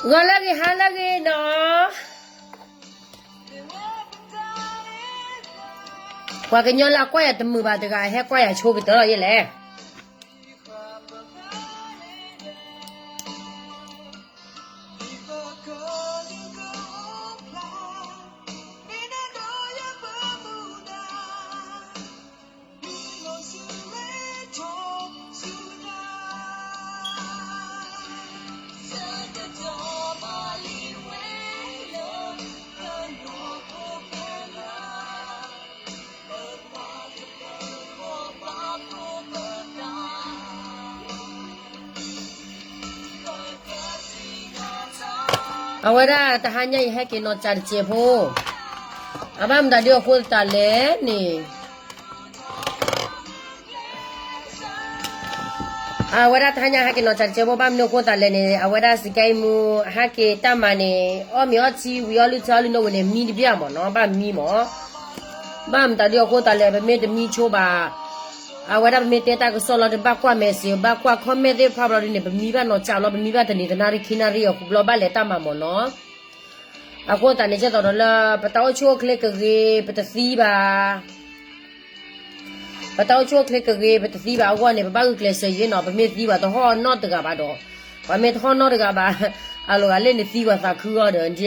ဂီၤလၢအဂ့ၤ ဟါလၢအဂ့ၤနီၤ, ပှၤကညီလၢအကွၢ်ယၤတမုာ်ဘၣ်တဂၤ ဟဲကွၢ်ယၤဆိကတၢၢ်လီၤယဲလဲၣ်. အဝဲဒၣ်တဟါညါအံၤ ဟဲက့ၤနီၢ်ကၠးတစဲးဖိ, အဘၣ်မတၤဒုအဃိသတးလဲၣ်န့ၣ် အဝဲဒၣ်တဟါညါဟဲက့ၤနီၢ်ကၠးတစဲးဖိ ဘၣ်မနုၤအဃိသတးလဲၣ်န့ၣ် အဝဲဒၣ်စကဲအံၤမူ ဟဲက့ၤတၢ်မၤန့ၣ် အီၣ်မ့ၤအီထံ ဝံၤအီၣ်လုၢ်ထံအီလုၢ်နိဝံၤန့ၣ် မံတဘျီမ့ၢ်နီၤ, ဘၣ်မံမ့ၢ် ဘၣ်မတၤဒုအဃိသတးလဲၣ် ပမ့ၢ်တမံဆိဘၣ်, အဝဲဒၣ်ပမ့ၢ်တဲတၢ်ကစီၣ်လီၤ တဘၣ်ကွၢ် message ဘၣ်ကွၢ် comment သ့ၣ်တဖၣ်ဘျီဒုန့ၣ် ပမံဘၣ်နီၢ်ကၠးလီၤ ပမံဘၣ်တနံၤတနၣ်ရံၣ်ခံနၣ်ရံၣ်အဃိဘျီ ဘၣ်လဲၤတၢ်မၤမ့ၢ်နီၤ. အဃိသတးန့ၣ် ကဲသိးဒီးလၢ ပတၢ်အိၣ်ဆူၣ်အိၣ်ချ့ကဂ့ၤ ပတသံဘၣ် ပတၢ်အိၣ်ဆူၣ်အိၣ်ချ့ကဂ့ၤ ပတသံဘၣ်အဂီၢ်န့ၣ် ပဘၣ်ဂုာ်ကျဲးစၢးယဲနီၤ, ပမ့ၢ်သံဘၣ်တဟီၣ်နီတဂၤဘၣ်ဒီး, ပှၤမ့ၢ်တဟီၣ်နီတဂၤဘၣ်, အလီၤဂာ်လၢနသံပှၤသးခုအီၤဒီးဒ်ဧါ.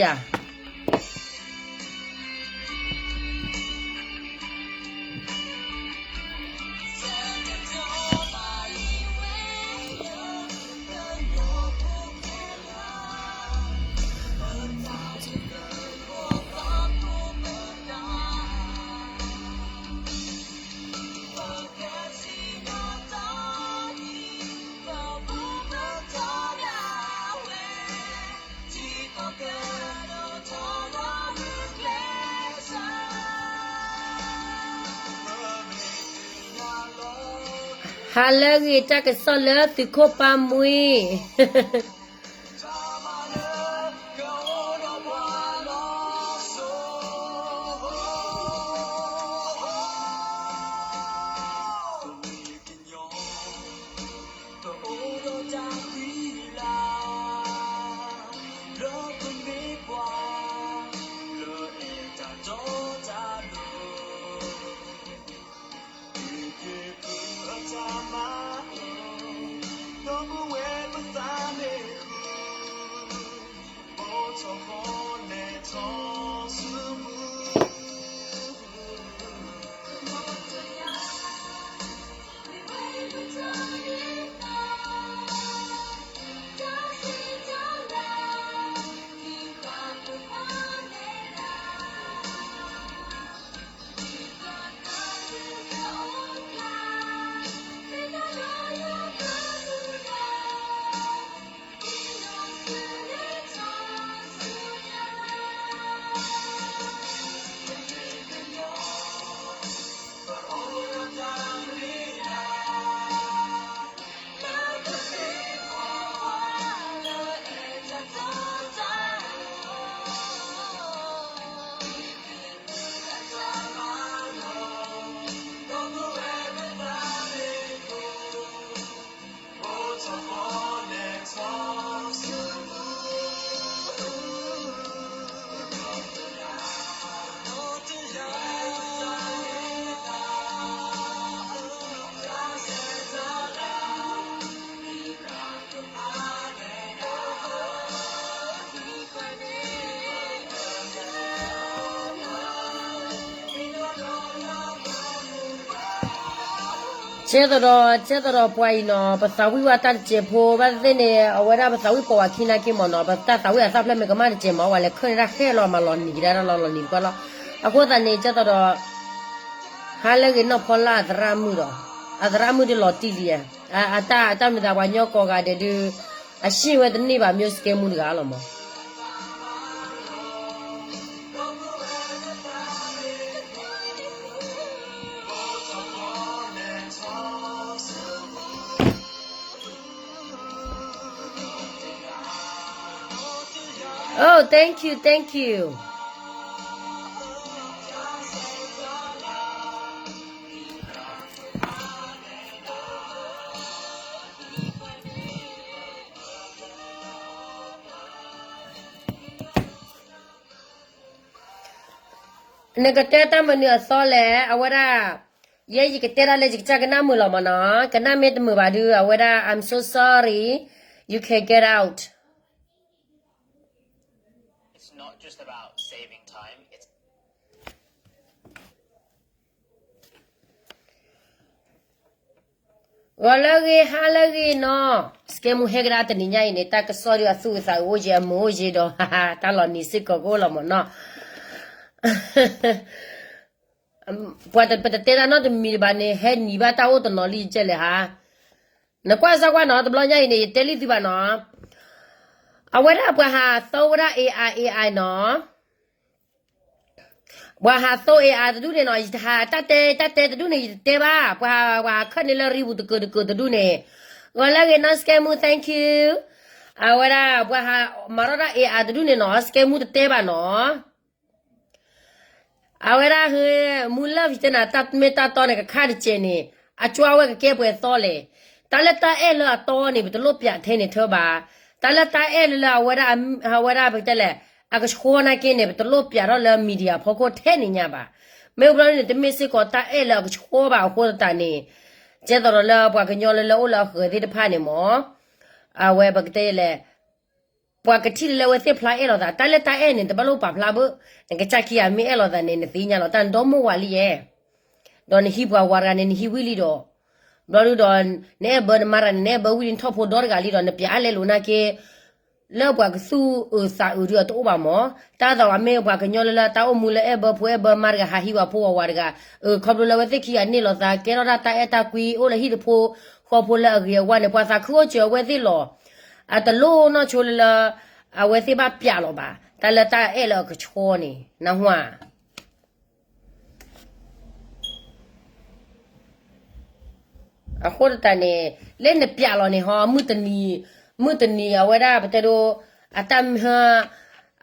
ဟါလၢအဂ့ၤ တၢ်ကစီၣ်လၢသုးခိၣ်ပၢ်မှံ ကဲသိးဒီး ကဲသိးဒီးပှၤအံၤနီၤ ပသးဝံၣ်ဝဲတၢ်တစဲးဖိ ဘၣ်သ့ၣ်သ့ၣ်န့ၣ် အဝဲဒၣ်ပသးဝံၣ်ပိာ်ဝဲခံနာ်က့မ့ၢ်နီၤ ပတၢ်သးဝံၣ်အသၣ်ဖျၢၣ်မ့ၢ်ကမၣ်တစဲးမ့ၢ် ဝဲလဲၤခၢၣ်န့ၢ်တၢ်ဃဲလီၤမၤလီၤနံၤကဒါတၢ်လီၤလီၤနံၤတကွၢ်လီၤ. အဃိသတးန့ၣ် ကဲသိးဒီး ဟါလၢအဂ့ၤနီၢ်ဖီလာ်အသရၣ်မုၣ်ဒီး အသရၣ်မုၣ်ဒုးလီၤတံၢ်လံ, အတၢ် အတၢ်မ့ၢ်သးပှၤညီကိးဂၤဒဲးဒုး အရှံၣ်ဝဲတန့ၢ်ဘၣ် မ့ၢ်စကဲမူတဂၤလီၤမး. Oh, thank you, thank you. နကတဲတၢ်မနုၤအသီလဲၣ်, အဝဲဒၣ်, ယဲယကတဲဒၣ်လၢယကစၢ်ကနၣ်မုာ်လီၤမၢ်နီၤ, ကနၣ်မ့ၢ်တမုာ်ဘၣ်ဒုး အဝဲဒၣ် I'm so sorry, you can get out. It's not just about saving time, it's ဂီၤလၢအဂ့ၤ ဟါလၢအဂ့ၤနီၤ, စကဲမူဟဲကဒါတနံၤညါအံၤန့ၣ် တၢ်ကစီၣ်ဒုးအသူၣ်အသးအိၣ်ယဲ အမုာ်အိၣ်ယဲဒီး တၢ်လီၤနံၤစ့ၢ်ကီးကအိၣ်လီၤမၢ်နီၤ, ပှၤတပတတဲတၢ်နီတမံၤတဘၣ်န့ၣ် ဟဲနံၤဘၣ်တၢ်အိၣ်တနီၤလံကဲလဲၣ်ဟါ, နကွၢ်စၢ်ကွၢ်နီၤ တဘျီညါအံၤန့ၣ် ယတဲလံသုဘၣ်နီၤ, အဝဲဒၣ်ပှၤဟးသိဝဲဒၣ် AI AI နီၤ ပှၤဟးသိ AI တဒူၣ်န့ၣ်နီၤ ယတဟးတၢ်တဲတၢ်တဲတဒူၣ်န့ၣ် ယတတဲဘၣ်, ပှၤ ပှၤဟးခၢၣ်န့ၢ်လၢရံပူၤတကၢၤတကၢၤတဒူၣ်န့ၣ်, ဂီၤလၢအဂ့ၤနီၤ စကဲမူ thank you, အဝဲဒၣ်ပှၤဟးမၤထီၣ်တၢ် AI တဒူၣ်န့ၣ်နီၤ စကဲမူတတဲဘၣ်နီၤ အဝဲဒၣ်ဟဲ, မူလၢယတဲနၤ တၢ်မ့ၢ်တၢ်တီန့ၣ် ကခါတကဲးန့ၣ်, အကၠွဝဲကကဲပှဲၤသီလဲၣ်, တၢ်လၢတၢ်အဲၣ်လၢအတီန့ၣ် ပတလိၣ်ပၠးထဲန့ၣ်ထၢဘၣ်, တၢ်လၢတၢ်အဲၣ်လၢလၢအဝဲဒၣ်, အဝဲဒၣ်ပတဲလဲၣ်, အကဆှီနာ်က့န့ၣ် ပတလိၣ်ပၠးထီၣ်လၢ media ဖီခိၣ်ထဲန့ၣ်ညါဘၣ်, မ့ၢ်ဘျီန့ၣ် တမ့ၢ်စ့ၢ်ကီးတၢ်အဲၣ်လၢအကဆှီဘၣ်အဃိသတးန့ၣ်, ကဲသိးဒီးလၢပှၤကညီလၢလၢအိၣ်လၢအဃၢၤသ့ၣ်တဖၣ်န့ၣ်မၢ်, အဝဲပကတဲလဲၣ် ပှၤကထံၣ်လၢလၢအဝဲသ့ၣ်ဖျါအဲၣ်လိာ်သး, တၢ်လၢတၢ်အဲၣ်န့ၣ် တဘၣ်လိၣ်ပာ်ဖျါဘၣ်, နကစၢ်ခံဂၤမ့ၢ်အဲၣ်လိာ်သးန့ၣ် နသ့ၣ်ညါလီၤ, တၢ်နဒီမိၢ်ဝၤလံယဲ, ဒီးနဟံးပှၤဝၤတဂၤန့ၣ် နဟံးဝံၤလံဒီး, ဘျီဒုဒီး, နအဲၣ်ဘၢနမါတဂၤန့ၣ် နအဲၣ်ဘၢဝံၤလံ နထီၣ်ဖိဒီတဂၤလံဒီး နပၠးအါလဲလိာ်နာ်က့, လၢပှၤကသူၣ်အုးသးအုးဒုအတအိၣ်ဘၣ်မၢ်, တၢ်သးဝဲမ့ၢ်ပှၤကညီလၢလၢတၢ်အိၣ်မူလၢအဲၣ်ဘၢဖိအဲၣ်ဘၢမါတဂၤ ဟးဟံးဝၤဖိဝၤဝၤတဂၤ, ခီဖျိလၢအဝဲသ့ၣ်ခံဂၤန့ၢ်လိာ်သး ကဲထီၣ်ဒၣ်တၢ်အဲၣ်တၢ်ကွံ အိၣ်လၢဟံၣ်တဖိ, ဃီဖိလၢအဂ့ၤအဝါန့ၣ် ပှၤသးခုအိၣ်စၢၤအဝဲသ့ၣ်လီၤ, အတလိၣ်နီၢ်ဆိလၢလၢ, အဝဲသ့ၣ်ဘၣ်ပၠးလီၤဘၣ်, တၢ်လၢတၢ်အဲၣ်လၢအကဆှီန့ၣ်, နၢ်ဟူဧါ အဃိသတးန့ၣ်, လၢနပၠးလီၤန့ၣ်ဟီ, မုၢ်တနံၤ, မုၢ်တနံၤအဝဲဒၣ်ပတဲဒိ, အတၢ်မ,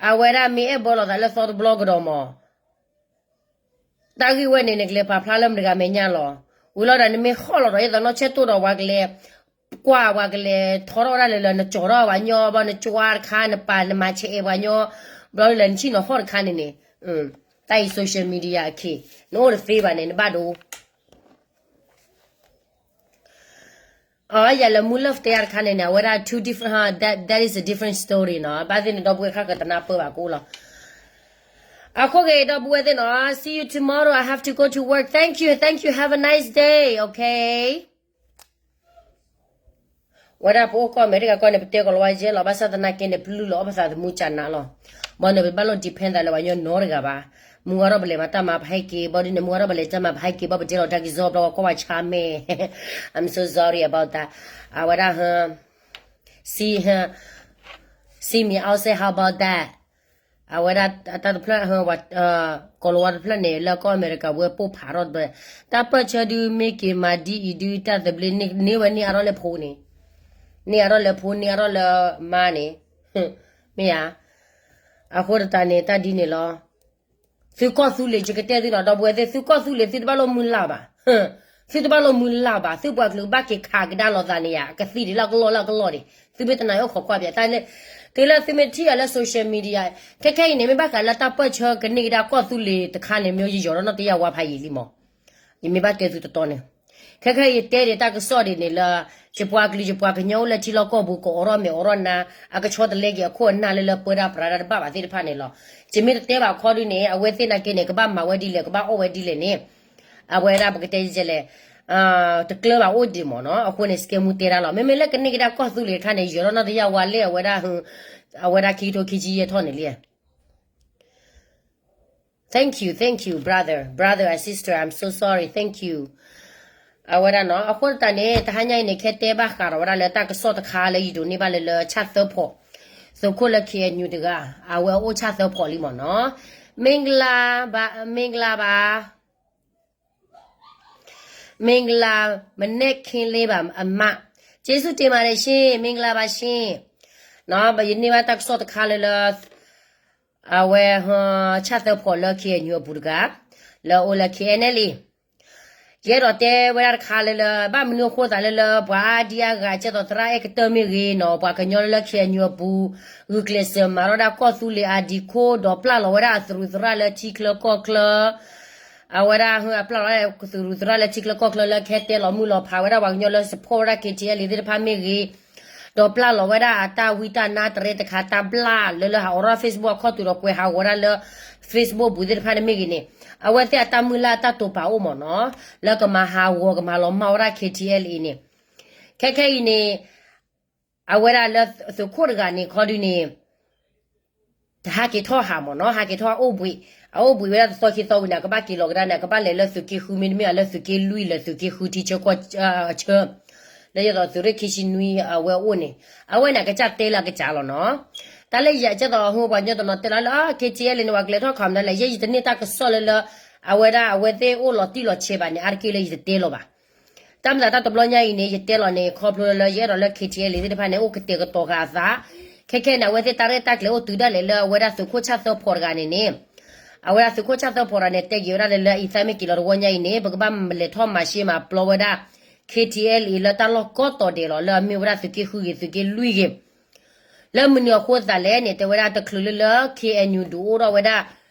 အဝဲဒၣ်မ့ၢ်အဲၣ်ဘၢလိာ်သးလၢသီတဘျီကဒီးမၢ်, တၢ်ဂ့ၢ်ဝဲန့ၣ် နကလဲၤပာ်ဖျါလၢမတဂၤမဲာ်ညါလီၤ, ဝံၤလီၤဒီး နမ့ၢ်ဟီၣ်လီၤဒီး ယသးနီၣ်ဆၢတိၢ်ဒီးပှၤကလဲၤ, ကွၢ်ပှၤကလဲၤထီထီၣ်ဝဲဒၣ်လၢလၢ နကၠီထီၣ်ပှၤညီ, ဘျီနကွၢ်တခါ နပာ်နမၤဆဲးအဲၣ်ပှၤညီ, ဘျီလၢနဆံၣ်နီၤဟီၣ်တခါန့ၣ်န့ၣ်, တၢ်အံၤ social media အခ့, နအိၣ်တသ့ဘၣ်န့ၣ် နဘၣ်ဒိ အယၤလၢမူလၢၢ်တဲအါတခါန့ၣ်န့ၣ် အဝဲဒၣ် two different, that, that is a different story နီၤ, ဘၣ်သ့ၣ်န့ၣ် ဒီပုၢ်ဝဲၢ်ခဲကတနၢ်ပၢၢ်ဘၣ်ကအိၣ်လီၤ, အခိၣ်ဂ့ၤ ဒီပုၢ်ဝဲၢ်သ့ၣ်နီၤ, see you tomorrow, I have to go to work, thank you, thank you, have a nice day, okay. ဝဲဒၣ်ပအိၣ်ကီၢ်အမဲရကၤကီၢ်န့ၣ် ပတဲကီးလီၤဝဲယဲလီၤ, ဘၣ်ဆၣ်သနာ်က့န့ၣ် ပလုၢ်လီၤအီၣ်ပသးသမူကနးလီၤ, ဘၣ်န့ၣ် ပဘၣ်လိၣ် depend သးလၢပှၤကညီနီတဂၤဘၣ်, မုၢ်ဂၤထီၣ်ပလဲၤမၤတၢ်မၤပဟဲက့ၤ, ဘၣ်ဒ်န့ၣ် မုၢ်ဂၤထီၣ်ပလဲၤတၢ်မၤပဟဲက့ၤ, ဘၣ်ပတဲလီၤတၢ်ကစီၣ် ဘျီဝဲကွၢ်ဝဲဆါမဲာ်, I'm so sorry about that, အဝဲဒၣ် See, see me outside, how about that? အဝဲဒၣ်တၢ်တဖျၢၣ်, ကိၤလၤဝါတဖျၢၣ်န့ၣ် လၢကီၢ်အမဲရကၤဝဲပိၢ်ဖးထီၣ်တဖျၢၣ်, တၢ်ပၢၢ်ဆၢဒုးမ့ၢ်က့ၤမၤဒ်အံၤဒုး တၢ်သဘျ့န့ၢ်ဝဲန့ၢ်အါထီၣ်လၢဖိန့ၣ်, န့ၢ်အါထီၣ်လၢဖိ န့ၢ်အါထီၣ်လၢမါန့ၣ်, မ့ၢ်ဧါ, အဃိသတးန့ၣ် တၢ်ဒ်န့ၣ်လီၤ. သုကီၢ်သူလ့ၤ ယကတဲသုနီၤ ဒီပုၢ်ဝဲၢ်သ့ၣ်, သုကီၢ်သူလ့ၤ သုတဘၣ်လိၣ်မုၢ်လၢ်ဘၣ်, သုတဘၣ်လိၣ်မုၢ်လၢ်ဘၣ်, သုပှၤကလုာ်ဘၣ်က့ၤခးကဒါလိာ်သးန့ၣ်ယါ, ကသံၣ်ဒံးလၢအကလီၢ်လၢအကလီၢ်ဒံး, သုမ့ၢ်တနာ်အိၣ်ခိးကွၢ်ပၠးတၢ်, တုၤလၢသုမ့ၢ်ထံၣ်ယၤလၢ social media, ခဲခဲအံၤန့ၣ် မ့ၢ်ဘၣ်ဃးလၢတၢ်ပၢၢ်ဆၢကန့ၢ်ကဒါကီၢ်သူလ့ၤတခါန့ၣ် မ့ၢ်ယယီၤဒီးနီၢ်တယၢ်ဝါဖးယံာ်လံမး ယမ့ၢ်ဘၣ်တဲသုတတီန့ၣ်, ခဲခဲအံၤယတဲဒံးတၢ်ကစီၣ်ဒံးန့ၣ်လၢ ယပှၤကလုာ်ယပှၤကညီအိၣ်လၢထံလီၢ်ကီၢ်ပူၤ ကအိးထီၣ်မဲာ်အိးထီၣ်နါ, အကဆီတလဲက့ၤအခိၣ်အနၢ်လၢလၢပၢဒၣ်ပြးဒၣ်တဘၣ်ဘၣ်သ့ၣ်တဖၣ်န့ၣ်လီၤ. ယမ့ၢ်တတဲဘၣ်ခီဒုန့ၣ် အဝဲသ့ၣ်နာ်က့န့ၣ် ကဘၣ်မၤဝဲဒ်လဲၣ် ကဘၣ်အီၣ်ဝဲဒ်လဲၣ်န့ၣ်, အဝဲဒၣ်ပကတဲလဲၣ် တကျၢၤဘၣ်အိၣ်ဒံးမးနီၤ, အဃိန့ၣ် စကဲမူတဲဒၣ်လီၤ. မ့မ့ၢ်လၢကန့ၢ်ကဒါကီၢ်သူလ့ၤတခါန့ၣ် ယီၤထီၣ်နီၢ်တယၢ်ဝါလၢအဝဲဒၣ်, အဝဲဒၣ်ခံကထိခံဆံယဲၢ်ထီၣ်န့ၣ်လံ Thank you, thank you, brother, brother and sister, I'm so sorry, thank you. အဝဲဒၣ်နီၤ, အဃိသတးန့ၣ် တဟါညါအံၤန့ၣ် ခဲတဲဘၣ်ဃးဒီးဝဲဒၣ်လၢတၢ်ကစီၣ်တခါလၢယဒိးန့ၢ်ဘၣ်လၢလၢဆၣ်သၢဖီး, သုးခိၣ်လၢ K N U တဂၤ, အဝဲအိၣ်ဆၣ်သၢဖီးလံမးနီၤ. မင်္ဂလာပါ, မင်္ဂလာပါ, မင်္ဂလာ, မနက်ခင်းလေးပါအမ, ကျေးဇူးတင်ပါတယ်ရှင်, မင်္ဂလာပါရှင်. ယန့ၢ်ဘၣ်တၢ်ကစီၣ်တခါလၢလၢ အဝဲ ဆၣ်သၢဖီးလၢ K N U အပူၤတဂၤ, လၢအအိၣ်လၢ K N L A, ယအဲၣ်ဒိးတဲဝဲဒၣ်တခါလၢလၢ ဘၣ်မနုၤအဃိသးလၢလၢ ပှၤအါဒံအါဂၤ ကဲသိးသရၣ်အဲၣ်ကတၢၢ်မ့ၢ်ဂ့ၤနီၤ, ပှၤကညီလၢလၢ ခ့ၣ်အဲၣ်ယူၣ် အပူၤ ဂုာ်ကျဲးစၢးမၤထီၣ်ဒၣ်ကီၢ်သူလ့ၤအါဒံခိၣ် ဒီးပျၢ်လီၤဝဲဒၣ်အသရူးသရၣ်လၢထံချၢကီၢ်ချၢ, အဝဲဒၣ်အပျၢ်လီၤဝဲဒၣ်သရူးသရၣ်လၢထံချၢကီၢ်ချၢလၢကဟဲတဲလီၤမုၢ်လီၤဖးဝဲဒၣ်ပှၤကညီလၢ support ဝဲဒၣ် ခ့ၣ်ထံၣ်အဲလ်အ့ သ့ၣ်တဖၣ်မ့ၢ်ဂ့ၤ, ဒီးပျၢ်လီၤဝဲဒၣ်အတၢ်ဝံတၢ်နါတရဲတခါ တၢ်ဘျၣ်လၢလၢဟးအိးထီၣ် Facebook အခီၣ်ထံးဒီးကွဲးဟးဂီၤဒၣ်လၢ Facebook ပူၤသ့ၣ်တဖၣ်န့ၣ်မ့ၢ်ဂ့ၤန့ၣ်, အဝဲသ့ၣ်အတၢ်မုၢ်လၢ်အတၢ်တိာ်ပာ်အိၣ်မ့ၢ်နီၤ, လၢကမၤဟးဂီၤကမၤလီၤမၢ်ဝဲဒၣ် ခ့ၣ်ထံၣ်အဲလ်အ့ န့ၣ်, ခဲခဲအံၤန့ၣ် အဝဲဒၣ်လၢသုးခိၣ်တဂၤန့ၣ်ခီဒုန့ၣ် တဟးက့ၤထီၣ်ဟးမ့ၢ်နီၤ, ဟးက့ၤထီၣ်ဟးအိၣ်ဘှံး, အအိၣ်ဘှံးဝဲဒၣ်တသီခံသီဝံၤန့ၣ် အကဘၣ်က့ၤလီၤကဒါန့ၣ် အကဘၣ်လဲၤလၢသုးက့ဃု မ့တမ့ၢ်လၢသုးက့လွံၢ် လၢသုးက့ဃုထံဆၢကီၢ်ဆၢ, လၢယသိးသုးရ့ၣ်ခံဆံနွံအဝဲအိၣ်န့ၣ်, အဝဲန့ၣ် အကစၢ်တဲလၢအကစၢ်လီၤနီၤ. တၢ်လၢယကဲသိးဟိပှၤကညီတနီၤတဲလီၤလၢ ခ့ၣ်ထံၣ်အဲလ်အ့ န့ၣ် ပှၤကလဲၤထီၣ်ခးမတၤလဲၣ်, ယဲယတန့ၢ်တၢ်ကစီၣ်လၢလၢ အဝဲဒၣ်အဝဲသ့ၣ်အိၣ်လီၤတံၢ်လီၤဆဲးဘၣ်န့ၣ် အါတက့ၢ်လၢယတတဲလီၤဘၣ်. တၢ်မၤသးတၢ်တဘျီညါအံၤန့ၣ် ယတဲလီၤန့ၣ် ခီဖျိလၢယအဲၣ်ဒိးလၢ ခ့ၣ်ထံၣ်အဲလ်အ့ သ့ၣ်တဖၣ်န့ၣ် အိၣ်ကတဲာ်ကတီၤဃာ်အသး, ခဲခဲန့ၣ် အဝဲသ့ၣ်တၢ်ရဲၣ်တၢ်ကျဲၤအိၣ်တုၤဒၣ်လဲာ်လၢအဝဲဒၣ်သုးခိၣ်ဆၣ်သၢဖီတဂၤန့ၣ်န့ၣ်, အဝဲဒၣ်သုးခိၣ်ဆၣ်သၢဖီတဂၤန့ၣ် တဲက့ၤဝဲဒၣ်လၢလၢ အံၤသးမ့ၢ်က့ၤလီၤတဝီညါအံၤန့ၣ် ပကဘၣ်လဲၤထီၣ်မၤရှဲမၤပျီဝဲဒၣ် ခ့ၣ်ထံၣ်အဲလ်အ့ လၢတၢ်လီၢ်ကိးတီၤဒဲးလီၤ လၢအမ့ၢ်ဝဲဒၣ်သုးက့ဃုဂ့ၤ သုးက့လွံၢ်ဂ့ၤ လၢမနုၤအဃိသတးလဲၣ်န့ၣ် တဲဝဲဒၣ်တချုးလၢလၢ ခ့ၣ်အဲၣ်ယူၣ် ဒုးအိၣ်ထီၣ်ဝဲဒၣ်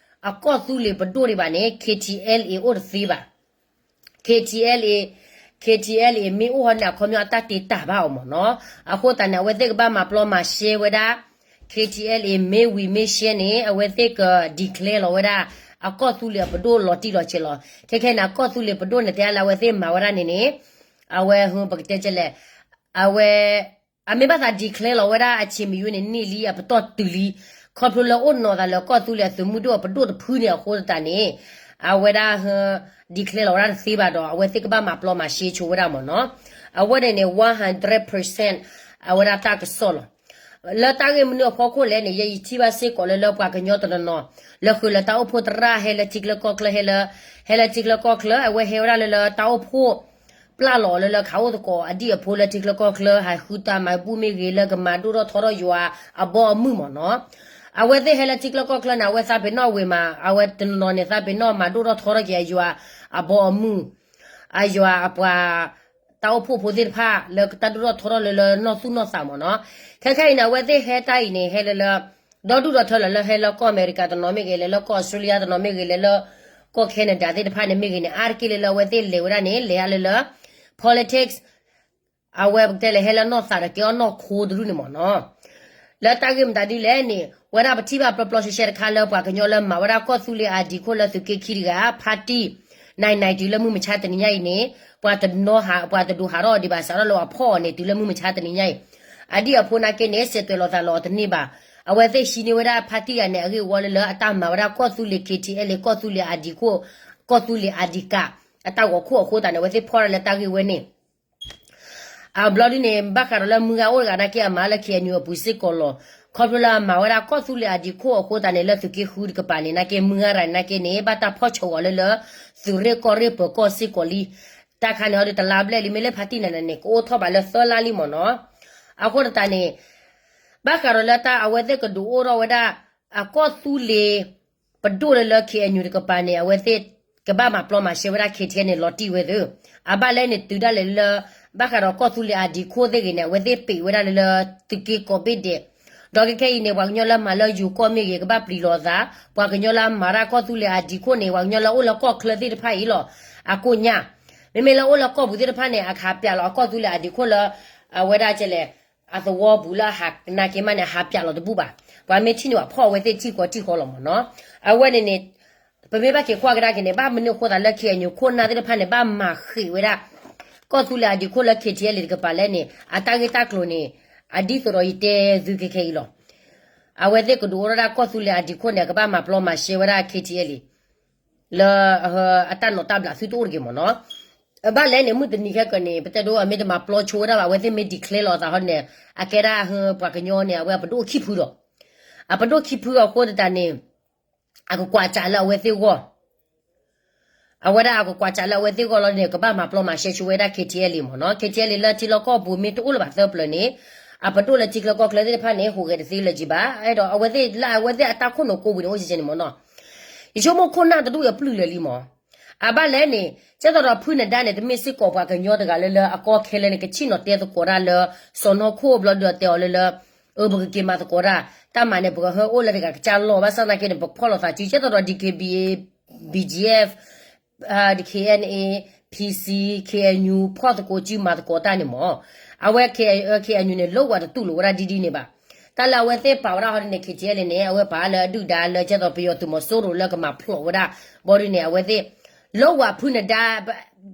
အကီၢ်သူလ့ၤပဒိၣ်ဒံးဘၣ်န့ၣ် ခ့ၣ်ထံၣ်အဲလ်အ့ အိၣ်တသ့ဘၣ်. ခ့ၣ်ထံၣ်အဲလ်အ့, ခ့ၣ်ထံၣ်အဲလ်အ့ မ့ၢ်အိၣ်ဟီန့ၣ် အခီပညီအတၢ်တ့တၢ်ဘၣ်အီၤမ့ၢ်နီၤ. အဃိသတးန့ၣ် အဝဲသ့ၣ်ကဘၣ်မၤပျီမၤရှဲဝဲဒၣ် ခ့ၣ်ထံၣ်အဲလ်အ့ မ့ၢ်ဝံၤမ့ၢ်ရှဲန့ၣ် အဝဲသ့ၣ်က declare လီၤဝဲဒၣ် အကီၢ်သူလ့ၤအပဒိၣ်လီၤတံၢ်လီၤဆဲးလီၤ. ခဲခဲန့ၣ် အကီၢ်သူလ့ၤပဒိၣ်န့ၣ် တဲလၢအဝဲသ့ၣ်မၤဝဲဒၣ်န့ၣ်န့ၣ် အဝဲ ပကတဲကလဲၣ်, အဝဲ အမ့ၢ်ဘၣ်သး declare လီၤဝဲဒၣ်အဆံးမံၤယိန့ၣ် န့ၢ်လံအပတီၢ်တုၤလံ, ခီဖျိလၢအိၣ်နီၤသးလၢကီၢ်သူလ့ၤအသုးမုၢ်ဒိၣ်အပဒိၣ်တဖုန့ၣ်အဃိသတးန့ၣ်, အဝဲဒၣ် declare လီၤဝဲဒၣ်တသ့ဘၣ်ဒီး အဝဲသ့ၣ်ကဘၣ်မၤပျီမၤရှဲဆိဝဲဒၣ်မ့ၢ်နီၤ. အဝဲန့ၣ်န့ၣ် one hundred percent အဝဲဒၣ်တၢ်ကစီၣ်လီၤ. လၢတၢ်ဂ့ၢ်မနုၤအဖီခိၣ်လဲၣ်န့ၣ် ယယထံၣ်ဘၣ်စ့ၢ်ကီးလၢလၢပှၤကညီတနီၤနီၤ လၢဃုာ်လၢတၢ်အိၣ်ဖှိၣ်သရၣ်ဟဲလၢထံချၢကီၢ်ချၢ ဟဲလၢ ဟဲလၢထံချၢကီၢ်ချၢ အဝဲဟဲဝဲဒၣ်လၢလၢတၢ်အိၣ်ဖှိၣ် ပျၢ်လီၤလၢလၢခးအိၣ်သကိးအဒံၣ်အဖိလၢထံချၢကီၢ်ချၢ ဟးဃုတၢ်မၤဘူၣ်မ့ၢ်ဂ့ၤ လၢကမၤဒိၣ်ထီၣ်ထီထီၣ်ယွၤအဘီအမုၢ်မ့ၢ်နီၤ. အဝဲသ့ၣ်ဟဲလၢထံချၢကီၢ်ချၢန့ၣ် အဝဲသးပ့ၤနီၣ်ဝ့ၤမး အဝဲတနီၤနီၤန့ၣ် သးပ့ၤနီၣ်မၤဒိၣ်ထီၣ်ထီထီၣ်က့ၤအယွၤအဘီအမုၢ် အယွၤအပှၤ တၢ်အိၣ်ဖှိၣ်ဖိသ့ၣ်တဖၣ် လၢတၢ်ဒိၣ်ထီၣ်ထီထီၣ်လၢလၢနီၢ်သူၣ်နီၢ်သးမ့ၢ်နီၤ. ခဲခဲအံၤန့ၣ် အဝဲသ့ၣ်ဟဲတၢ်အံၤန့ၣ် ဟဲလၢလၢ ဒီဒူၣ်ဒီထၢလီၤ လၢဟဲလၢကီၢ်အမဲရကၤတနီၤမ့ၢ်ဂ့ၤ လဲၤလၢကီၢ်အီစထြ့လယါတနီၤမ့ၢ်ဂ့ၤ လဲၤလၢကီၢ် Canada သ့ၣ်တဖၣ်န့ၣ်မ့ၢ်ဂ့ၤန့ၣ် အါတက့ၢ်လၢလၢအဝဲသ့ၣ်လဲၤဝဲဒၣ်န့ၣ် လဲၤဒၣ်လၢလၢ politics အဝဲပကတဲလဲၤဟဲလၢနီၢ်သးဒီးကဲအီၣ်နီၢ်ခိတဒူၣ်န့ၣ်မ့ၢ်နီၤ. လၢတၢ်ဂ့ၢ်မတၤဒ်လဲၣ်န့ၣ် ဝဲဒၣ်ပထံၣ်ဘၣ်ပျီပျီရှဲရှဲတခါလၢပှၤကညီလၢမၤဝဲဒၣ်ကီၢ်သူလ့ၤအါဒံခိၣ်လၢသုးက့ခံတဂၤ ဖါတံၢ် နံၤနံၤတုၤလၢမုၢ်မဆါတနံၤညါအံၤန့ၣ် ပှၤတနီၤဟး ပှၤတဒိးဟးထီၣ်ဒံးဘၣ်စးထီၣ်လၢအဖီၣ်အီၤန့ၣ် တုၤလၢမုၢ်မဆါတနံၤညါအံၤ အဒံၣ်အဖိနာ်က့န့ၣ် စဲးသွဲးလိာ်သးလီၤအီၤတန့ၢ်ဘၣ်. အဝဲသ့ၣ်ဟံးန့ၢ်ဝဲဒၣ်ဖါတံၢ်ဂၤန့ၣ် အဂ့ၢ်ဝီလၢလၢအတၢ်မၤဝဲဒၣ်ကီၢ်သူလ့ၤ ခ့ၣ်ထံၣ်အဲလ်အ့ ကီၢ်သူလ့ၤအါဒံခိၣ် ကီၢ်သူလ့ၤအါဒံကး အတၢ်ဂီၤခိၣ်အဃိသတးန့ၣ် အဝဲသ့ၣ်ဖီၣ်ဒၣ်လၢတၢ်ဂ့ၢ်ဝဲန့ၣ် အဘျီဒ်န့ၣ် ဘၣ်ဃးဒီးလၢမုၢ်ဂၤအိၣ်တဂၤနာ်က့ အမၤလၢ ခ့ၣ်အဲၣ်ယူၣ် အပူၤစ့ၢ်ကီးလီၤ. ခီဖျိလၢအမၤဝဲဒၣ်ကီၢ်သူလ့ၤအါဒံခိၣ်အဃိသတးန့ၣ် လၢသုးက့ဃုတကပၤန့ၣ် နာ်က့မုၢ်ဂၤရၤန့ၣ်နာ်က့န့ၣ် ဘၣ်တၢ်ဖီၣ်ဆၢဂီၤလၢလၢ သုးရ့ၣ်ကီၢ်ရ့ၣ်ပၢၤကီၢ်စ့ၢ်ကီးလံ. တၢ်ခါန့ၣ်အီၤဒုးတလါဘျဲၣ်လံ မ့ၢ်လၢဖါတံၢ်နၤနၤန့ၣ် ကအိၣ်ထီၣ်ဘၣ်လၢသၢလါလံမ့ၢ်နီၤ. အဃိသတးန့ၣ် ဘၣ်ဃးဒီးလၢတၢ်အဝဲသ့ၣ်ကဒုးအိၣ်ထီၣ်ဝဲဒၣ် အကီၢ်သူလ့ၤ ပဒိၣ်လၢလၢ ခ့ၣ်အဲၣ်ယူၣ် တကပၤန့ၣ် အဝဲသ့ၣ်ကဘၣ်မၤပျီမၤရှဲဝဲဒၣ် ခ့ၣ်ထံၣ်အဲလ်အ့ န့ၣ် လီၤတံၢ်ဝဲသ့ၣ်. အဘၣ်လဲၣ်န့ၣ် တုၤဒၣ်လဲာ်လၢ ဘၣ်ဃးဒီးကီၢ်သူလ့ၤအါဒံခိၣ်သ့ၣ်ဂ့ၤန့ၣ် အဝဲသ့ၣ်ပံးဝဲဒၣ်လၢလၢ သုးက့ကိးဘ့ၣ်ဒဲး ဒီးခဲခဲအံၤန့ၣ် ပှၤကညီလၢမၤလၢယိၤကီၢ်မ့ၢ်ဂ့ၤ ကဘၣ်ပျံၤလီၤအသး, ပှၤကညီလၢအမၤတၢ်ကီၢ်သူလ့ၤအါဒံခိၣ်န့ၣ် ပှၤကညီလၢအိၣ်လၢကီၢ်ချၢသ့ၣ်တဖၣ်အံၤလီၤ. အကိးညါ မ့မ့ၢ်လၢအိၣ်လၢကီၢ်ပူၤသ့ၣ်တဖၣ်န့ၣ် အကဟးပျးလီၤအကီၢ်သူလ့ၤအါဒံခိၣ်လၢ အဝဲဒၣ်ကလဲၣ် အသဝီပူၤလၢအဟးနာ်က့မးန့ၣ် ဟးပျးလီၤတဘူၣ်ဘၣ်. ပှၤမ့ၢ်ထံၣ်န့ၢ်ဘၣ်ဖီၣ်အဝဲသ့ၣ်ထံၣ်ကီးထံၣ်ဃီလီၤမ့ၢ်နီၤ. အဝဲန့ၣ်န့ၣ် ပမ့ၢ်ဘၣ်က့ၤကွၢ်ကဒါက့ၤန့ၣ် ဘၣ်မနုၤအဃိသးလၢ ခ့ၣ်အဲၣ်ယူၣ် ခိၣ်နၢ်သ့ၣ်တဖၣ်န့ၣ် ဘၣ်မၤဃံးဝဲဒၣ် ကီၢ်သူလ့ၤအါဒံခိၣ်လၢ ခ့ၣ်ထံၣ်အဲလ်အ့ တကပၤလဲၣ်န့ၣ် အတၢ်ဂ့ၢ်တၢ်ကျိၤန့ၣ် အဒ်သိးဒီးယတဲသုခဲခဲအံၤလီၤ. အဝဲသ့ၣ်ကဒုးအိၣ်ထီၣ်ဒၣ်ကီၢ်သူလ့ၤအါဒံခိၣ်န့ၣ် အကဘၣ်မၤပျီမၤရှဲဝဲဒၣ် ခ့ၣ်ထံၣ်အဲလ်အ့ လၢ အတၢ်နိးတၢ်ဘျးသုတအိၣ်တဂ့ၤမ့ၢ်နီၤ. အဘၣ်လဲၣ်န့ၣ် မုၢ်တနံၤခဲကၢၤန့ၣ် ပတဲဒိ အမ့ၢ်တမၤပျီဆိဝဲဒၣ်ဘၣ် အဝဲသ့ၣ်မ့ၢ် declare လီၤအသးဟီန့ၣ် အကဲဒၣ်ပှၤကညီန့ၣ် အဝဲအပဒိၣ်ခံဖုဒီး အပဒိၣ်ခံဖုအဃိသတးန့ၣ် အကကွၢ်စးလၢအဝဲသ့ၣ်ဂီၢ် အဝဲဒၣ်အကကွၢ်စးလၢအဝဲသ့ၣ်ဂီၢ်လီၤန့ၣ် ကဘၣ်မၤပျီမၤရှဲဆိဝဲဒၣ် ခ့ၣ်ထံၣ်အဲလ်အ့ မ့ၢ်နီၤ. ခ့ၣ်ထံၣ်အဲလ်အ့ လၢထံလီၢ်ကီၢ်ပူၤမ့ၢ်တအိၣ်လၢၤဘၣ်သၢပျၢၤန့ၣ် အပဒိၣ်လၢထံချၢကီၢ်ချၢသ့ၣ်တဖၣ်န့ၣ် ဟူးဂဲၤတသ့လၢၤကံဘၣ်. အဲၣ်ဒိးအဝဲသ့ၣ်လၢအဝဲသ့ၣ်အတၢ်ခိၣ်နူာ်ကိးပူၤန့ၣ် အိၣ်ကဲကဲန့ၣ်မ့ၢ်နီၤ. ယဆိကမိၣ်ခိၣ်နၢ်တဒူၣ်အံၤအပျုၢ်လၢာ်လံမ့ၢ် အဘၣ်လဲၣ်န့ၣ် ကဲသိးဒီးဖုနဒါန့ၣ် တမ့ၢ်စ့ၢ်ကီးပှၤကညီတဂၤလၢလၢအကီခဲလၢာ်န့ၣ် ကဆ့ၣ်နီၤတဲသကိးတၢ်လၢ စီၤနီၢ်ခိၣ်ဘျီဒီးတဲအီၤလၢလၢ အၢ ပကက့ၤမၤသကိးတၢ် တၢ်မၤန့ၣ် ပကဟၢအိၣ်လၢတဂၤကစၢ်လီၢ် ဘၣ်ဆၣ်သနာ်က့န့ၣ် ပဖီၣ်လိာ်သးစု ကဲသိးဒီး D K B A, B G F, ဒီး K N A, P C, K N U ဖီၣ်သကိးစုမၤသကိးတၢ်န့ၣ်မး အဝဲ K N U န့ၣ် လီၤဝဲတတူၢ်လိာ်ဝဲဒၣ်ဒ်ဒ်န့ၣ်ဘၣ်. တၢ်လၢအဝဲသ့ၣ်ပာ်ဝဲဒၣ်ဟီဒ်န့ၣ် K T L န့ၣ် အဝဲပာ်လၢအဒုၣ်ဒါလၢကဲသိးပယီၤသုးမီၤစိရိၤလၢကမၤဖျိးဝဲဒၣ် ဘီဒ်န့ၣ် အဝဲသ့ၣ် လီၤဝဲဖုနဒါ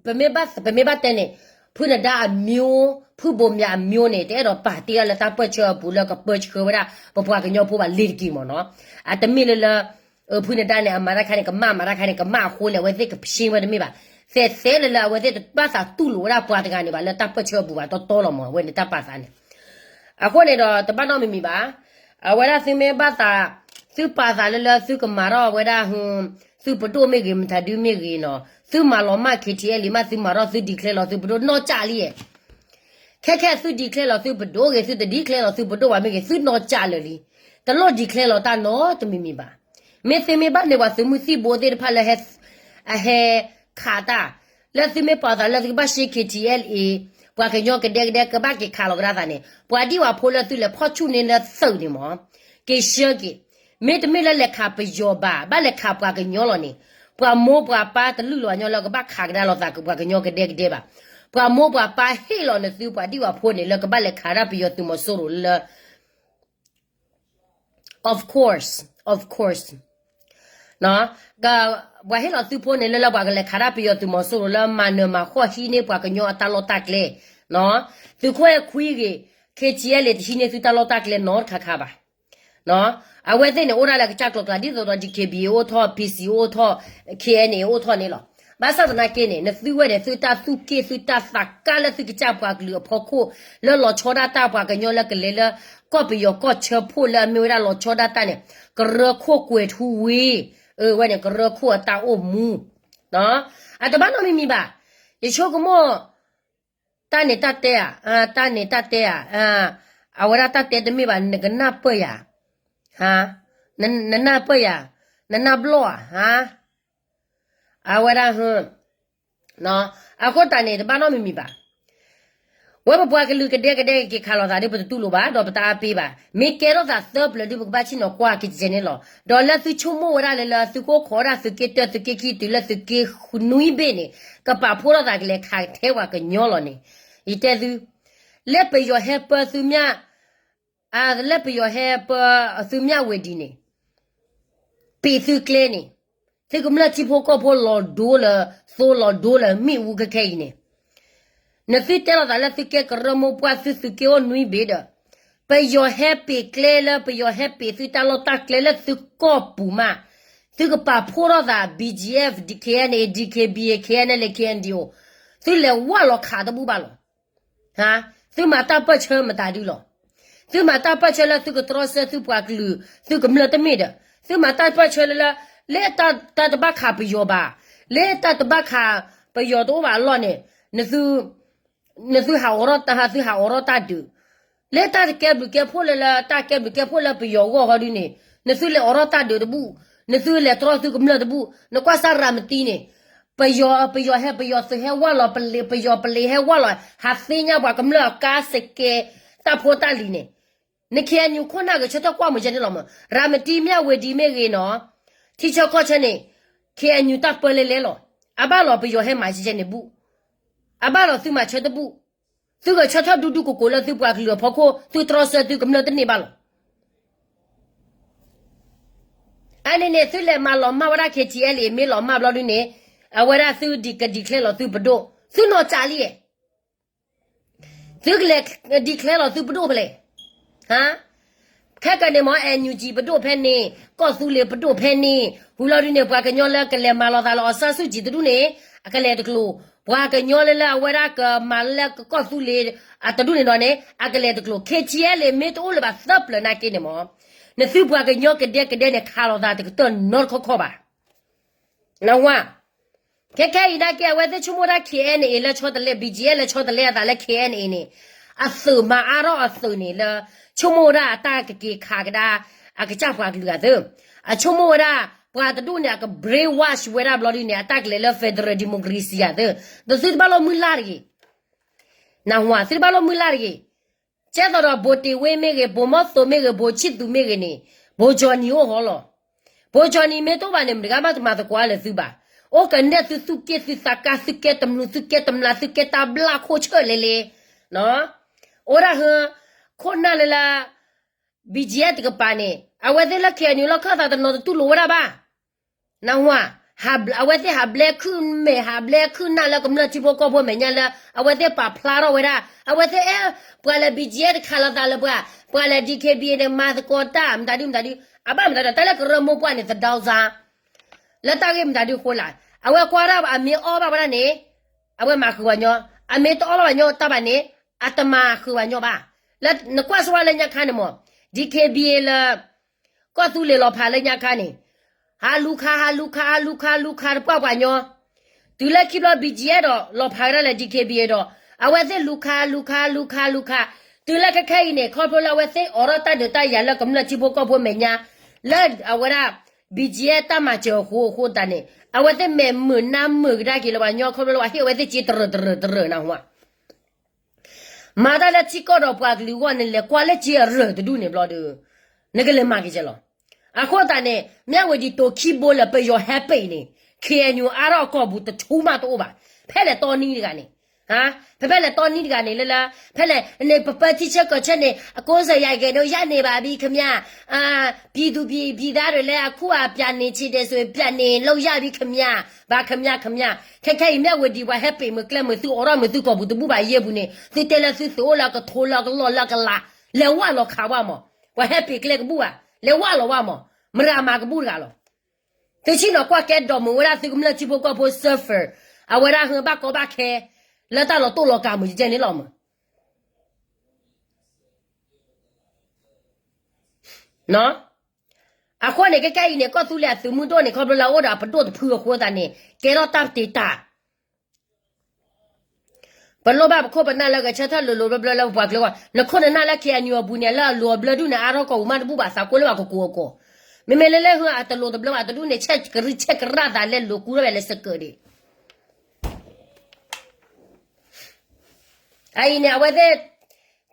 ပမ့ၢ်ဘၣ်တဲန့ၣ် ဖုနဒါအမျိုး ဖုဘိးမၠးအမျိုးန့ၣ် တအဲၣ်ဒိးပာ်တ့ၢ်ဒၣ်လၢတၢ်ပၢၢ်ဆၢအပူၤလၢကပၢဆှၢဝဲဒၣ် ပပှၤကညီဖိဘၣ်လ့ၤတက့ၢ်မးနီၤ. အတမ့ၢ်လၢလၢ ဖုနဒါန့ၣ် အမၤတၢ်ခါန့ၣ် ကမၣ်မၤတၢ်ခါန့ၣ် ကမၣ်အဃိလဲၣ် အဝဲသ့ၣ်ကရှင်းဝဲတမ့ၢ်ဘၣ်. သဲးသဲလၢလၢအဝဲသ့ၣ်တဘၣ်သးတူၢ်လိာ်ဝဲဒၣ်ပှၤတဂၤန့ၣ်ဘၣ် လၢတၢ်ပၢၢ်ဆၢအပူၤဘၣ်တီတီလီၤမး အဝဲန့ၣ်တၢ်ပာ်သးန့ၣ် အဃိန့ၣ်ဒီးတဘၣ်နီတမံၤမံၤဘၣ်. အဝဲဒၣ်သုမ့ၢ်ဘၣ်သး သုပာ်သးလၢလၢသုကမၤထီၣ်ဝဲဒၣ် သုးပဒိၣ်မ့ၢ်ဂ့ၤ မတၤဒုမ့ၢ်ဂ့ၤနီၤ သုမၤလီၤမၢ် K T L မး သုမၤထီၣ်သု declare လီၤသုးပဒိၣ်နီၢ်ကၠးလံ. ခဲခဲသု declare လီၤသုးပဒိၣ်ဂ့ၤ သုတ declare လီၤသုးပဒိၣ်ဘၣ်မ့ၢ်ဂ့ၤ သုနီၢ်ကၠးလၢာ်လံ. တလိၣ် declare လီၤတၢ်နီတမံၤမံၤဘၣ်. မ့ၢ်သုမ့ၢ်ဘၣ်န့ၢ်ပှၤသုးမုၢ်သံၣ်ဘိသ့ၣ်တဖၣ်လၢ အဟဲခးတၢ် လၢသုမ့ၢ်ပာ်သးလၢသုကဘၣ်ရှဲ K T L A ပှၤကညီကဒဲကဒဲကဘၣ်က့ၤခးလီၤကဒါသးန့ၣ် ပှၤဒံၣ်ဝၤဖိလၢသုလဲၤဖီၣ်ဆူၣ်န့ၢ်လၢသုးန့ၣ်မး က့ၤဆှၢက့ၤ. မ့တမ့ၢ်လၢလဲၤခးပယီၤဘၣ် ဘၣ်လဲၤခးပှၤကညီလီၤန့ၣ် ပှၤမိၢ်ပှၤပၢ်တလုၢ်လီၤညီလၢကဘၣ်ခးကဒါလိာ်သးပှၤကညီကဒဲကဒဲဘၣ်. ပှၤမိၢ်ပှၤပၢ်ဟ့ၣ်လီၤနသုပှၤဒံၣ်ဝၤဖိန့ၣ် လၢကဘၣ်လဲၤခးဒၣ်ပယီၤသုးမီၤစိရိၤလၢ of course, of course ပှၤဟ့ၣ်လီၤသုဖိန့ၣ် လၢလၢပှၤကလဲၤခးဒၣ်ပယီၤသုးမီၤစိရိၤလၢမၤနၢၤမၤဃီၣ်ဟံးန့ၢ်ပှၤကညီအတၢ်လီၢ်တၢ်ကျဲ, သုးခိၣ်အဲၣ်ခွံဂ့ၤ K T L တဟံးန့ၢ်သုတၢ်လီၢ်တၢ်ကျဲနီတခါခါဘၣ်. အဝဲသ့ၣ်န့ၣ် အိၣ်ဒၣ်လၢကစၢ်ကျိၤကျါ ဒ်သိးဒီး D K B A အိၣ်ထီၣ် P C အိၣ်ထီၣ် K N A အိၣ်ထီၣ်န့ၣ်လီၤ. ဘၣ်ဆၣ်သနာ်က့န့ၣ် နသုဝဲန့ၣ် သုတၢ်သူၣ်က့ၣ်သုတၢ်သးကါလၢသုကစၢ်ပှၤကလုာ်အဖီခိၣ် လၢလီၤဆီဒၣ်တၢ်ပှၤကညီလၢကလဲၤလၢ ကီၢ်ပယီၤကီၢ်ဆၢဖှိၣ်လၢအမ့ၢ်ဝဲဒၣ်လီၤဆီဒၣ်တၢ်န့ၣ် ကရၢခိၣ်ကွဲၤထူဝ့, အဝဲန့ၣ် ကရၢခိၣ်အတၢ်အိၣ်မူ အတဘၣ်နီတမံၤမံၤဘၣ်. ယဆိကမိၣ် တၢ်န့ၣ်တၢ်တဲဧါ, တၢ်န့ၣ်တၢ်တဲဧါ, အဝဲဒၣ်တၢ်တဲတမ့ၢ်ဘၣ် နကနၢ်ပၢၢ်ယၤ, နနၢ်ပၢၢ်ယၤ, နနၢ်ဘျီၣ်ဧါ, အဝဲဒၣ် အဃိတၢ်န့ၣ် တဘၣ်နီတမံၤမံၤဘၣ်. ဝဲပပှၤကလုာ်ကဒဲကဒဲက့ၤခးလိာ်သးဒီး ပတတူၢ်လိာ်ဘၣ် ဒီးပတအါပ့ဘၣ်. မ့ၢ်ကဲထီၣ်သးသၢပျၢၤဒီး ပကဘၣ်ဆ့ၣ်နီၤကွၢ်က့ၤကဲန့ၣ်လီၤ. ဒီးလၢသုဆိကမိၣ်ဝဲဒၣ်လၢလၢသုကအိၣ်ခိးဝဲဒၣ်သုးက့တၢ သုးက့ခံတုၤလၢသုးက့နွံဘ့ၣ်န့ၣ် ကပာ်ဖှိၣ်ထီၣ်သးကလဲၤခးထဲပှၤကညီလီၤန့ၣ်, ယတဲသု, လၢပယီၤဟဲပၢသုမျၢ် လၢပယီၤဟဲပၢသုမျၢ်ဝ့ၤဒံးန့ၣ် ပံးသုကျဲန့ၣ် သုကမျၢၢ်ထံဖိကီၢ်ဖိလီၤဒိလၢ သိလီၤဒိလၢမ့ၣ်အူခဲခဲအံၤန့ၣ်, နသုတဲလိာ်သးလၢသုကဲကရၢမိၢ်ပှၢ်သုသုးက့အိၣ်နွံဘ့ၣ်ဒီး ပယီၤဟဲပံးကျဲလၢ ပယီၤဟဲပံးသုတၢ်လီၢ်တၢ်ကျဲလၢသုကီၢ်ပူၤမး, သုကပာ်ဖှိၣ်ထီၣ်သး B G F, D K N A, D K B A, K N L A, K N D O, သုလဲၤဝၢ်လီၤခးတဘူၣ်ဘၣ်လီၤ. သုမၤတၢ်ပၢၢ်ဆၢမတၤဒုလီၤ. သုမၤတၢ်ပၢၢ်ဆၢလၢသုကတြီဆၢသုပှၤကလုာ် သုကမျၢၢ်တမ့ၢ်ဒီး သုမၤတၢ်ပၢၢ်ဆၢလၢလၢ လၢတၢ်တဘၣ်ခးပယီၤဘၣ်, လၢတၢ်တဘၣ်ခးပယီၤတအိၣ်ဘၣ်အလီၢ်န့ၣ် နသုဟးအိးထီၣ်တၢ် သုဟးအိးထီၣ်တၢ်ဒုး, လၢတၢ်တကဲဘျုးကဲဖှိၣ်လၢလၢ တၢ်ကဲဘျုးကဲဖှိၣ်လၢပယီၤဂီၢ်ဃီဒုန့ၣ် နသုလဲၤအိးထီၣ်တၢ်ဒုးတဘူၣ်, နသုလဲၤတြီသုကမျၢၢ်တဘူၣ်, နကွၢ်စၢ်ရၤမတံန့ၣ် ပယီၤ ပယီၤဟဲ ပယီၤသုးဟဲဝၢ်လီၤ ပလ့ၤ ပယီၤပလ့ၤဟဲဝၢ်လီၤ ဟးသ့ၣ်ညါပှၤကမျၢၢ်အကါစကဲ တၢ်ဖိတၢ်လံၤန့ၣ်, န K N U ခိၣ်နၢ်ဂဲၤဆၢထၢၣ်ကွၢ်မုာ်ကဲန့ၣ်လီၤမး, ရၤမတံ မၠၣ်ဝ့ၤဒံးမ့ၢ်ဂ့ၤနီၤ, ထံဆၢကီၢ်ဆၢန့ၣ် K N U တၢ်ပၢလဲလဲလီၤ. အဘၣ်လီၤပယီၤဟဲမၤကဲန့ၣ်ဘူၣ်, အဘၣ်လီၤသုမၤဆၢတဘူၣ်, သုဂဲၤဆၢထၢၣ်ဒူဒူကိးကိးလၢသုပှၤကလုာ်အဖီခိၣ် သုတြီဆၢသုကမျၢၢ်တန့ၢ်ဘၣ်လီၤ. အန့ၣ်န့ၣ် သုလဲၤမၤလီၤမၢ်ဝဲဒၣ် K T L A မ့ၢ်လီၤမၢ်ဘျီဒုန့ၣ် အဝဲဒၣ်သုက declare လီၤသုပဒိၣ်, သုနီၢ်ကးလံဧါ. သုကလဲၤ declare လီၤသုပဒိၣ်ဖဲလဲၣ်. ခဲကနံၣ်မ့ၢ် N U G ပဒိၣ်ဖဲန့ၣ်, ကီၢ်သူလ့ၤပဒိၣ်ဖဲန့ၣ်, ဝံၤလီၤဒုန့ၣ် ပှၤကညီလၢကလဲၤမၤလီၤသးလၢအီၣ်ဆၣ်စူၣ်ကံၤတဒူၣ်န့ၣ် အကလဲၤတကျိၤ, ပှၤကညီလၢလၢအဝဲဒၣ်ကမၤလၢကီၢ်သူလ့ၤအတဒူၣ်န့ၣ်ဒီးန့ၣ် အကလဲၤတကျိၤ, K T L A မ့ၢ်တအိၣ်လၢၤဘၣ်သၢပျၢၤနာ်က့န့ၣ်မ့ၢ် နသုပှၤကညီကဒဲကဒဲန့ၣ် ခးလိာ်သးတကတၢၢ်နီတခီခီဘၣ်. နဝါ, ခဲခဲအံၤနာ်က့ အဝဲသ့ၣ်ဆိကမိၣ်ဝဲဒၣ် K N A လၢဆီတလဲ B G F လၢဆီတလဲအသးလၢ K N A န့ၣ်, အသုးမၤအါထီၣ်အသုးန့ၣ်လၢ ဆိကမိၣ်ဝဲဒၣ်အတၢ်ကက့ၤခးကဒါ အကစၢ်ပှၤကလုာ်အသုး, အဆိကမိၣ်ဝဲဒၣ် ပှၤတဒူၣ်န့ၣ် အက brainwash ဝဲဒၣ်ဘျီဒုန့ၣ် အတၢ်ကလဲၤလၢ federal democracy ဧါသ့, ဒီးသုတဘၣ်လိၣ်မုၢ်လၢ်တဂ့ၤ, နၢ်ဟူဧါ, သုတဘၣ်လိၣ်မုၢ်လၢ်တဂ့ၤ, ကဲသိးဒီး ဘိၣ်တ့ၢ်ဝ့မ့ၢ်ဂ့ၤ, ဘိၣ်မီၣ်သိးမ့ၢ်ဂ့ၤ, ဘိၣ်ဆံၣ်သူးမ့ၢ်ဂ့ၤန့ၣ် ဘိၣ်ကၠီၣ်နံၤအိၣ်ဟီလီၤ. ဘိၣ်ကၠီၣ်နံၤမ့ၢ်တအိၣ်ဘၣ်န့ၣ် မတဂၤမးတမၤသကိးလၢသုဘၣ်. အိၣ်ကနဲၣ်သုသူၣ်က့ၣ်သုသးကါ သုကဲတမျိး သုကဲတမျာ် သုကဲတၢ်ဘျၣ်ခိၣ်ဆၢၣ်လဲၤလဲၤ, အိၣ်ဒၣ်ဟၢ ခိၣ်နၢ်လၢလၢ BGF တကပၤန့ၣ် အဝဲသ့ၣ်လၢ KNU လီၢ်ခၢၣ်သးတနီၤတတူၢ်လိာ်ဝဲဒၣ်ဘၣ်. နၢ်ဟူဧါ, အဝဲသ့ၣ်ဟးဘျဲခုၣ်မဲာ် ဟးဘျဲခုၣ်နၢ်လၢကမျၢၢ်ထံဖိကီၢ်ဖိမဲာ်ညါလၢ အဝဲသ့ၣ်ပာ်ဖျါထီၣ်ဝဲဒၣ် အဝဲသ့ၣ်အဲၣ်ပှၤလၢ BGF တခးလိာ်သးလၢပှၤ, ပှၤလၢ DKBA န့ၣ် မၤသကိးတၢ်မတၤဒုမတၤဒု, အဘၣ်မတၤဒု တၢ်လၢကရၢမိၢ်ပှၢ်န့ၣ် သဒီစါ လၢတၢ်ဂ့ၢ်မတၤဒုအဃိလၢ်, အဝဲကွၢ်ဒၣ်အမ့ၢ်အီၣ်ဘၣ်ဝဲဒၣ်န့ၣ် အဝဲမၤဃုာ်ပှၤညီ, အမ့ၢ်တအီၣ်ဘၣ်ပှၤညီတၢ်ဘၣ်န့ၣ် အတမၤဃုာ်ပှၤညီဘၣ်. လၢနကွၢ်စ့ၢ်ဝဲလၢညါခါန့ၣ်မး DKBA လၢ ကီၢ်သူလ့ၤလီၤဖးလၢညါခါန့ၣ် ဟးလူၤခး ဟးလူၤခး ဟးလူၤခး လူၤခးတပှၢ်ပှၤညီ, တုၤလၢခံဘျီ BGF ဒီး လီၤဖးဝဲဒၣ်လၢ DKBA ဒီး အဝဲသ့ၣ်လူၤခး လူၤခး လူၤခး လူၤခး, တုၤလၢခဲခဲအံၤန့ၣ် ခီဖျိလၢအဝဲသ့ၣ်အိးထီၣ်တၢ်ဒုးတၢ်ယၤလၢကမျၢၢ်ထံဖိကီၢ်ဖိမဲာ်ညါ လၢအဝဲဒၣ် BGF တၢ်မၤစၢၤအဃိအဃိသတးန့ၣ် အဝဲသ့ၣ်မဲာ်မုာ်နါမုာ်ကဒါက့ၤလၢပှၤညီ ခီဖျိလၢပှၤဟ့ၣ်အဝဲသ့ၣ်စ့တရၢၢ်တရၢၢ်တရၢၢ် နၢ်ဟူဧါ. မၤတၢ်လၢထံကီၢ်ဒီးပှၤကလုာ်အဂီၢ်န့ၣ် လဲၤကွၢ်လၢစ့အရၢၢ်တဒူၣ်န့ၣ်ဘျီဒီး နကလဲၤမၤက့ၤကဲလီၤ. အဃိသတးန့ၣ် မ့ၢ်ဝံၤဒ်တိၤခံဘိလၢပယီၤဟဲပ့ၤန့ၣ် KNU အါထီၣ်အကီၢ်ပူၤတထူမးတအိၣ်ဘၣ်. ဖဲလဲၣ်တီနံတဂၤန့ၣ် ဖဲဖဲလဲၣ်တီနံတဂၤန့ၣ်လၢလၢ ဖဲလဲၣ်န့ၣ် ပပၢထံဆၢကီၢ်ဆၢန့ၣ် အကိးစၢၤယၤကဲၤဒိးယၢ်န့ၢ်ဘၣ်ဘံၣ်ခမၠၣ် ပြည်သူပြည်သားတွေလည်း အခုအပြန်နေချင်တယ်ဆိုရင် ပြန်နေလို့ရပြီခင်ဗျာ, ဘၣ်ခမၠၣ်ခမၠၣ်, ခဲခဲအံၤမ့ၢ်ဝံၤဒံး ပှၤဟဲပ့ၤမုၢ်ကျဲမုၢ်သုအိးထီၣ်မုၢ်သုကီၢ်ပူၤတဘူၣ်ဘၣ်ယဲၢ်ပူၤန့ၣ် သုတဲလၢသုသုးအိၣ်လၢကထိလၢကလီၢ်လၢကလး, လဲၤဝၢ်လီၤခးဝဲမး, ပှၤဟဲပ့ၤကျဲကဘူၣ်ဘၣ်, လဲၤဝၢ်လီၤဝဲမး, မရၤမၤကဘူၣ်တဂၤလီၤ. သုဆ့ၣ်နီၤကွၢ်ကဲဒီးမုၢ်ဝဲဒၣ်သုကမျၢၢ်ထံဖိကီၢ်ဖိ suffer, အဝဲဒၣ်ဟၢဘၣ်ကီဘၣ်ခဲ လၢတၢ်လီၤတိၢ်လီၤကၤမုၢ်ကဲန့ၣ်လီၤမး အဃိန့ၣ် ခဲခဲအံၤန့ၣ် ကီၢ်သူလ့ၤအသုးမုၢ်ဒိၣ်န့ၣ် ခီဖျိလၢအအိၣ်ဒီးအပဒိၣ်တဖုအဃိသတးန့ၣ် ကဲထီၣ်တၢ်တ့တၢ်, ပလိၣ်ဘၣ်ပခိၣ်ပနၢ်လၢဂဲၤဆၢထၢၣ်လိၤလိၤဘျၢဘျၢလၢပပှၤကလုာ်အဂီၢ်, နခိၣ်နနၢ်လၢ KNU အပူၤန့ၣ် လၢအလိၤအဘျၢဒုၣ်န့ၣ် အါထီၣ်ကီၢ်ပူၤမးတဘူၣ်ဘၣ် သးကိးလၢပှၤကကိးအကီၢ်, မ့မ့ၢ်လၢလၢဟၢအတလိၤတဘျၢဘၣ်တဒူၣ်န့ၣ် ဆဲးကရံဆဲးကရၣ်သးလဲၤလိာ်ကူဝဲလဲၤစကၢးဒံး အအံၤန့ၣ် အဝဲသ့ၣ်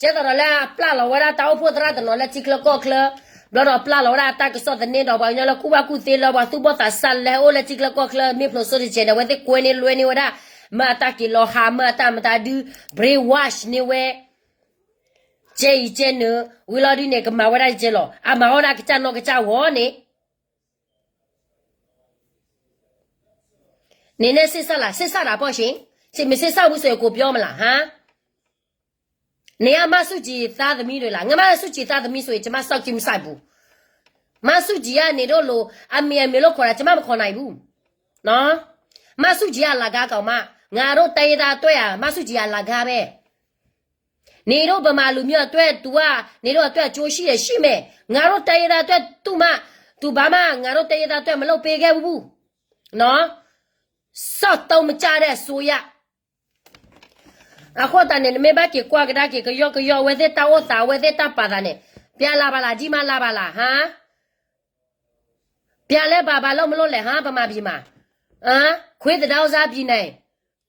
ကဲသိးဒီးလၢအပျၢ်လီၤဝဲဒၣ်တၢ်အိၣ်ဖှိၣ်သရၣ်တနီၤလၢထံချၢကီၢ်ချၢ, ဘျီဒီးပျၢ်လီၤဝဲဒၣ်တၢ်ကစီၣ်သန့ဒီးပှၤကညီလၢကူၣ်ဘၣ်ကူၣ်သ့လၢပှၤသူၣ်ဘီၣ်သးစၢ်လၢဟဲအိၣ်လၢထံချၢကီၢ်ချၢ မ့ၢ်ဖျိးစိတကဲးန့ၣ် အဝဲသ့ၣ်ကွဲန့ၢ်လွဲန့ၢ်ဝဲဒၣ်, မၤအတၢ်က့ၤလီၤဟး မၤအတၢ်မတၤဒု brainwash န့ၢ်ဝဲ, ကဲအံၤကဲနုာ် ဝံၤလီၤဒုန့ၣ် ကမၤဝဲဒၣ်ကဲလီၤ အမၤဝဲဒၣ်ကစၢ်နီၢ်ကစၢ်ဂီၤန့ၣ် နန့ၣ်စ့စၢ်လၢ် စ့စၢ်ဒၣ်ပီၢ်ဆ့, စ့မ့ၢ်စ့စၢ်ဝံၤစ့ၢ်ကိးပယီၤမလၢ်ဟါ, နယါမၤဆူၣ်ကံၤသးသမံဒၣ်လၢ်, ငါမၤဆူၣ်ကံၤသးသမံဆိၣ်ဂ့ၤ ကမၤစီၣ်ကံမုၢ်ဆၣ်ပူၤ, မၤဆူၣ်ကံၤယါန့ၣ်ဒိၣ်လိာ် အမ့ၢ်အမ့ၢ်လိာ်ခိးဒၣ် ကမၤမခီနၤအံၤပူၤ, မၤဆူၣ်ကံၤယါလၢ်ဂၤကီးမး, ငါဒိၣ်တဲယဲဒၣ်တွဲဧါ မၤဆူၣ်ကံၤယါလၢ်ဂၤဖဲ န့ၣ်ဒိၣ်ဗမာလူမျိုးအသွဲၣ်တူၢ်ဧါ, န့ၣ်ဒိၣ်အသွဲၣ်အကျိုးရှိတယ်ရှိမယ်, ငါတို့တိုင်းရင်းသားအတွက်တူၢ်မး, တူၢ်ဘၣ်မး, ငါတို့တိုင်းရင်းသားအတွက်မလုပ်ပေးခဲ့ဘူး, နော်, စောင့်တုံးမကျတဲ့အစိုးရ, အဃိသတးန့ၣ် နမ့ၢ်ဘၣ်က့ၤကွၢ်ကဒါက့ၤ ကယီကယီ အဝဲသ့ၣ်တၢ်အိၣ်သး အဝဲသ့ၣ်တၢ်ပာ်သးန့ၣ်, ပြန်လာပါလား, ဒ်မးလာပါလား, ဟါ, ပြန်လဲပါ, ဘာလို့မလုပ်လဲ, ဟါ, ဗမာပြည်မှာ, ခွေးသဒါဥစားပြည်နယ်,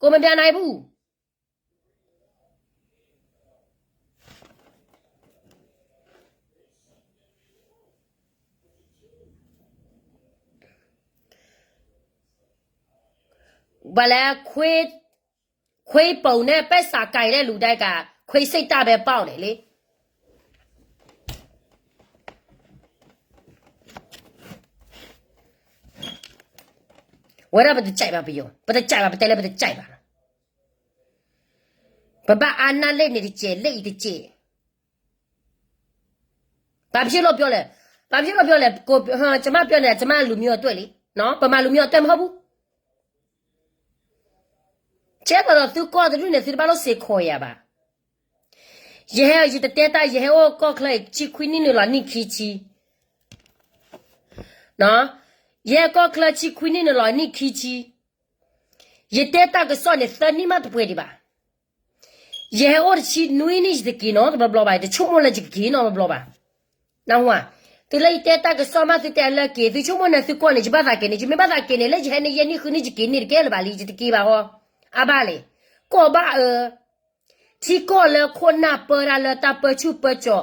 ကိုမပြန်နိုင်ဘူး. ဘာလဲ, ခွေး, ခွေးပုံနဲ့ ပိုက်ဆံကိုင်တဲ့လူတိုင်းက ခွေးစိတ်ဓာတ်ပဲပေါက်တယ်လေ. ဝဲဒၣ်ပတကြိုက်ဘၣ်ပယီၤ, ပတကြိုက်ဘၣ်, ပတဲလၢပတကြိုက်ဘၣ်လီၤ. ပဘၣ်အါနၢ်လ့ၣ်န့ၣ်တကဲး, လ့ၣ်အံၤတကဲး. ဘာဖြစ်လို့ပြောလဲ, ဘာဖြစ်လို့ပြောလဲ, ကို, ကျွန်မပြောနေတာ ကျွန်မလူမျိုးအတွက်လေ, နော်, ဗမာလူမျိုးအတွက်မဟုတ်ဘူး. ကဲသိးဒီးသုကီၢ်တဒူၣ်န့ၣ် သုတဘၣ်လိၣ်စ့ၢ်ကီးယၤဘၣ်. ယဟဲ, ယတတဲတၢ်, ယဟဲအိၣ်ကီၢ်ချၢ ဆံခွံနံၣ်န့ၣ်လီၤ နံၣ်ခံဆံ, နော်, ယဟဲကီၢ်ချၢ ဆံခွံနံၣ်န့ၣ်လီၤ နံၣ်ခံဆံ, ယတဲတၢ်ကစီၣ်န့ၣ် သၢနံၣ်မးတပှဲၤဒံးဘၣ်. ယဟဲအိၣ်တဆံနွံနံၣ် ယတက့ၤနီတဘျီဘျီဘၣ်, ယတဆိကမိၣ်လၢယကက့ၤနီတဘျီဘျီဘၣ်. နၢ်ဟူဧါ, သုလၢယတဲတၢ်ကစီၣ်မး သုတဲလၢက့ၤ သုဆိကမိၣ်န့ၣ် သုကီၢ်န့ၣ် ယဘၣ်သးက့ၤန့ၣ် ယမ့ၢ်ဘၣ်သးက့ၤန့ၣ် လၢယဟဲန့ၣ်ယဲၢ်နံၣ်ဃုနံၣ် ယက့ၤန့ၢ်တကဲလၢၤဘၣ်လံ ယတက့ၤဘၣ်ဃီ, အါဘၣ်လဲၣ်, ကီၢ်ဘၣ်အၢ, ထံကီၢ်လၢခိၣ်နၢ်ပၢတၢ်လၢတၢ်ပၢဆူၣ်ပၢကၠီၤ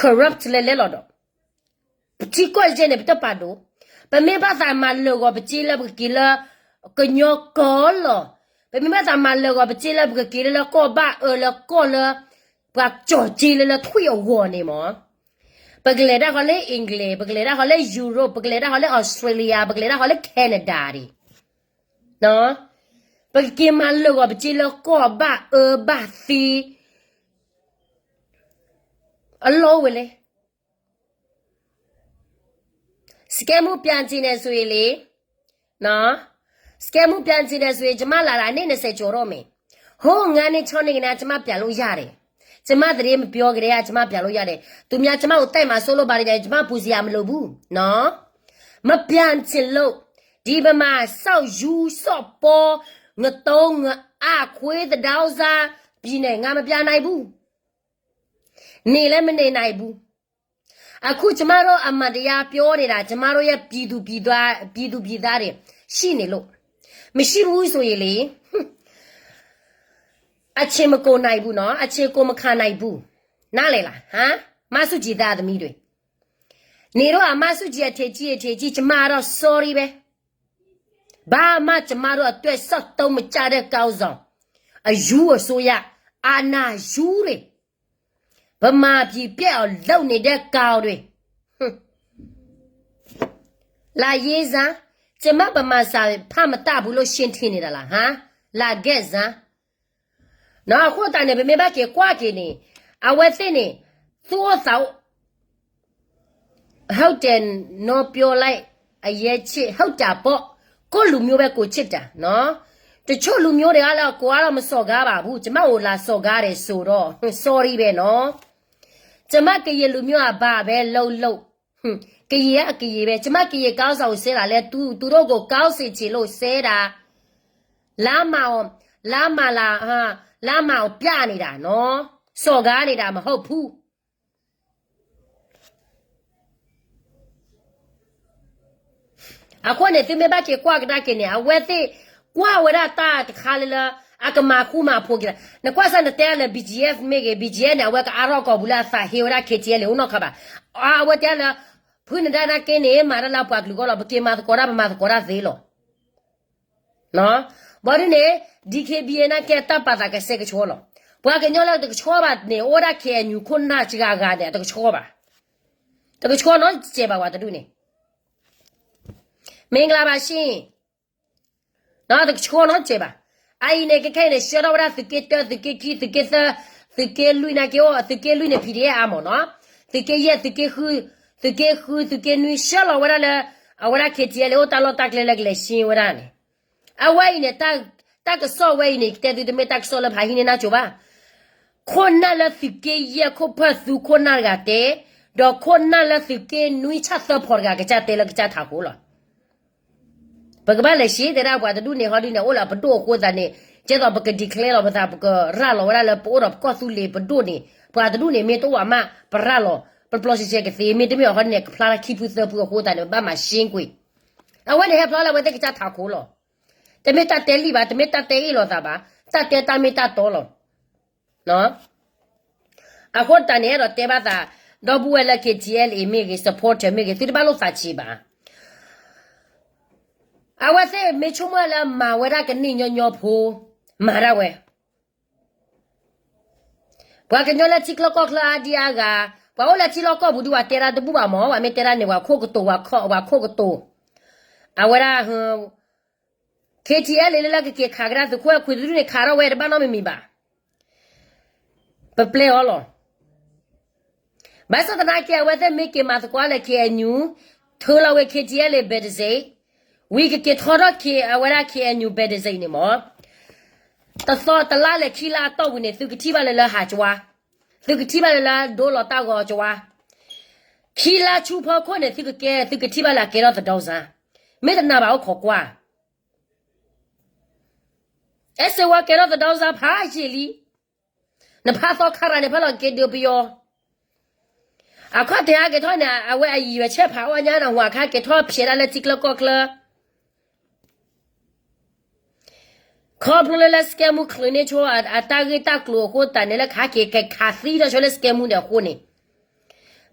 corrupt လဲၤလဲၤလီၤဒီး ပထံကီၢ်ယဲၢ်န့ၣ် ပတပာ်ဒိၣ်, ပမ့ၢ်ဘၣ်သးမၤလၢာ်ဂီၤပစ့လၢပကက့ၤလၢ ကညီကီၢ်လီၤ, ပမ့ၢ်ဘၣ်သးမၤလၢာ်ဂီၤပစ့လၢပကက့ၤလၢလၢကီၢ်ဘၣ်အၢလၢကီၢ်လၢ ပှၤကၠီၤစ့လၢလၢထွံၣ်အဂီၢ်န့ၣ်မး, ပကလဲၤဒၣ်ဃီလၢ England, ပကလဲၤဒၣ်ဃီလၢ Europe, ပကလဲၤဒၣ်ဃီလၢ Australia, ပကလဲၤဒၣ်ဃီလၢ Canada ဒံး ပကက့ၤမၤလၢာ်ဂီၤပစ့လၢကီၢ်ဘၣ်အၢဘၣ်သံ အလီၢ်ဝဲလဲၣ်. စကဲမူပျၢ်စ့န့ၣ်ဆိအံၤလံ, စကဲမူပျၢ်စ့န့ၣ်ဆိအံၤ ကမၣ်လၢ်လၢ်န့ၣ်နစဲးကၠီၤထီၣ်မ့ၢ်, ဟိငါန့ၣ်ဆီန့ၣ်ကနၣ် ကမၣ်ပျၢ်လိယၤဒဲး, ကမၣ်သရ့မပျီကဒဲး ကမၣ်ပျၢ်လိယၤဒဲး, တုၤမ့ၢ်ကမၣ်အိၣ်တဲမၤစိလိဘၣ်ဒ်န့ၣ် ကမၣ်ပူၤစံယၤမလိာ်ဘူး, မပျၢ်စ့လိာ်, ဒ်ပမၤစီၣ်ယူစီၣ်ပီ, ငတိငအါခွ့သဒါ စၢ်, ပံၤန့ၣ် ငါမပျၢ်နၤအံၤဘူး, န့ၣ်လၢမန့ၢ်နၤအံၤဘူး. အခု ကျမတို့ အမှန်တရား ပြောနေတာ ကျမတို့ရဲ့ ပြည်သူပြည်သား ပြည်သူပြည်သားတွေ ရှိနေလို့ မရှိဘူးဆိုရင်လေ အချိန်မကုန်နိုင်ဘူးနော် အချိန်ကုန်မခံနိုင်ဘူး နားလည်လား ဟမ် မဆူၣ်ကြည် သားသမီးတွေ နေတော့ အမဆူၣ်ကြည် အထင်ကြီး အထင်ကြီး ကျမတော့ sorry ပဲ ဘာမှ ကျမတို့အတွက် စက်သုံးမကျတဲ့ ခေါင်းဆောင် အယူအစိုးရ အာဏာယူတွေ ဗမာပြည်ပျက်အောင်လုပ်နေတဲ့ကောင်တွေ လာရေးစမ်း ကျမဗမာစာဖတ်မတတ်ဘူးလို့ ရှင်းထင်နေတာလား ဟမ် လာခဲ့စမ်း နော် အဃိသတးန့ၣ် ပမ့ၢ်ဘၣ်က့ၤကွၢ်က့ၤန့ၣ် အဝဲသ့ၣ်န့ၣ် သူၣ်အိၣ်သးအိၣ် ဟုတ်တယ်နော် ပြောလိုက် အရေးချစ် ဟုတ်တာပေါ့ ကိုယ့်လူမျိုးပဲ ကိုယ်ချစ်တာနော် တချို့လူမျိုးတွေကလည်း ကိုယ်ကတော့ မစော်ကားပါဘူး ကျမကို လာစော်ကားတယ်ဆိုတော့ sorry ပဲနော် ကျမကရင်လူမျိုးက ဘာပဲလုပ်လုပ် ကရင်က ကရင်ပဲ ကျမကရင်ခေါင်းဆောင်ကို ဆဲတာလဲ သူ သူတို့ကို ကောင်းစေချင်လို့ ဆဲတာ လမ်းမှန်အောင် လမ်းမှန်လာ လမ်းမှန်ကို ပြနေတာနော် စော်ကားနေတာ မဟုတ်ဘူး အဃိန့ၣ် သုမ့ၢ်ဘၣ်က့ၤကွၢ်ကဒါက့ၤန့ၣ် အဝဲသ့ၣ် ကွၢ်ဝဲဒၣ်တၢ်တခါလၢလၢ အကမၤဃူမၤဖိးက့ၤ နကွၢ်စၢ်နတဲလၢ ဘီၣ်ကၠံအ့ဖ် မ့ၢ်ဂ့ၤ ဘီၣ်ကၠံအ့ဖ် န့ၣ် အဝဲကအါထီၣ်ကီၢ်ပူၤလၢအသးဟ့ဝဲဒၣ် ခ့ၣ်ထံအဲလ် အိၣ်နီတခါဘၣ် အဝဲတဲလၢ ဖုနဒါနာ်က့န့ၣ် မၤတၢ်လၢပှၤကလုာ်အဂီၢ်လီၤ ပက့ၤမၤသကိးတၢ် ပမၤသကိးတၢ်သ့လီၤ ဘၣ်ဒ်န့ၣ် ဒံၣ်ခ့ၣ်ဘံၣ်အ့ၣ် နာ်က့အတၢ်ပာ်သးကဆှဲကဆှီလီၤ ပှၤကညီလၢတကဆှီဘၣ်န့ၣ် အိၣ်ဝဲဒၣ် ခ့ၣ်အဲၣ်ယူၣ် ခိၣ်နၢ်စှၤဂၤန့ၣ် တကဆှီဘၣ် တကဆှီနီတစဲးဘၣ် ပှၤတဒူၣ်န့ၣ် မ့ၢ်ကလါဘၣ်ရှ့ တကဆှီနီတစဲးဘၣ် အအံၤန့ၣ် ခဲခဲအံၤန့ၣ် ဆှၢထီၣ်ဝဲဒၣ်သုးက့တၢ သုးက့ခံ သုးက့သၢ သုးက့လွံၢ်နာ်က့အိၣ် သုးက့လွံၢ်န့ၣ် ဖံးဒံးအါမးနီၤ သုးက့ယဲၢ် သုးက့ဃု သုးက့ဃု သုးက့နွံ ဆှၢလီၤဝဲဒၣ်လၢ အဝဲဒၣ် ခ့ၣ်ထံအဲလ် အိၣ်တၢ်လီၢ်တၢ်ကျဲလၢကလဲၤဆှၢဝဲဒၣ်န့ၣ် အဝဲအံၤန့ၣ် တၢ်ကစီၣ်ဝဲအံၤန့ၣ် ကတဲသုတမ့ၢ်တၢ်ကစီၣ်လၢဖးဟံးန့ၢ်နၢ်ကၠိဘၣ် ခိၣ်နၢ်လၢသုးက့ယဲၢ် ခိၣ်ဖၢၣ်သူခိၣ်နၢ်တဂၤတဲ ဒီးခိၣ်နၢ်လၢသုးက့နွံ ဆၣ်သၢဖီတဂၤ ကစၢ်တဲလၢကစၢ်ထးခိၣ်လီၤ ပကဘၣ်လဲၤရှဲတဲဒၣ်ပှၤတဒူၣ်န့ၣ် ဟီဒုန့ၣ် အိၣ်လၢပဒိၣ်အဃိသတးန့ၣ် ကဲသိးပက declare လီၤပသး ပကရၤလီၤဝဲဒၣ်လၢပအိၣ်ဒီးပကီၢ်သူလ့ၤပဒိၣ်န့ၣ် ပှၤတဒူၣ်န့ၣ် မ့ၢ်တအိၣ်ဘၣ်မး ပရၤလီၤ ပျီပျီရှဲရှဲကသ့ မ့တမ့ၢ်အဃိန့ၣ် ကဖျါလၢခံဖုသၢဖုအဃိသတးန့ၣ် ပဘၣ်မၤရှဲကွံာ် အဝဲန့ၣ်ဟဲဖျါလၢအဝဲသ့ၣ်ကစၢ်ထးခိၣ်လီၤ တမ့ၢ်တၢ်တဲလံာ်ဘၣ် တမ့ၢ်တၢ်တဲအ့ၣ်လိာ်သးဘၣ် တၢ်တဲတၢ်မ့ၢ်တၢ်တီလီၤ အဃိတးန့ၣ် အဲၣ်ဒိးတဲဘၣ်သး ဒီပုၢ်ဝဲၢ်လၢ ခ့ၣ်ထံအဲလ်အ့ၣ် မ့ၢ်ဂ့ၤ supporter မ့ၢ်ဂ့ၤ သုတဘၣ်လိၣ်သးဆံးဘၣ် အဝဲသ့ၣ်မ့ၢ်ဆိကမိၣ်လၢမၤဝဲဒၣ်ကန့ၢ်ညီညီဖိ မၤဒၣ်ဝဲ ပှၤကညီလၢထံချၢကီၢ်ချၢအါဒံအါဂၤ ပှၤအိၣ်လၢထံလီၢ်ကီၢ်ပူၤဒုး ပှၤတဲဒၣ်တဘူၣ်ဘၣ်မး ပှၤမ့ၢ်တဲဒၣ်န့ၣ် ပှၤခိၣ်ကတိၤ ပှၤခိၣ်ကတိၤ အဝဲဒၣ် ခ့ၣ်ထံအဲလ်အ့ၣ် လၢလၢကက့ၤခးကဒါသုးခိၣ်အဲခွံတဒုန့ၣ် ခးထီၣ်ဝဲတဘၣ်နီတမံၤမံၤဘၣ်. ပပျဲအီၤလီၤ. ဘၣ်ဆၣ်သနာ်က့ အဝဲသ့ၣ်မ့ၢ်က့ၤမၤသကိးလၢ ခ့ၣ်အဲၣ်ယူၣ် ထုးလီၤဝဲ ခ့ၣ်ထံအဲလ်အ့ၣ် ဘဲးတစ့း, ဝံၤကက့ၤထီထီၣ်က့ၤအဝဲဒၣ် ခ့ၣ်အဲၣ်ယူၣ် ဘဲးတစ့းန့ၣ်မး တသီတလါလဲၣ်ခံလါအတီၢ်ပူၤန့ၣ် သုကထံၣ်ဘၣ်လၢလၢဟးကဝါ, သုကထံၣ်ဘၣ်လၢလၢဒိလီၤတၢ်ဂီၤကဝါ, ခံလါဆူဖီခိၣ်န့ၣ် သုကကဲ သုကထံၣ်ဘၣ်လၢအကဲထီၣ်သဒီစါ, မ့ၢ်တနာ်ဘၣ်အိၣ်ခိးကွၢ် အဲၣ်စ့ဝါကဲထီၣ်သဒီစါဖးယံာ်လံ, နဖးသီခါရၤန့ၣ် ဖဲလီၤက့ၤဒုးပယီၤ, အခီၣ်ထံးဟဲက့ၤထီၣ်န့ၣ် အဝဲအယံာ်ဝဲဆဲးဖးအီၣ်ညါန့ၣ် ဟူးခါက့ၤထီၣ်ဖျဲးဒၣ်လၢထံချၢကီၢ်ချၢ ခီဖျိလၢလၢ scam မူချုးန့ၢ်ဆိ အတၢ်ဂ့ၢ်တၢ်ကျိၤအဃိသတးန့ၣ် လၢကဟဲက့ၤကခးသံထီၣ်ဆိလၢ scam မူန့ၣ်အဃိန့ၣ်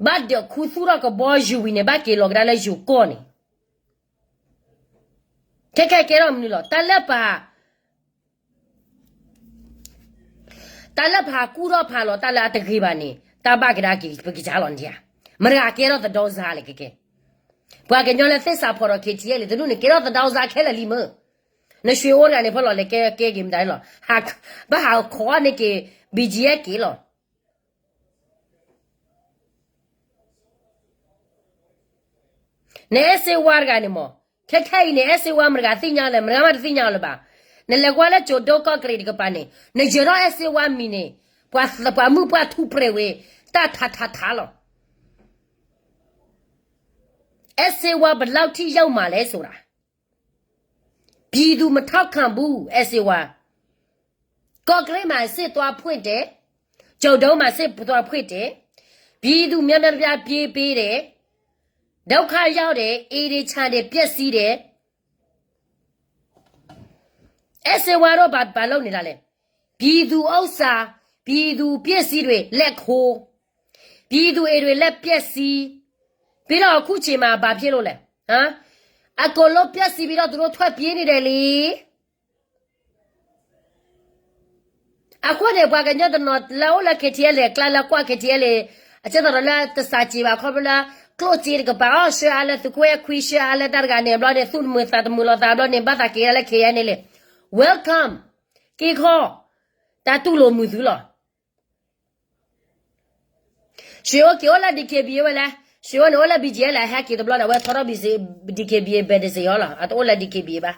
ဘၣ်ဒီးခူသူၣ်ထီၣ်ကဘီယူၤဝံၤန့ၣ် ဘၣ်က့ၤလီၤကဒါလၢယိၤကီၢ်န့ၣ် ခဲခဲကဲထီၣ်မနုၤလီၤ တၢ်လၢပ တၢ်လၢပဟးကူၣ်ထီၣ်ဖးလီၤတၢ်လၢအတဂ့ၤဘၣ်န့ၣ် တၢ်ဘၣ်ကဒါက့ၤပကစၢ်လီၤန့ၣ်ဧါ. မတၤဂၤကဲထီၣ်သဒီစါလဲၣ်ကဲကဲ. ပှၤကညီလၢသ့ၣ်စးဖီၣ်ဒီး ခ့ထံအဲလ့ၣ် တနူန့ၣ် ကဲထီၣ်သဒီစါခဲလၢာ်လံမ့ၢ်. နရွှေအိၣ်တဂၤန့ၣ် ဖဲလီၤလဲၤကဲကဲက့ၤမတၤလီၤ. ဘၣ်ဟးခိးန့ၢ်က့ၤ ဘံၣ်ကၠံအဲက့ၤလီၤ. နအဲၣ်စ့ဝါတဂၤန့ၣ်မး, ခဲခဲအံၤန့ၣ် အဲၣ်စ့ဝါမတၤဂၤသ့ၣ်ညါလဲၣ်, မတၤဂၤမးတသ့ၣ်ညါအီၤလၢၤဘၣ်. နလဲၤကွၢ်လၢကၠိၤဒိကီၢ်ကရံးတကပၤန့ၣ် နယၢၤထီၣ်အဲၣ်စ့ဝါမံၤန့ၣ် ပှၤမုၢ်ပှၢ်ထူးပြဲးဝဲ တၢ်ထးထးထးလီၤ. အဲၣ်စ့ဝါဘယ်လောက်ထိရောက်မှာလဲဆိုတာ ပြည်သူမထောက်ခံဘူး အဲၣ်စ့ဝါ. ကော့ကရိတ်မှာ စစ်သွားဖွင့်တယ်, ကျိုက်ဒုံးမှာ စစ်သွားဖွင့်တယ်, ပြည်သူများများပြားပြေးပေးတယ်, ဒုက္ခရောက်တယ်, အိမ်တွေခြံတွေပျက်စီးတယ်. အဲၣ်စ့ဝါတို့ဘာဘာလုပ်နေတာလဲ. ပြည်သူဥစ္စာ, ပြည်သူပစ္စည်းတွေလက်ခိုး, ပြည်သူအိမ်တွေလက်ပျက်စီး, ပြီးတော့အခုချိန်မှာဘာဖြစ်လို့လဲ, ဟမ်, အကုန်လုံးပျက်စီးပြီးတော့သူတို့ထွက်ပြေးနေတယ်လေ. အဃိန့ၣ် ပှၤကညီတနီၤလၢအိၣ်လၢ ခ့ထံအဲလ့ၣ် အကျါလၢကွၢ် ခ့ထံအဲလ့ၣ် အဆၢသးဒီးလၢတစးစ့ဘၣ် ခီဖျိလၢ ကျိၣ်စ့တကပၤအီၤ ဆှၢအါလၢသုးခိၣ်အဲခွံ ဆှၢအါလၢတၢ်တဂၤန့ၣ်ဘျီန့ၣ် သူၣ်တမုာ်သးတမုာ်လီၤသးဘျီန့ၣ် ဘၣ်သးက့ၤဒၣ်လၢ ခ့ထံအဲလ့ၣ် welcome က့ၤခီ တၢ်တူၢ်လိာ်မုာ်သုလီၤ. ရွှေအိုးက့ၤအိၣ်လၢ ဒီး က့ဘံ ဝဲလဲၣ်, ရွှေအိုးန့ၣ်အိၣ်လၢ ဘံၣ်ကၠံ လဲၣ်, ဟဲက့ၤတဘျီဒီး အဝဲထီထီၣ် ဒီး က့ဘံ ဘဲးတစ့ၢ်အီၤလီၤ, အတအိၣ်လၢ ဒီး က့ဘံ ဘၣ်.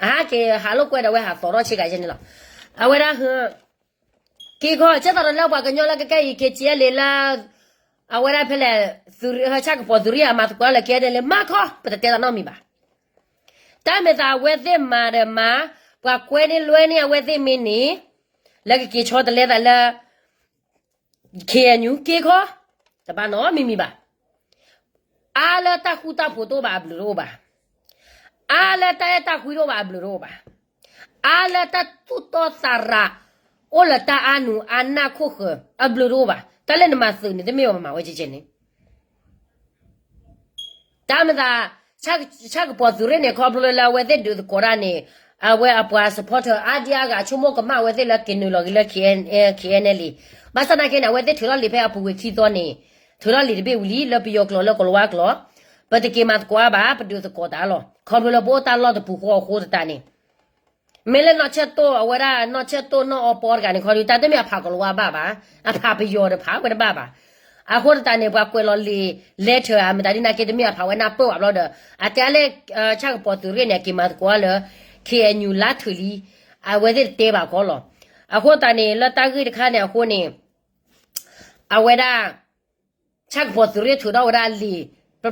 အဟဲက့ၤဟးလိာ်ကွဲဒီး အဝဲဟးသီထီၣ်ဆ့ကၤယဲန့ၣ်လီၤ. အဝဲဒၣ်ဟ က့ၤခီ ဆၢသးဒီးလၢပှၤကညီလၢကကဲအံၤ ခ့ထံအဲလ့ၣ်လၢ အဝဲဒၣ်ဖဲလဲၣ် ဆၣ်ကပီၤသုးရ့ၣ်အမၤသကိးလၢ ခ့ထံအဲလ့ၣ် မၤခီ ပတတဲသးနီတမံၤဘၣ်. တၢ်မဲာ်သးအဝဲသ့ၣ်မၤဒီးမၤ, ပှၤကွဲန့ၢ်လွဲန့ၢ်အဝဲသ့ၣ်မ့ၢ်န့ၣ် လၢကက့ၤဆီတလဲသးလၢ ခ့ၣ်အဲၣ်ယူၣ် က့ၤခီ, တဘၣ်နီတမံၤမံၤဘၣ်. အါလၢတၢ်ဃူတၢ်ဖိးတအိၣ်ဘၣ်အဘျုးတအိၣ်ဘၣ်. အါလၢတၢ်အဲၣ်တၢ်ကွံတအိၣ်ဘၣ်အဘျုးတအိၣ်ဘၣ်. အါလၢတၢ်သူၣ်တီသးရၤ အိၣ်လၢတၢ်အါနုာ်အါနၢ်ခိၣ်ဃၢၤ အဘျုးတအိၣ်ဘၣ်. တၢ်လၢနမၤသုးန့ၣ် တမ့ၢ်အီၤပမၤဝဲကဲကဲန့ၣ် တၢ်မၤသး ဆၣ်ကပီၤသုးရ့ၣ်န့ၣ် ခီဖျိလၢအဝဲသ့ၣ်ဒုးသကိးတၢ်န့ၣ် အဝဲအပှၤ supporter အါဒံအါဂၤ ဆိကမိၣ်ကမၣ်အဝဲသ့ၣ်လၢက့ၤနုာ်လီၤက့ၤလၢ ခ့ၣ်အဲၣ်ယူၣ် လံ. ဘၣ်ဆၣ်သနာ်က့န့ၣ် အဝဲသ့ၣ်ထုးထီၣ်လံာ်ဖဲအပူၤကွံာ်ခံသီန့ၣ် ထုးထီၣ်လံာ်တဘ့ၣ်ဝံၤလံ လၢပယီၤကျိာ်လၢကလၤဝါကျိာ်, ပတက့ၤမၤသကိးဘၣ် ပဒုးသကိးတၢ်လီၤ. ခီဖျိလၢပအိၣ်တၢ်လီၢ်တပူၤဃီအဃိသတးန့ၣ် မ့ၢ်လၢနီၢ်ဆၢၣ်တိၣ် အဝဲဒၣ် နီၢ်ဆၢၣ်တိၣ်နီၢ်အီပီတဂၤန့ၣ် ခီဒုး တၢ်တမ့ၢ်အဖးကလၤဝါဘၣ်ဘၣ်, အဖးပယီၤတဖးဝဲတဘၣ်ဘၣ်. အဃိသတးန့ၣ် ပှၤကွဲးလီၤလံာ် letter အမတၤဒ်န့ၣ်က့ တမ့ၢ်အဖးဝဲနၢ်ပၢၢ်ဘၣ်ဘျီဒီး အတဲလၢ ဆၣ်ကပီၤသုးရ့ၣ်န့ၣ် အက့ၤမၤသကိးလၢ ခ့ၣ်အဲၣ်ယူၣ် လါထုးလံ, အဝဲသ့ၣ်တတဲဘၣ်ခီလီၤ. အဃိသတးန့ၣ် လၢတၢ်ဂ့ၢ်တခါန့ၣ်အဃိန့ၣ် အဝဲဒၣ် ဆၣ်ကပီၤသုးရ့ၣ်ထုးထီၣ်ဝဲဒၣ်လံာ် ပျီ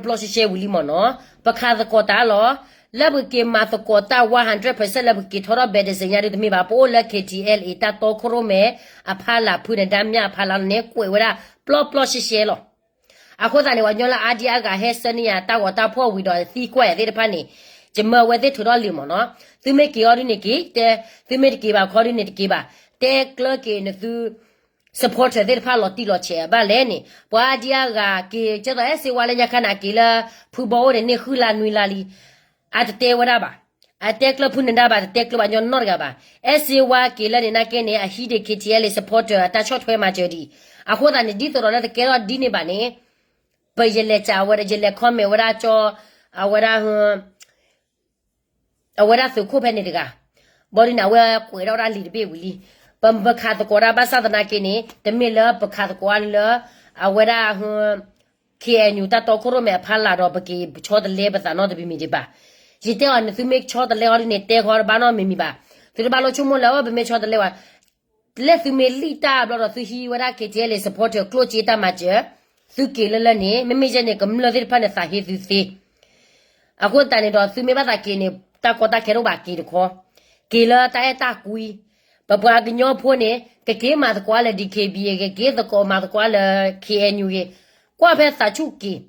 ပျီရှဲရှဲဝံၤလံမ့ၢ်နီၤ, ပခးသကိးတၢ်လီၤ. လၢပက့ၤမၤသကိးတၢ် one hundred percent လၢပက့ၤထီထီၣ် ဘဲးတစ့ၣ်ညါဒုးတမ့ၢ်ဘၣ်, ပအိၣ်လၢ ခ့ၣ်ထံအဲလ်အ့ တၢ်တီခိၣ်ရိၣ်မဲအဖီလာ် ဖုနဒါမြအဖီလာ်န့ၣ် ကွဲးဝဲဒၣ် ပျီပျီရှဲရှဲလီၤ. အဃိသတးန့ၣ် ပှၤကညီလၢအါဒံအါဂၤဟဲဆှၢန့ၢ်ယၤတၢ်ဂီၤတၢ်ဖီၣ်ဝံၤဒီးသံကွၢ်ယၤသ့ၣ်တဖၣ်န့ၣ်, ယမၢအဝဲသ့ၣ်ထုးထီၣ်လံာ်မ့ၢ်နီၤ, သုမ့ၢ်က့ၤအီၤဒုးန့ၣ်က့ၤ, တဲ, သုမ့ၢ်တက့ၤဘၣ်ခီဒုးန့ၣ်တက့ၤဘၣ်, တဲကျၢၤက့ၤနသု supporter သ့ၣ်တဖၣ်လီၤတံၢ်လီၤဆဲးဘၣ်လဲၣ်န့ၣ်, ပှၤအါဒံအါဂၤက့ၤ ကဲသိးအဲၣ်စ့ဝါလၢညါခါန့ၣ် အက့ၤလၢ ဖုဘီအိၣ်န့ၣ် န့ၢ်ဃုလါနွံလါလံ, အတတဲဝဲဒၣ်ဘၣ်, အတဲကျၢၤဖုနဒါဘၣ် တတဲကျၢၤပှၤကညီနီတဂၤဘၣ်. အဲၣ်စ့ဝါက့ၤလၢန့ၣ်နာ်က့န့ၣ် အဟံးဒံး ခ့ၣ်ထံအဲလ်အ့ supporter အတၢ်ဆီၣ်ထွဲမၤစၢၤဒံး, အဃိသတးန့ၣ် ဒ်သိးဒီးလၢတကဲထီၣ်ဒ်န့ၣ်ဘၣ်န့ၣ်, ပယလဲၤစံးဝဲဒၣ် ယလဲၤ comment ဝဲဒၣ်ကၠီ, အဝဲဒၣ် အဝဲဒၣ်သုးခိၣ်ဖဲန့ၣ်တဂၤ, ဘၣ်ဒုးန့ၣ် အဝဲကွဲးထီၣ်ဝဲဒၣ်လံာ်တဘ့ၣ်ဝံၤလံ. ပ ပခးသကိးတၢ်ဘၣ်ဆၣ်သနာ်က့န့ၣ် တမ့ၢ်လၢပခးသကိးလၢ အဝဲဒၣ် ခ့ၣ်အဲၣ်ယူၣ် တၢ်တီခိၣ်ရိၣ်မဲအဖီလာ်ဒီး ပက့ၤဆီတလဲပသးနီတမံၤမံၤဒံးဘၣ်. ယတဲအီၤန့ၣ် သုမ့ၢ်ဆီတလဲအီၤဒ်န့ၣ် တဲဃီတဘၣ်နီတမံၤမံၤဘၣ်. သုတဘၣ်လိၣ်ဆိကမိၣ်လၢ အၢ ပမ့ၢ်ဆီတလဲဝဲ လၢသုမ့ၢ်လံၣ်တၢ်ဘျီဒီး သုဟံးဝဲဒၣ် ခ့ၣ်ထံအဲလ်အ့ supporter ကျိၣ်စ့တၢ်မၤစၢၤ, သုက့ၤလၢလၢန့ၣ် မ့မ့ၢ်ယဲန့ၣ် ကမျၢၢ်သ့ၣ်တဖၣ်န့ၣ် သးဟ့သုသ့. အဃိသတးန့ၣ်ဒီး သုမ့ၢ်ဘၣ်သးက့ၤန့ၣ် တၢ်ကီတၢ်ခဲတအိၣ်ဘၣ် က့ၤတခီ, က့ၤလၢတၢ်အဲၣ်တၢ်ကွံ, ပပှၤကညီဖိန့ၣ် ကက့ၤမၤသကိးလၢ ဒီး ခ့ၣ်ဘံၣ်အ့ ကက့ၤသကိးမၤသကိးလၢ ခ့ၣ်အဲၣ်ယူၣ်အ့ ကွၢ်ဖဲသးဆူၣ်က့ၤ,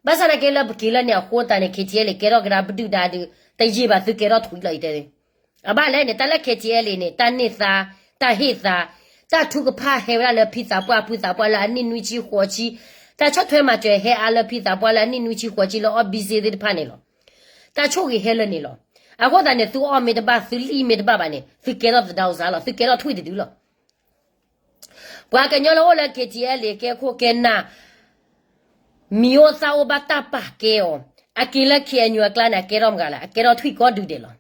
ဘၣ်ဆၣ်သနာ်က့လၢပက့ၤလၢန့ၣ်အဃိသတးန့ၣ် KTLA ကဲထီၣ်ကဒါပဒုၣ်ဒါဒုး တယံာ်ဘၣ်သုကဲထီၣ်ထွံၣ်လီၤအံၤတဲ, အဘၣ်လဲၣ်န့ၣ် တၢ်လၢ KTLA န့ၣ် တၢ်န့ၢ်သါ, တၢ်ဟ့ၣ်သါ, တၢ်ထုကဖၣ်ဟဲဝဲဒၣ်လၢဖံသးပှၢ်ဖုသးပှၢ်လၢအနံၣ်နွံဆံဃိးဆံ, တၢ်ဆီၣ်ထွဲမၤစၢၤဟဲအါလၢဖံသးပှၢ်လၢအနံၣ်နွံဆံဃိးဆံလၢအီၣ်ဘံစ့သ့ၣ်တဖၣ်န့ၣ်လီၤ. တၢ်ဆိၣ်ဂ့ၤဟဲလၢန့ၣ်လီၤ. အဃိသတးန့ၣ် သုအီၣ်မ့ၢ်တဘၣ် သုလံၣ်မ့ၢ်တဘၣ်ဘၣ်န့ၣ် သုကဲထီၣ်သဒၢအီၤစါလီၤ, သုကဲထီၣ်ထွံၣ်တဒုလီၤ. ပှၤကညီလၢအိၣ်လၢ KTLA ကဲခိၣ်ကဲနၢ်, မံၤအိၣ်သၣ်အိၣ်ဘၣ်တၢ်ပာ်ကဲအီၤ, အက့ၤလၢ KNU အကျါန့ၣ် အကဲထီၣ်မတၤဂၤလဲၣ်, အကဲထီၣ်ထွံၣ်ကိးဒူၣ်ဒဲးလီ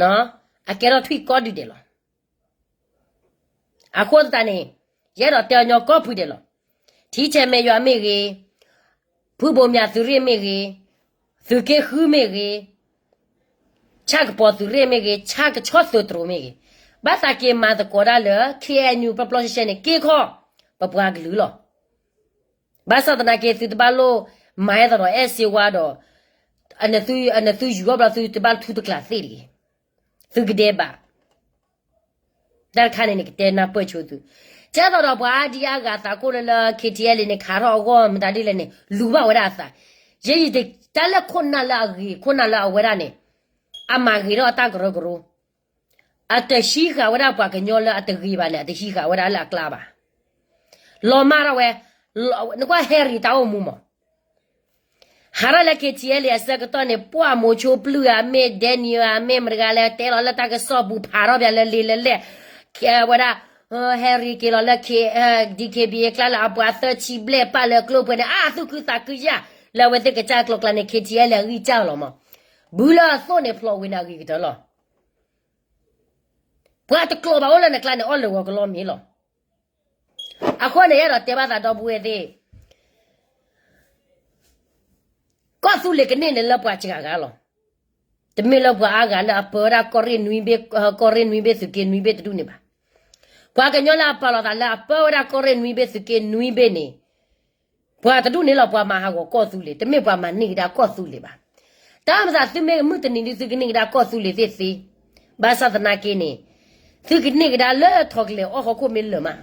ၤ. အကဲထီၣ်ထွံၣ်ကိးဒူၣ်ဒဲးလီၤ. အဃိသတးန့ၣ် ယအဲၣ်ဒိးတဲအီၤညီကိးဖုဒဲးလီၤ. ထံဆဲးမဲးယွၤမ့ၢ်ဂ့ၤ, ဖုဘိးမၠးသုးရ့ၣ်မ့ၢ်ဂ့ၤ, သုးက့ဃုမ့ၢ်ဂ့ၤ, ဆၣ်ကပီၤသုးရ့ၣ်မ့ၢ်ဂ့ၤ, ဆၣ်ကဆီသုးတြိၤမ့ၢ်ဂ့ၤ, ဘၣ်သးက့ၤမၤသကိးဒၣ်လၢ KNU ပျီပျီရှဲရှဲန့ၣ် က့ခီၣ် ပပှၤကလုာ်လီၤ. ဘၣ်ဆၣ်သနာ်က့ သုတဘၣ်လိၣ်မၤအဲၣ်သးဒီးအဲၣ်စ့ဝါဒီး နသုယူၤအီၣ်ဘျီသုတဘၣ်ထူတကျးသ့ၣ်တဂ့ၤ. သုကဒဲးဘး တၢ်တခါန့ၣ်န့ၣ် ကတဲနၢ်ပၢၢ်ဆိသု, ကဲသိးဒီးပှၤအါဒံအါဂၤသးကိၣ်လၢလၢ KTLA န့ၣ်ခးထီၣ်အဂီၢ်မတၤဒ်လဲၣ်န့ၣ် လူၤဘၣ်ဝဲဒၣ်အသး, ယဲယတၢ်လၢခိၣ်နၢ်လၢအဂ့ၤ ခိၣ်နၢ်လၢအဝဲဒၣ်န့ၣ် အမၤဂ့ၤထီၣ်အတၢ်ကရၢကရိ, အတဟံးဃာ်ဝဲဒၣ်ပှၤကညီလၢအတဂ့ၤဘၣ်န့ၣ် အတဟံးဃာ်ဝဲဒၣ်လၢအကျါဘၣ်. လီၤမၢ်ထီၣ်ဝဲ, နကွၢ် Harry တၢ်အိၣ်မူမး ဟးထီၣ်လၢ KTLA အဆၢကတီၢ်န့ၣ် ပှၢ်မိၤဆိပျုၢ်ဧါမ့ၢ် Daniel ဧါမ့ၢ် မတဂၤလဲၣ် တဲလီၤလၢတၢ်ကစီၣ်ပူၤ ဖးထီၣ်ပၠးလၢလံာ်လၢလဲၣ်, ဝဲဒၣ် Harry က့ၤလီၤလၢ DKBA ကျါလၢအပှၤသၢဆံဘျဲၣ်ပာ်လၢကျိၤပှဲၤန့ၣ် အါ သူၣ်ခုသးခုယၢ် လၢအဝဲသ့ၣ်ကစၢ်ကျိၤကျါန့ၣ် KTLA အဂံၢ်စၢ်လီၤမး, ဘုလၢအသိၣ်န့ၣ်ဖျိးဝံၤန့ၣ်အဂ့ၤကတၢၢ်လီၤ. ပှၤတကျိၤဘၣ်အိၣ်လၢနကျါန့ၣ် အီၣ်လၢဂီၤကလီမ့ၢ်လီၤ. အဃိန့ၣ် ယအဲၣ်ဒိးတဲဘၣ်သးဒီပုၢ်ဝဲၢ်သ့ၣ် ကီၢ်သူလ့ၤကန့ၢ်န့ၣ်လၢပှၤစှၤဂၤလီၤ. တမ့ၢ်လၢပှၤအါဂၤလၢအပၢဝဲဒၣ်ကီၢ်ရ့ၣ်နွံဘ့ၣ်, ကီၢ်ရ့ၣ်နွံဘ့ၣ် သုးက့နွံဘ့ၣ်တဒူၣ်န့ၣ်ဘၣ်. ပှၤကညီလၢအပာ်လီၤသးလၢအပၢဝဲဒၣ်ကီၢ်ရ့ၣ်နွံဘ့ၣ် သုးက့နွံဘ့ၣ်န့ၣ် ပှၤတဒူၣ်န့ၣ်လီၤ ပှၤမၤဟးဂီၤကီၢ်သူလ့ၤ, တမ့ၢ်ပှၤမၤန့ၢ်ကဒါကီၢ်သူလ့ၤဘၣ်. တၢ်မၤသးသုမ့ၢ်မုၢ်တနံၤဒုး သုကန့ၢ်ကဒါကီၢ်သူလ့ၤသ့ၣ်သ့, ဘၣ်ဆၣ်သနာ်က့န့ၣ် သုကန့ၢ်ကဒါလၢထီၣ်ကလဲာ်အီၣ်ဟီၣ်ခိၣ်မ့ၢ်လၢာ်မး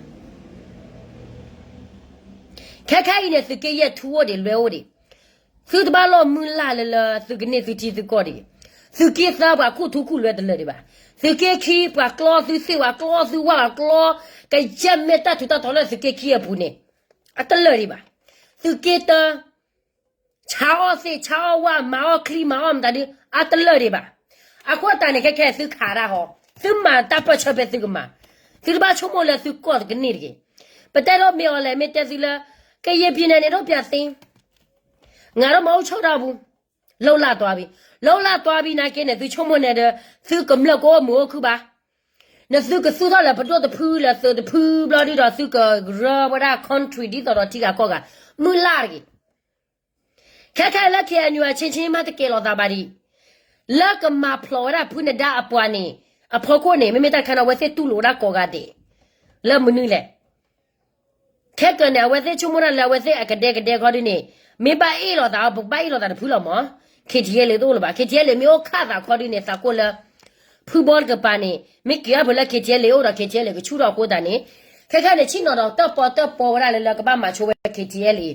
ခဲခါအံၤန့ၣ် သုးက့ယဲၢ်ထူအိၣ်ဒံးလွဲအိၣ်ဒံး, သုတဘၣ်လိၣ်မုၢ်လၢ်လၢလၢသုကန့ၢ်သုထံသုကီၢ်ဒံး, သုးက့သၢပှၤခူၣ်ထူခူၣ်လွဲတလၢာ်ဒံးဘၣ်, သုးက့ခံပှၤကျီသုသ့ၣ်ပှၤကျီသုဝၣ်ပှၤကျီ, ကယဲၢ်မ့ၢ်တၢ်ထူးတၢ်တီၤလၢသုးက့ခံအပူၤန့ၣ် အတလၢာ်ဒံးဘၣ်, သုးက့တၢ ဆါအီၣ်သ့ၣ်ဆါအီၣ်ဝၣ် မၤအီၣ်ချံမၤအီၣ်မတၤဒုး အတလၢာ်ဒံးဘၣ်. အဃိသတးန့ၣ် ခဲခဲသုခးတၢ်ဟီ, သုမၤတၢ်ပၢၢ်ဆၢဖဲသုကမၤ, သုတဘၣ်ဆိကမိၣ်လၢသုကီၢ်တကန့ၢ်တဂ့ၤ. ပတဲဒိးမ့ၢ်အီၤလဲၣ် မ့ၢ်တဲသုလၢ ကယဲၢ်ပံၤနဲၣ်န့ၣ် ဒိၣ်ပၠးသ့, ငါဒိၣ်မၤအိၣ်ဆိၣ်ဒၣ်ပူၤ, လီၢ်လၢ်တွၤဘံ, လီၢ်လၢ်တွၤဘံနာ်က့န့ၣ် သုဆိကမိၣ်န့ၣ်ဒီး သုကမျၢၢ်ကအိၣ်မုာ်အိၣ်ခုၣ်ဘၣ်. နသုကသူၣ်ထီၣ်လၢပဒိၣ်တဖုလၢသုးတဖုဘျီဒုဒီး သုကရၢဝဲဒၣ် country ဒ်သိးဒီးထံဂၤကီၢ်ဂၤ, မုၢ်လၢ်တဂ့ၤ. ခဲခဲလၢ KNU အဆ့ဆ့မးတကဲလီၤသးဘၣ်ဒံး, လၢကမၤဖျိးဝဲဒၣ်ဖုနဒါအပှၤန့ၣ်, အဖီခိၣ်န့ၣ် မ့မ့ၢ်တၢ်တခါန့ၣ် အဝဲသ့ၣ်တူၢ်လိာ်ဝဲဒၣ်ကိးဂၤဒဲး, လၢမနုၤလဲၣ်. ခဲကၢန့ၣ် အဝဲသ့ၣ်ဆိကမိၣ်တၢ်လၢအဝဲသ့ၣ်အကဒဲကဒဲခီဒုန့ၣ်, မ့ၢ်ဘၣ်အ့ၣ်လိာ်သး ပကဘၣ်အ့ၣ်လိာ်သးတဖုလီၤမး, KTLA တအိၣ်လၢၤဘၣ်, KTLA မ့ၢ်အိၣ်ခးသးခီဒုန့ၣ် သးကိၢ်လၢ ဖုဘီတကပၤန့ၣ် မ့ၢ်က့ၤအဖၢလၢ KTLA အိၣ်ဒီး KTLA ကဆူၣ်ထီၣ်အဃိသတးန့ၣ်, ခဲခဲန့ၣ် ဆ့ၣ်နီၤဒီးတၢၣ်ပီတၢၣ်ပီဝဲဒၣ်လၢလၢကဘၣ်မၤဆိဝဲ KTLA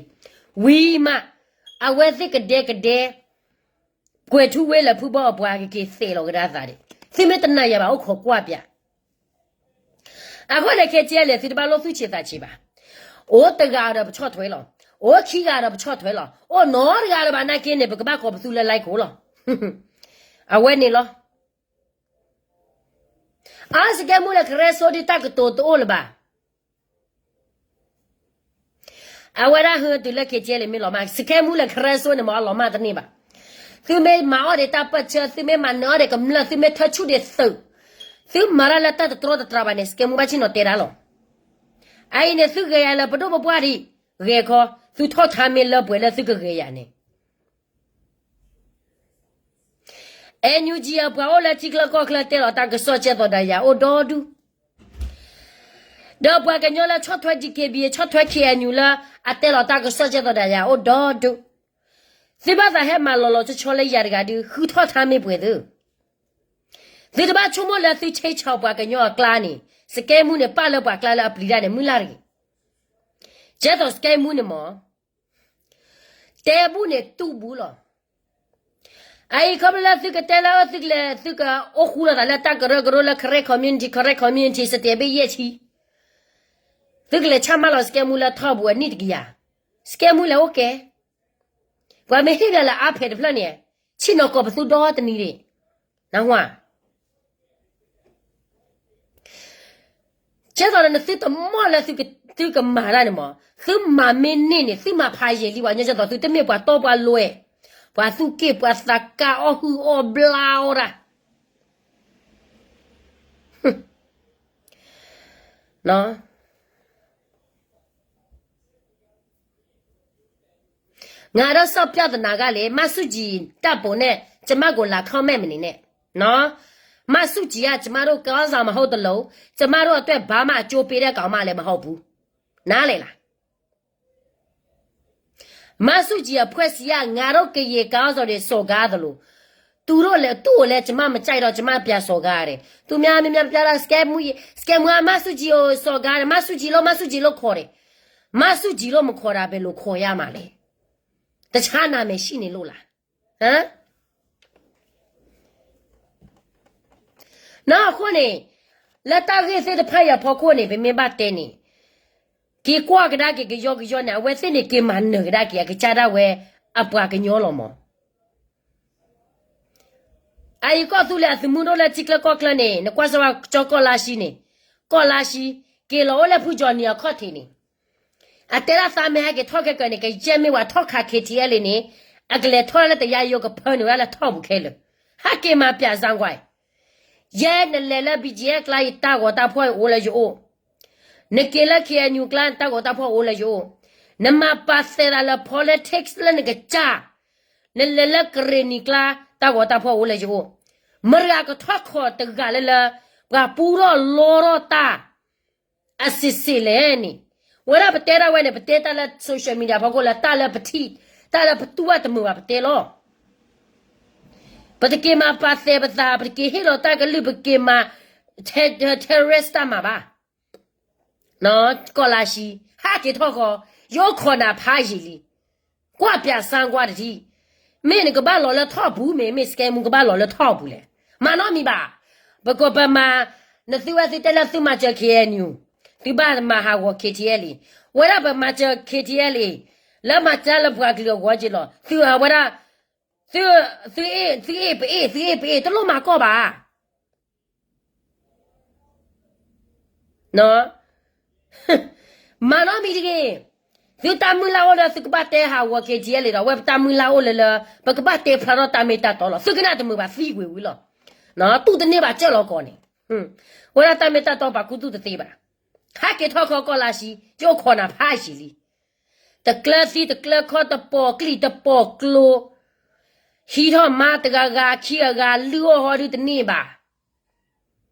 ဝံၤမး, အဝဲသ့ၣ်ကဒဲကဒဲ ကွဲၤထူဝ့လၢဖုဘီအပှၤကက့ၤသဲးလီၤကဒါသးဒံး, သုမ့ၢ်တနာ်ယၤဘၣ် အိၣ်ခိးကွၢ်ပၠး. အဃိန့ၣ် KTLA သုတဘၣ်လိၣ်သူၣ်ဆံးသးဆံးဘၣ်. အိၣ်တဂၤဒီးပဆီၣ်ထွဲလီၤ, အိၣ်ခံဂၤဒီးပဆီၣ်ထွဲလီၤ, အိၣ်နီတဂၤဒီးဘၣ်နာ်က့န့ၣ် ပကဘၣ်ကိးပသူလၢ like လီၤ. အဝဲန့ၣ်လီၤ. အါ စကဲမူလၢကရၢစိဒ်တၢ်ကတိၤတအိၣ်လၢၤဘၣ်. အဝဲဒၣ်ဟၢတုၤလၢ KTLA မ့ၢ်လီၤမၢ်, စကဲမူလၢကရၢစိန့ၣ် မ့ၢ်အလီၤမၢ်တန့ၢ်ဘၣ်. သုမ့ၢ်မၤအီၣ်ဒံးတၢ်ပၢၢ်ဆၢ, သုမ့ၢ်မၤနၢၤအီၣ်ဒံးကမျၢၢ်, သုမ့ၢ်ထၢဆူၣ်ဒံးသုး, သုမၤတၢ်လၢတၢ်တတြီတတြးဘၣ်န့ၣ် စကဲမူဘၣ်ဆ့ၣ်နီၤတဲဒၣ်လီၤ. အအံၤန့ၣ် သုဂဲၤယၤလၢပဒိၣ်ပပှၢ်ဒံး, ဂဲၤခီ, သုထီၣ်ထါမ့ၢ်လၢပှဲၤလၢသုကဂဲၤယၤန့ၣ် NUG အပှၤအိၣ်လၢထံချၢကီၢ်ချၢတဲလီၤတၢ်ကစီၣ်ကဲသိးဒီးယၤအိၣ်ဒီဒူၣ်, ဒီးပှၤကညီလၢဆီၣ်ထွဲ DKBA ဆီၣ်ထွဲ KNU လၢအတဲလီၤတၢ်ကစီၣ်ကဲသိးဒီးယၤအိၣ်ဒီဒူၣ်, သုဘၣ်သးဟဲမၤလီၤလီၤဆီဆီလၢယၤတဂၤဒုး ဃုထီၣ်ထါမ့ၢ်ပှဲၤသု သုတဘၣ်ဆိကမိၣ်လၢသုဆဲးဆီၣ်ပှၤကညီအကျါန့ၣ် စကဲမူန့ၣ် ပာ်လၢပှၤကျါလၢအပျံၤတၢ်န့ၣ် မုၢ်လၢ်တဂ့ၤ. ကဲသိးစကဲမူန့ၣ်မ့ၢ် တဲဘူၣ်န့ၣ်တူၢ်ဘူးလီၤ. အအံၤခီဖျိလၢသုကတဲလၢသုကလဲၤ သုကအိၣ်ဃူလိာ်သးလၢတၢ်ကရၢကရိလၢ Karen community, Karen community စတဲဘ့ၣ်ယဲၢ်ဆံ, သုကလဲၤဆၣ်မၢ်လီၤစကဲမူလၢထီၣ်ပူၤအနံၣ်တကယၤ, စကဲမူလဲၤအိၣ်ကဲ, ပှၤမ့ၢ်ဟ့ၣ်ဒီးလၢအါဖဲးတဖျၢၣ်န့ၣ် ဆ့ၣ်နီၤကိးပသူဒီတနံၤဒၣ်, နၢ်ဟူဧါ. ကဲသိးဒီးနသုတမီၢ်လၢသုကမၤတၢ်န့ၣ်မး, သုမၤမ့ၢ်န့ၢ်န့ၣ် သုမၤဖးယံာ်လံပှၤကညီ, ကဲသိးသုတမ့ၢ်ပှၤတီပှၤလိၤ, ပှၤသူၣ်က့ၣ်ပှၤသးကါအီၣ်ဟုၣ်အီၣ်ဘျါအီၣ်တၢ် ငါတော့ စံးပြဿနာကလည်း မဆူၣ်ကၠံၣ် တပ်ပုံနဲ့ ကျမကို လာ comment မနေနဲ့နော်. မဆူၣ်ကၠံၣ်က ကျမတို့ ခေါင်းဆောင် မဟုတ်သလို ကျမတို့အတွက် ဘာမှ အကျိုးပေးတဲ့ ကောင်မလည်း မဟုတ်ဘူး. နားလည်လား. မဆူၣ်ကၠံၣ် အဖွဲ့အစည်းက ငါတို့ ကရင် ခေါင်းဆောင်တွေ စော်ကားသလို သူတို့လည်း သူ့ကိုလည်း ကျမ မကြိုက်တော့ ကျမ ပြန်စော်ကားတယ်. သူများ များများ ပြောတာ စကဲမူ စကဲမူက မဆူၣ်ကၠံၣ်ကို စော်ကားတယ်, မဆူၣ်ကၠံၣ်လို့ မဆူၣ်ကၠံၣ်လို့ ခေါ်တယ်. မဆူၣ်ကၠံၣ်လို့ မခေါ်တာ ဘယ်လို ခေါ်ရမှာလဲ. တခြားနာမည် ရှိနေလို့လား. ဟမ်. နီၢ်အဃိန့ၣ် လၢတၢ်ဂ့ၢ်သ့ၣ်တဖၣ်အံၤအဖီခိၣ်န့ၣ် ပမ့ၢ်ဘၣ်တဲန့ၣ် က့ၤကွၢ်ကဒါက့ၤကယီကယီန့ၣ် အဝဲသ့ၣ်န့ၣ် က့ၤမၤနၢၤကဒါက့ၤ အကစၢ်ဒၣ်ဝဲ အပှၤကညီလီၤမး. အအံၤကီၢ်သူလ့ၤအသုးမုၢ်ဒိၣ်လၢထံချၢကီၢ်ချၢန့ၣ် နကွၢ်စၢၤဝဲကၠီကီၢ်လါရှံန့ၣ်, ကီၢ်လါရှံ က့ၤလီၤအိၣ်လၢဖုကၠီၤနံၤအခီၣ်ထံးန့ၣ် အတဲဒၣ်သးမ့ၢ်ဟဲက့ၤထီၣ်ခဲကၢၤန့ၣ် ကယဲၢ်မ့ၢ်ဝဲထီၣ်ခး ခ့ထံအဲလ့ၣ်န့ၣ် အကလဲၤထီၣ်လၢတယါယိကဖၢနုာ်ဝဲဒၣ်လၢထီၣ်ပူၤခဲလၢာ်, ဟဲက့ၤမၤပၠးစၣ်ကွၢ်, ယဲနလဲၤလၢ ဘံၣ်ကၠံၣ်အဲၣ် ကျါအံၤ တၢ်ဂီၤတၢ်ဖှီၣ်အိၣ်လၢယအိၣ်, နက့ၤလၢ ခ့ၣ်အဲၣ်ယူၣ် ကျါ တၢ်ဂီၤတၢ်ဖှီၣ်အိၣ်လၢယအိၣ်, နမၤပာ်သဲးသးလၢ politics လၢနကစၢ်, နလဲၤလၢကရ့ၣ်နံၤကျါ တၢ်ဂီၤတၢ်ဖှီၣ်အိၣ်လၢယအိၣ်, မတၤကထီၣ်ခီၣ်တဂၤလၢလၢ ပှၤပူထီၣ်လီထီၣ်တၢ် အစံးစ့ၢ်လဲၣ်န့ၣ်, ဝဲဒၣ်ပတဲဒၣ်ဝဲန့ၣ် ပတဲတၢ်လၢ social media ဖီခိၣ်လၢတၢ်လၢပထံၣ်, တၢ်လၢပတူၢ်ဘၣ်တမုာ်ဘၣ်ပတဲလီၤ. ပတက့ၤမၤပာ်သဲးပသး, ပတက့ၤဟ့ၣ်လီၤတၢ်ကလုၢ်, ပက့ၤမၤ terrorist တၢ်မၤဘၣ်. ကီၢ်လါရှံ, ဟးက့ၤထီၣ်ဃီ, ယအိၣ်ခိးနၤဖးယံာ်လံ. ကွၢ်ပၠးစၣ်ကွၢ်တထံၣ်, မ့ၢ်နကဘၣ်လီၤလၢထီၣ်ပူၤ, မ့ၢ် မ့ၢ်စကဲမူကဘၣ်လီၤလၢထီၣ်ပူၤလဲၣ်. မၤနီတမံၤဘၣ်. ပကပမၤ, နသုဝဲသုတဲလၢသုမၤစၢၤ ခ့ၣ်အဲၣ်ယူၣ်, သုဘၣ်မၤဟးဂီၤ ခ့ၣ်ထံအဲလ့ၣ်, ဝဲဒၣ်ပမၤစၢၤ ခ့ၣ်ထံအဲလ့ၣ်, လၢမၤစၢၤလၢပှၤကလုာ်အဂီၢ်က့လီၤ. သုဝဲဒၣ်, သု, သုအ့ၣ်, သုအ့ၣ်ပအ့ၣ်, သုအ့ၣ်ပအ့ၣ်, တလိၣ်မၤကီၢ်ဘၣ်. မၤနီတမံၤတဂ့ၤ. သုတၢ်မုၢ်လၢ်အိၣ်ဒီး သုကဘၣ်တဲဟးဂီၤ ခ့ၣ်ထံအဲလ့ၣ်ဒီး ဝဲပတၢ်မုၢ်လၢ်အိၣ်လၢလၢ ပကဘၣ်တဲဖျါထီၣ်တၢ်မ့ၢ်တၢ်တီလီၤ. သုကနၣ်တမုာ်ဘၣ် သံကွံာ်ဝံၤလီၤ. တူၢ်တန့ၢ်ဘၣ်စၢၢ်လီၤကီးန့ၣ်, ဝဲဒၣ်တၢ်မ့ၢ်တၢ်တီပာ်ခူသူၣ်တသ့ဘၣ်. ဟးက့ၤထီၣ်ခီကီၢ်လါရှံ, ယအိၣ်ခိးနၤဖးယံာ်လံ. တကျၢၤသံတကျၢၤခီ တပိာ်ကျံၣ်တပိာ်ကျိၤ, ဟံးထီၣ်မါတဂၤဂၤခံဂၤဂၤ လုၢ်အီၣ်ဟီဒုတန့ၢ်ဘၣ်.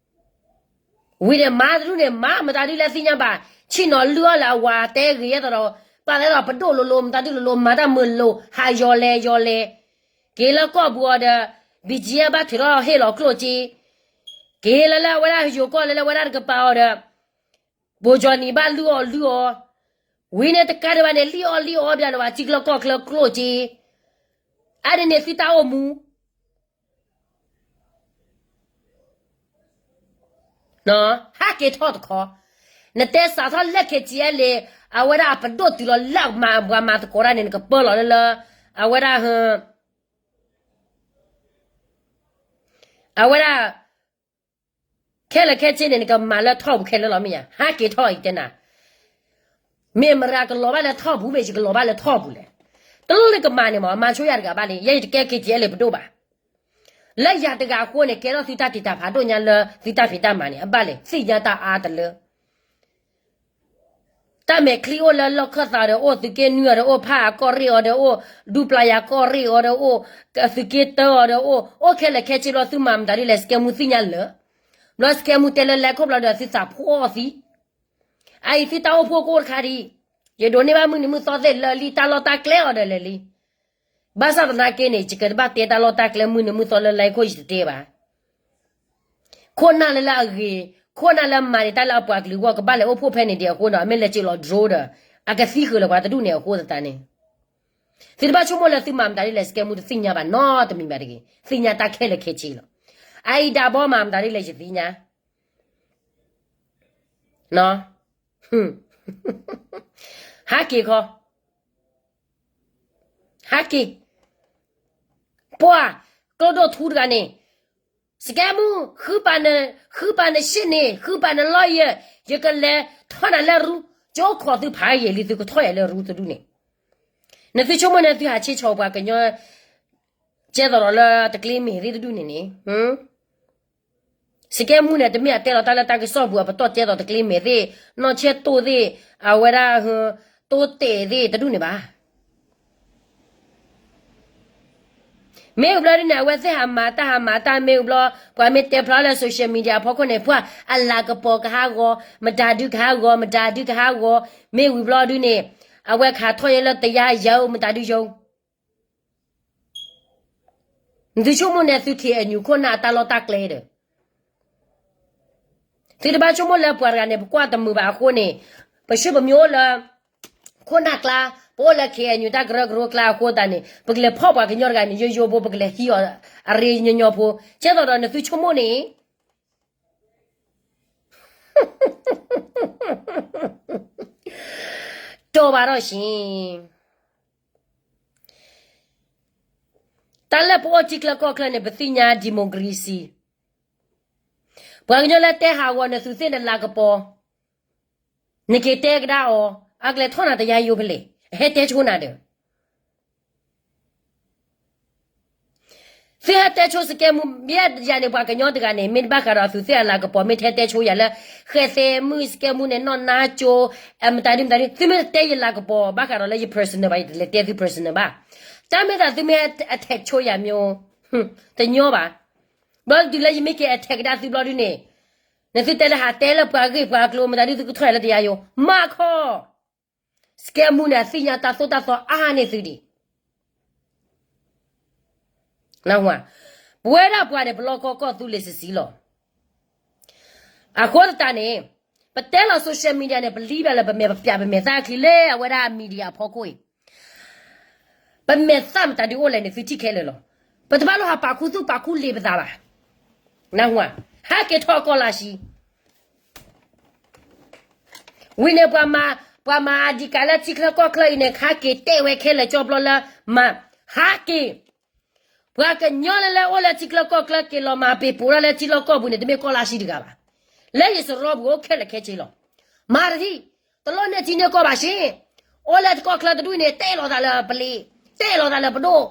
ဝံၤန့ၣ် မါတဒုန့ၣ် မၤမတၤဒုလဲၣ်သ့ၣ်ညါဘၣ်, ဆ့ၣ်နီၤလုၢ်အီၣ်လၢအဝၤတဲဂ့ၤယဲၢ်သိးဒီး ပာ်သဲဒီးပဒိၣ်လိၤလိၤ မတၤဒုလိၤလိၤ မၤတၢ်မုာ်လိၤ ဟးယီၤလဲၤယီၤလဲၤ, က့ၤလၢကီၢ်ပူၤအီၤဒီး ဘံၣ်ကၠံၣ်အဲၣ်ဘၣ်ထုးထီၣ်ဟ့ၣ်လီၤကျိၣ်စ့, က့ၤလၢလၢအဝဲဒၣ်ယိၤကီၢ်လၢလၢအဝဲဒၣ်တကပၤအီၤဒီး ဘိၣ်ကၠီၣ်နံၤဘၣ်လုၢ်အီၤလုၢ်အီၤ, ဝံၤန့ၣ်တကးဒံးဘၣ်န့ၣ် လံၣ်အီၣ်လံၣ်အီဘၣ်ဒီး ဘၣ်ထံချၢကီၢ်ချၢကျိၣ်စ့, အါန့ၣ်န့ၣ်သုတၢ်အိၣ်မူ ဟးက့ၤထီၣ်တခီ, နတဲစးထီၣ်လၢ ခ့ၣ်ထံအဲလ့ၣ် အဝဲဒၣ်အပဒိၣ်တုၤလီၤလၢအမၤပှၤမၤသကိးတၢ်န့ၣ် နကပၢလီၤလၢလၢ အဝဲဒၣ် အဝဲဒၣ် ခဲလၢာ်ခဲဆ့န့ၣ် နကမၤလၢထီၣ်ပူၤခဲလၢာ်လီၤမ့ၢ်ဧါ. ဟးက့ၤထီၣ်အံၤတဲနၤ, မ့ၢ်မတၤကလီၤဘၣ်လၢထီၣ်ပူၤ မ့ၢ်ယကလီၤဘၣ်လၢထီၣ်ပူၤလဲၣ်. တလိၣ်လၢကမၤန့ၣ်မး မၤဆိယၤတဂၤဘၣ်လံ, ယဲယတကဲ ခ့ၣ်ထံအဲလ့ၣ် ပဒိၣ်ဘၣ်. လၢယၤတဂၤအဃိန့ၣ် ကဲထီၣ်သုတၢ်တံာ်တာ်ဖးဒိၣ်ညါလၢသုတၢ်ဖံးတၢ်မၤန့ၣ် အဘၣ်လဲၣ်, သ့ၣ်ညါတၢ်အါတလၢ တၢ်မဲာ်ချံအိၣ်လၢလီၢ်ခၢၣ်သးဒီးအိၣ်, သုးက့နွံအီၤဒီးအိၣ်, ဖးအကီၢ်ရ့ၣ်အီၤဒီးအိၣ်, ဒူပျၢ်ယၤကီၢ်ရ့ၣ်အီၤဒီးအိၣ်, သုးက့တၢအီၤဒီးအိၣ်, အိၣ်ခဲလၢာ်ခဲဆ့ဘျီ သုမၤမတၤဒ်လဲၣ် စကဲမူသ့ၣ်ညါလၢာ်. ဘျီစကဲမူတဲလၢလဲၤခိၣ်ဘျီဒီးသုသးဖှီၣ်သံ, အအံၤသုတၢ်အိၣ်ဖှိၣ်ကအိၣ်တခါဒံး, ယဒိးန့ၢ်ဘၣ်မုၢ်နံၤမုၢ်သီသ့ၣ်လၢာ်လံ တၢ်လီၢ်တၢ်ကျဲအီၤဒီးလၢာ်လံ. ဘၣ်ဆၣ်သနာ်က့န့ၣ် ယကဘၣ်တဲတၢ်လီၢ်တၢ်ကျဲမုၢ်နံၤမုၢ်သီလၢလဲၤခိၣ်ယတတဲဘၣ်. ခိၣ်နၢ်လၢလၢအဂ့ၤ, ခိၣ်နၢ်လၢမၤန့ၢ်တၢ်လၢအပှၤကလုာ်အဂီၢ် ကဘၣ်လဲၤအိၣ်ဖှိၣ်ဖဲန့ၣ်ဒံးအဃိဒီး အမ့ၢ်လဲၤစၢၤလီၤ drone ဒီး အကသံဃုာ်လီၤပှၤတဒူၣ်န့ၣ်အဃိသတးန့ၣ်, သုတဘၣ်ဆိကမိၣ်လၢသုမၤမတၤဒ်လဲၣ် စကဲမူတသ့ၣ်ညါဘၣ်နီတမံၤဘၣ်တဂ့ၤ, သ့ၣ်ညါတၢ်ခဲလၢာ်ခဲဆ့လီၤ. အအံၤဒၣ်ဘီမၤမတၤဒ်လဲၣ်ယသ့ၣ်ညါ ဟးက့ၤခီ, ဟးက့ၤ, ပှၤ, ကျိဒိၣ်ထူတဂၤန့ၣ်, စကဲမူ, ဃုပာ်န, ဃုပာ်နရှ့ၣ်န့ၣ်, ဃုပာ်နလီၢ်ယဲၢ်, ယကလဲၤထီၣ်နၤလၢရူ, ကၠိခိးသုဖးယံာ်လံ သုကထီၣ်ယၤလၢရူတဒူၣ်န့ၣ်, နသုဆိကမိၣ်န့ၣ် သုဟးဆ့ၣ်ဆီၣ်ပှၤကညီ ကဲသိးဒီးလၢတကျ့မဲာ်သ့ၣ်တဒူၣ်န့ၣ်န့ၣ် စကဲမူန့ၣ် တမ့ၢ်အတဲလီၤတၢ်လၢတၢ်ကစီၣ်ပူၤ အပတီၢ်ကဲသိးတကျ့မဲာ်သ့ၣ်, နီၢ်ဆဲၣ်တိၣ်သ့ၣ်, အဝဲဒၣ်, တိၢ်တဲာ်သ့ၣ်တဒူၣ်န့ၣ်ဘၣ်. မ့ၢ်ဝံၤဘျီဒ်န့ၣ် အဝဲသ့ၣ်ဟးမၤတၢ်ဟးမၤတၢ်မ့ၢ်ဝံၤဘျီ ပှၤမ့ၢ်တဲဖျါလၢ social media အဖီခိၣ်န့ၣ် ပှၤအလၤကပီၤကဟးဂီၤ, မတၤဒုကဟးဂီၤ, မတၤဒုကဟးဂီၤ, မ့ၢ်ဝံၤဘျီဒ်န့ၣ် အဝဲကဟးထီၣ်ယဲလၢတယါယၤ မတၤဒုယၤ နသုဆိကမိၣ်န့ၣ် သု K N U ခိၣ်နၢ်အတၢ်လီၢ်တၢ်ကျဲဒီး, သုတဘၣ်ဆိကမိၣ်လၢပှၤတဂၤန့ၣ် ပကွၢ်တမုာ်ဘၣ်အဃိန့ၣ်, ပဆၢပမံၤအိၣ်လၢ ခိၣ်နၢ်ကျါ, ပအိၣ်လၢ K N U တၢ်ကရၢကရိကျါအဃိသတးန့ၣ် ပကလဲၤဖီၣ်ပှၤကညီတဂၤန့ၣ် ယိယိဖိ ပကလဲၤဟံးအီၤအရ့ညီညီဖိ, ကဲသိးဒီးနသုဆိကမိၣ်န့ၣ် တီၢ်ဘၣ်ထီၣ်ဆံး တၢ်လၢပအိၣ်ထံချၢကီၢ်ချၢန့ၣ် ပသ့ၣ်ညါ democracy, ပှၤကညီလၢတဲဟးဂီၤနသုသ့ၣ်နလၤကပီၤ, နက့ၤတဲကဒါအီၤ, အကလဲၤထီၣ်နၤတယါယိဖဲလဲၣ်, ဟဲတဲဆိနၤဒီး သုဟဲတဲဆိစကဲမူ, မ့ၢ်ယၤန့ၣ် ပှၤကညီတဂၤန့ၣ် မ့ၢ်တဘၣ်ဃးဒီးသုသ့ၣ်အလၤကပီၤ မ့ၢ်ထဲတဲဆိယၤလၢ ဃဲသဲမုၣ်စကဲမူန့ၣ် နီၢ်နါကၠိ, မတၤဒုမတၤဒု သုမ့ၢ်တဲယလၤကပီၤ ဘၣ်ဃးဒီးလၢယ personal ဘၣ် ယတလဲၤတဲသု personal ဘၣ်. တၢ်မ့ၢ်သးသုမ့ၢ် attack ဆိယၤမ့ၢ်, တညီဘၣ်. ဘျီဒုးလၢယမ့ၢ်က့ၤ attack ကဒါသုဘျီဒုန့ၣ်, နသုတဲလၢဟးတဲလၢပှၤဂ့ၢ်ပှၤကျိၤ မတၤဒုသုကထီၣ်ယၤလၢတယါယိ, မၤခီ စကဲမူန့ၣ် အသ့ၣ်ညါတၢ်သိၣ်တၢ်သီအါန့ၢ်သုဒံး, ပဝဲဒၣ်ပှၤန့ၣ် ပလီၢ်ကီၢ်ကီၢ်သူလ့ၤစံးစံးလီၤ. အဃိသတးန့ၣ်, ပတဲလီၤ social media န့ၣ် ပလံဘၣ်လၢပမဲာ်ပပြး ပမဲာ်သၣ်ချံလၢအဝဲဒၣ် media အဖီခိၣ်အံၤ, ပမဲာ်သၣ်မတၤဒုအိၣ်လဲၣ်န့ၣ် သုထံၣ်ခဲလၢာ်လီၤ. ပတဘၣ်လိၣ်ဟးပာ်ခူသူၣ်ပာ်ခူလံာ်ပသးဘၣ်. နၢ်ဟူဧါ, ဟဲက့ၤထီၣ်ကီၢ်လၢ်ဆံ ဝံၤန့ၣ် ပှၤမၤအဒံကးလၢထံချၢကီၢ်ချၢအံၤန့ၣ် ဟးက့ၤတဲဝဲခဲလၢာ်ကၠီဘျီလၢ, မၤ, ဟးက့ၤ, ပှၤကညီလၢလၢအိၣ်လၢထံချၢကီၢ်ချၢ က့ၤလီၤမၤပ့ၤပိာ်ထီၣ်လၢထံလီၢ်ကီၢ်ပူၤန့ၣ် တမ့ၢ်ကီၢ်လၢ်ဆံတဂၤဘၣ်. လၢယစရီပူၤအိၣ်ခဲလၢာ်ခဲဆ့လီၤ. မၤတထံၣ်, တလိၣ်န့ၢ်ထံန့ၢ်ကီၢ်ဘၣ်ဆ့, အိၣ်လၢကီၢ်ချၢတဒူၣ်န့ၣ် တဲလီၤသးလၢပလံာ်, တဲလီၤသးလၢပဒိၣ်,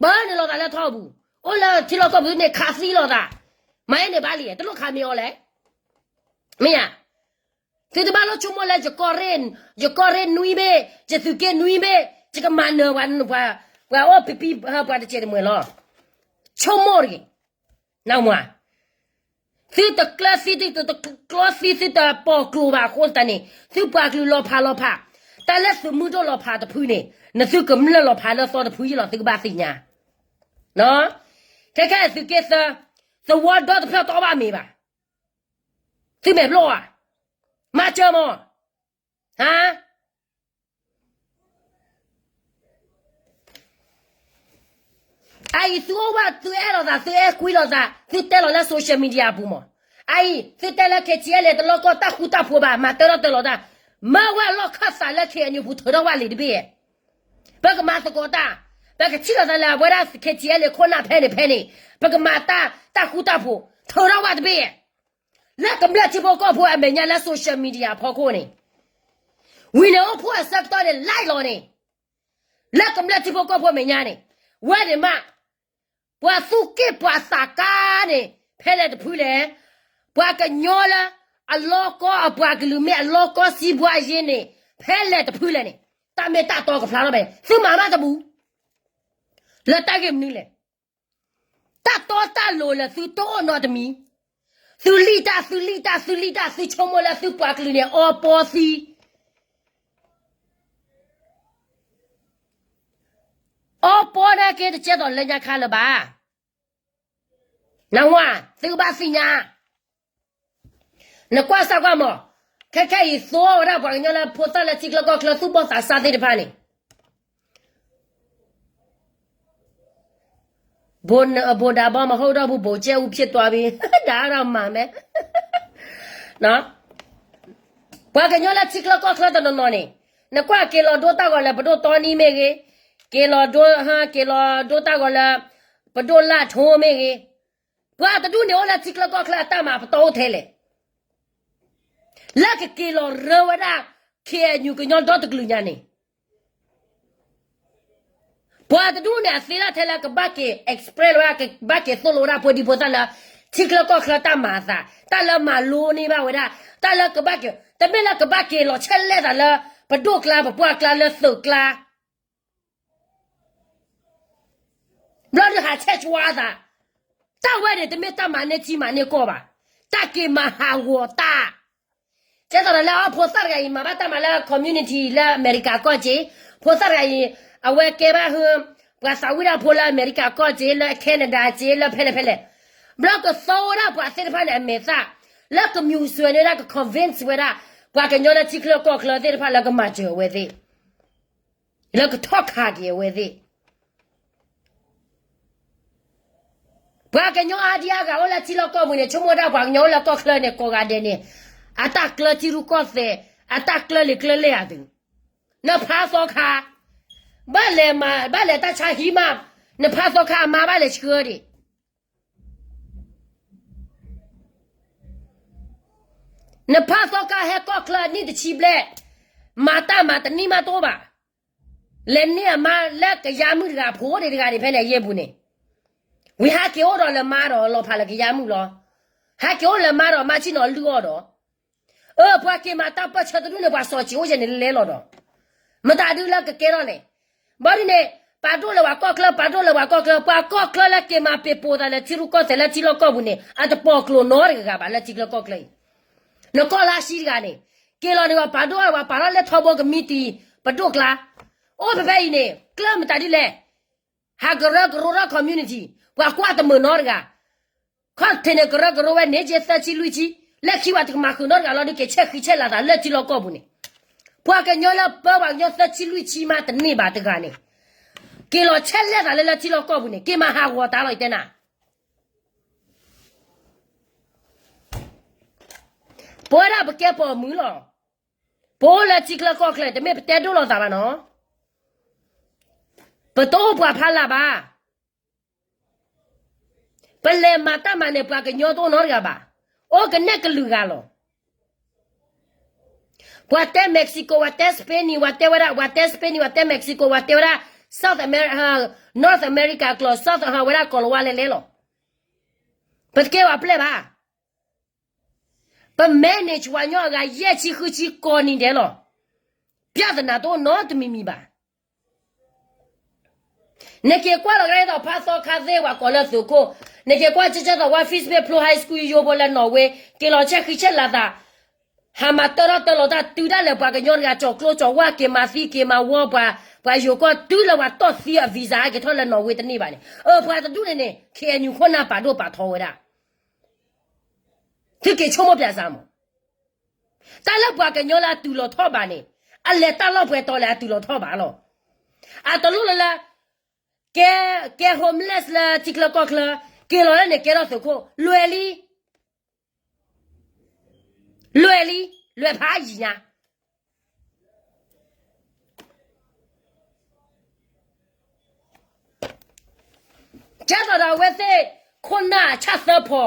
ပၢနုာ်လီၤသးလၢထီပူၤ, အိၣ်လၢထံလီၢ်ကီၢ်ပူၤန့ၣ် ခးသံလီၤသး, မၤအ့န့ၣ်ဘၣ်လံ, တလိၣ်ခးမ့ၢ်အီၤလဲၣ်. မ့ၢ်ဧါ, သုတဘၣ်လိၣ်ဆိကမိၣ်လၢ ယကီၢ်ရ့ၣ်နွံဘ့ၣ်, ယသုးက့နွံဘ့ၣ်, ယကမၤနၢၤပှၤ, ပှၤအိၣ်ပပံပှၤတစဲးတမှဲာ်လီၤ. ဆိကမိၣ်တဂ့ၤ, နၢ်ဟူဧါ, သုတကျၢၤသံ, သုတကျီသံ, သုတပီၢ်ကျိၤဘၣ်အဃိသတးန့ၣ် သုပှၤကလုာ်လီၤဖးလီၤဖး, တၢ်လၢသုးမုၢ်ဒိၣ်လီၤဖးတဖုန့ၣ် နသုကမျၢၢ်လီၤဖးလၢသီတဖုယ့ၢ်လီၤ သုကဘၣ်သ့ၣ်ညါ. ခဲခဲသုးက့သၢ, သဝီဒီတဖျၢၣ်တီဘၣ်မ့ၤဘၣ်. သုမဲာ်ဘျီၣ်ဧါ, မၤစၢၤမး, ဟါ အအံၤသုအိၣ်ဘၣ် သုအဲၣ်လိာ်သး သုအဲၣ်ကွံလိာ်သး သုတဲလီၤလၢ social media အပူၤမး. အအံၤ သုတဲလၢ KTLA တလီၢ်ကီၢ်တၢ်ဃူတၢ်ဖိးဘၣ် မၤတၢထီၣ်တၢလီၤတၢ်, မၢဝဲအလီၢ်ခၢၣ်သးလၢ KNU ပူၤထုးထီၣ်ဝဲလံာ်တဘ့ၣ်, ပကမၤသကိးတၢ်, ပကထံၣ်လိာ်သးလၢအဝဲဒၣ် KTLA ခိၣ်နၢ်ဖဲန့ၣ်ဖဲန့ၣ်, ပကမၤတၢ် တၢ်ဃူတၢ်ဖိး ထုးထီၣ်ဝဲတဘ့ၣ် လၢကမျၢၢ်ထံဖိကီၢ်ဖိအမဲာ်ညါလၢ social media အဖီခိၣ်န့ၣ်, ဝံၤန့ၣ်အိၣ်ဖှိၣ်အဆၢကတီၢ်န့ၣ် live လီၤန့ၣ်, လၢကမျၢၢ်ထံဖိကီၢ်ဖိအမဲာ်ညါန့ၣ်, ဝဲန့ၣ်မး, ပှၤသူၣ်က့ၣ်ပှၤသးကါန့ၣ် ဖဲလဲၣ်တဖုလဲၣ်, ပှၤကညီလၢ အလီၢ်ကီၢ်အပှၤကလုာ်မ့ၢ်အလီၢ်ကီၢ်စံးဘှါယ့န့ၣ် ဖဲလဲၣ်တဖုလဲၣ်န့ၣ်, တၢ်မ့ၢ်တၢ်တီကဖျါထီၣ်ဖဲန့ၣ် သုမၤမးတဘူး, လၢတၢ်ဂ့ၢ်မနုၤလဲၣ်. တၢ်တီတၢ်လိၤလၢသုတအိၣ်နီတမံၤ, သုလံၣ်တၢ် သုလံၣ်တၢ် သုလံၣ်တၢ် သုဆိကမိၣ်လၢသုပှၤကလုာ်န့ၣ် အီပီသံ, အီပီနာ်က့တကဲသိးလၢညါခါလၢၤဘၣ်. နၢ်ဟူဧါ, သုကဘၣ်သ့ၣ်ညါ နကွၢ်စၢ်ကွၢ်မး, ခဲခဲအံၤသိဝဲဒၣ်ပှၤကညီလၢဖိသၣ်လၢထံချၢကီၢ်ချၢသူၣ်ဘီၣ်သးစၢ်သ့ၣ်တဖၣ်န့ၣ်, ဗိုလ်ဒါဘီမဟိၣ်ဒီးဘူး ဗိုလ်ချုပ်ဦးဖြစ်သွားပြီ ဒါကတော့မှာမယ် ပှၤကညီလၢထံချၢကီၢ်ချၢတနီၤနီၤန့ၣ်, နကွၢ်က့ၤလီၤဒိတၢ်ဂီၤလၢပဒိၣ်တီနံမ့ၢ်ဂ့ၤ, က့ၤလီၤဒိ က့ၤလီၤဒိတၢ်ဂီၤလၢ ပဒိၣ်လၢထိမ့ၢ်ဂ့ၤ, ပှၤတဒူၣ်န့ၣ်အိၣ်လၢထံချၢကီၢ်ချၢအတၢ်မၤပတီၢ်အိၣ်ထဲလဲၣ်, လၢကက့ၤလီၤရၢဝဲဒၣ် ခ့ၣ်အဲၣ်ယူၣ် ကညီဒီတကလုာ်ညါန့ၣ် ပှၤတဒူၣ်န့ၣ် အသ့ဒၣ်ထဲလၢကဘၣ်က့ၤ express ဝဲဒၣ် ကဘၣ်က့ၤသိၣ်လိဝဲဒၣ်ဖိဒံဖိသၣ်လၢ ထံချၢကီၢ်ချၢတၢ်မၤအသး, တၢ်လၢမၤလိန့ၢ်ဘၣ်ဝဲဒၣ်, တၢ်လၢကဘၣ်က့ၤ, တမ့ၢ်လၢကဘၣ်က့ၤလီၤဆဲးလဲၣ်သးလၢ ပဒိၣ်ကျါ ပပှၢ်ကျါ လၢသုးကျါ ဘျီဒုးဟးဆဲးကွၢ်သး, တၢ်ဝဲန့ၣ် တမ့ၢ်တၢ်မၤန့ၢ်ထံမၤန့ၢ်ကီၢ်ဘၣ်, တၢ်က့ၤမၤဟးဂီၤတၢ် ကဲသိးဒီးလၢအဖိသၣ်တဂၤအံၤ မၤဘၣ်တၢ်မၤလၢ community လၢအမဲရကၤကီၢ်စ့ၢ်, ဖိသၣ်တဂၤအံၤ အဝဲကဲဘၣ်ဟု ပှၤသးဝံၣ်တၢ်ဖိလၢအမဲရကၤကီၢ်စ့ၢ်, လၢ Canada စ့ၢ်, လၢဖဲလဲၣ်ဖဲလဲၣ်, ဘျီကသီဝဲဒၣ်ပှၤသ့ၣ်တဖၣ်န့ၣ်အမဲာ်သၣ်, လၢကမူးစွဲန့ၢ်ဝဲဒၣ် က convince ဝဲဒၣ် ပှၤကညီလၢထံချၢကီၢ်ချၢသ့ၣ်တဖၣ်လၢကမၤစၢၤအဝဲသ့ၣ် လၢကထီၣ်ခးက့ၤအဝဲသ့ၣ် ပှၤကညီအါဒံအါဂၤအိၣ်လၢထံလီၢ်ကီၢ်ပူၤန့ၣ် ဆိကမိၣ်ဝဲဒၣ်ပှၤကညီအိၣ်လၢကီၢ်ချၢန့ၣ် ကိးဂၤဒဲးန့ၣ် အတၢ်ကျၢထံရူၢ်ကီၢ်သဲး, အတၢ်ကျၢလံာ်ကျၢလဲၢ်အသုး, နဖးသီခါ, ဘၣ်လဲၤမၤ, ဘၣ်လဲၤတၢ်ဆါဟံးမး, နဖးသီခါအမါဘၣ်လဲၤဆှၢဒံး နဖးသီခါဟဲကီၢ်ချၢအနံၣ်တဆံဘျဲၣ်, မၤတၢ်မၤတန့ၢ်မးတအိၣ်ဘၣ်. လဲၤန့ၢ်အမါလၢကယါမုၣ်တဂၤဖိဒံးတဂၤန့ၣ် ဖဲန့ၣ်အယဲၢ်ပူၤန့ၣ်, ဝံၤဟဲက့ၤအိၣ်ဒီးလၢမါဒီးလီၤဖးလၢကယါမုၣ်လီၤ. ဟဲက့ၤအိၣ်လၢမါဒီးမါဆ့ၣ်နီၤလုၢ်အီၣ်ဒီး အၢ ပှၤက့ၤမၤတၢ်ပၢၢ်ဆၢတဒူၣ်န့ၣ် ပှၤစီၤစံးအိၣ်ယဲၢ်န့ၣ်လဲလီၤဒီး, မတၤဒုလၢကကဲထီၣ်လဲၣ်. ဘၣ်ဒ်န့ၣ်, ပာ်ဒိၣ်လၢပှၤကီၢ်ချၢ, ပာ်ဒိၣ်လၢပှၤကီၢ်ချၢ, ပှၤကီၢ်ချၢလၢက့ၤမၤပ့ၤပိာ်သးလၢထံရူၢ်ကီၢ်သဲးလၢထံလီၢ်ကီၢ်ပူၤန့ၣ် အတပိာ်ကျိၤနီတဂၤဘၣ်လၢထံချၢကီၢ်ချၢအံၤ. နကီၢ်လါဆံတဂၤန့ၣ်, က့ၤလီၤန့ၣ် ပှၤပာ်ဒိၣ်ဝဲ ပှၤပာ်ထီၣ်လၢထီဘိကမံးတံာ် ပဒိၣ်ကျါ, အိၣ်ဖဲဖဲအံၤန့ၣ် ကျၢၢ်မတၤဒ်လဲၣ်. ဟးကရၢကရိထီၣ် community, ပှၤကွၢ်တမုာ်နီတဂၤ ခီၣ်ထံးန့ၣ် ကရၢကရိဝဲန့ၣ်က့သၢဆံလွံၢ်ဆံ, လၢခံပှၤတကမၤဃုာ်နီတဂၤလီၤဒုး က့ၤဆဲးဃံဆဲးလၤသးလၢထံလီၢ်ကီၢ်ပူၤန့ၣ်, ပှၤကညီလၢပၢပှၤကညီသၢဆံလွံၢ်ဆံမးတန့ၢ်ဘၣ်တဂၤန့ၣ်, က့ၤလီၤဆဲးလဲၣ်သးလၢလၢထံလီၢ်ကီၢ်ပူၤန့ၣ် က့ၤမၤဟးဂီၤတၢ်လီၤ ယတဲနၤ. ပဝဲဒၣ်ပကဲပိာ်မုၣ်လီၤ. ပအိၣ်လၢထံချၢကီၢ်ချၢ တမ့ၢ်ပတဲဒိၣ်လိာ်သးဘၣ်နီၤ. ပတအိၣ်ပှၤဖးလၢ်ဘၣ်. ပလဲၤမၤတၢ်မၤန့ၣ် ပှၤကညီတအိၣ်နီတဂၤဘၣ်. အိၣ်ကနဲၣ်ကလုာ်ဂၤလီၤ. ပှၤတဲ Mexico, ပှၤတဲ Spain, ပှၤတဲဝဲဒၣ်, ပှၤတဲ Spain, ပှၤတဲ Mexico, ပှၤတဲဝဲဒၣ် South Amer-, North America ကျိာ် South ဝဲဒၣ်ကီၤလၤဝါလဲၤလဲၤလီၤ. ပတကဲပှၤပျဲၢ်ဘၣ်. ပ manage ပှၤကညီအဂၤ ယဲၢ်ဆံဃုဆံကိးနံၤဒဲးလီၤ. ပြဿနာတအိၣ်နီတမံၤမံၤဘၣ်. နက့ၤကွၢ်လီၤကဒါသိး ဖးသီခါသ့ၣ် ပှၤကိးလၢသုးခိၣ်, နက့ၤကွၢ်ကကဲသိး ဝဲ Visby Pro High School ယိယိဖိလၢ Norway က့ၤလီၤဆဲးဃံဆဲးလၤသး, ဟးမၤတၢထီၣ်တၢလီၤတၢ် တုၤဒၣ်လဲာ်ပှၤကညီတဂၤ ကၠီၤကျိကၠီၤဝါ က့ၤမၤသံက့ၤမၤဝီပှၤ, ပှၤယိၤကီၢ်တုၤလၢပှၤတီၢ်သံအ visa ဟဲက့ၤထီၣ်လၢ Norway တန့ၢ်ဘၣ်န့ၣ်, အၢ ပှၤတဒူၣ်န့ၣ်န့ၣ် KNU ခိၣ်နၢ်ပာ်ဒိၣ်ပာ်ထီဝဲဒၣ် သုက့ၤဆိကမိၣ်ပျးစၢ်မး. တၢ်လၢပှၤကညီလၢအတုၤလီၤထီၣ်ဘၣ်န့ၣ်, အလဲၤတၢ်လီၢ်ပှဲၤတီၤလဲၣ် အတုၤလီၤထီၣ်ဘၣ်လီၤ. အတလိၣ်လၢလၢ ကဲ, ကဲ homeless လၢထံချၢကီၢ်ချၢ, က့ၤလီၤလၢန့ၣ် ကဲထီၣ်သုးခိၣ်, လွဲၢ်လံ, လွဲၢ်လံ, လွဲၢ်ဖးယံၤညါ ကဲသိးဒီးအဝဲသ့ၣ် ခိၣ်နၢ်ဆၣ်သၢဖီ,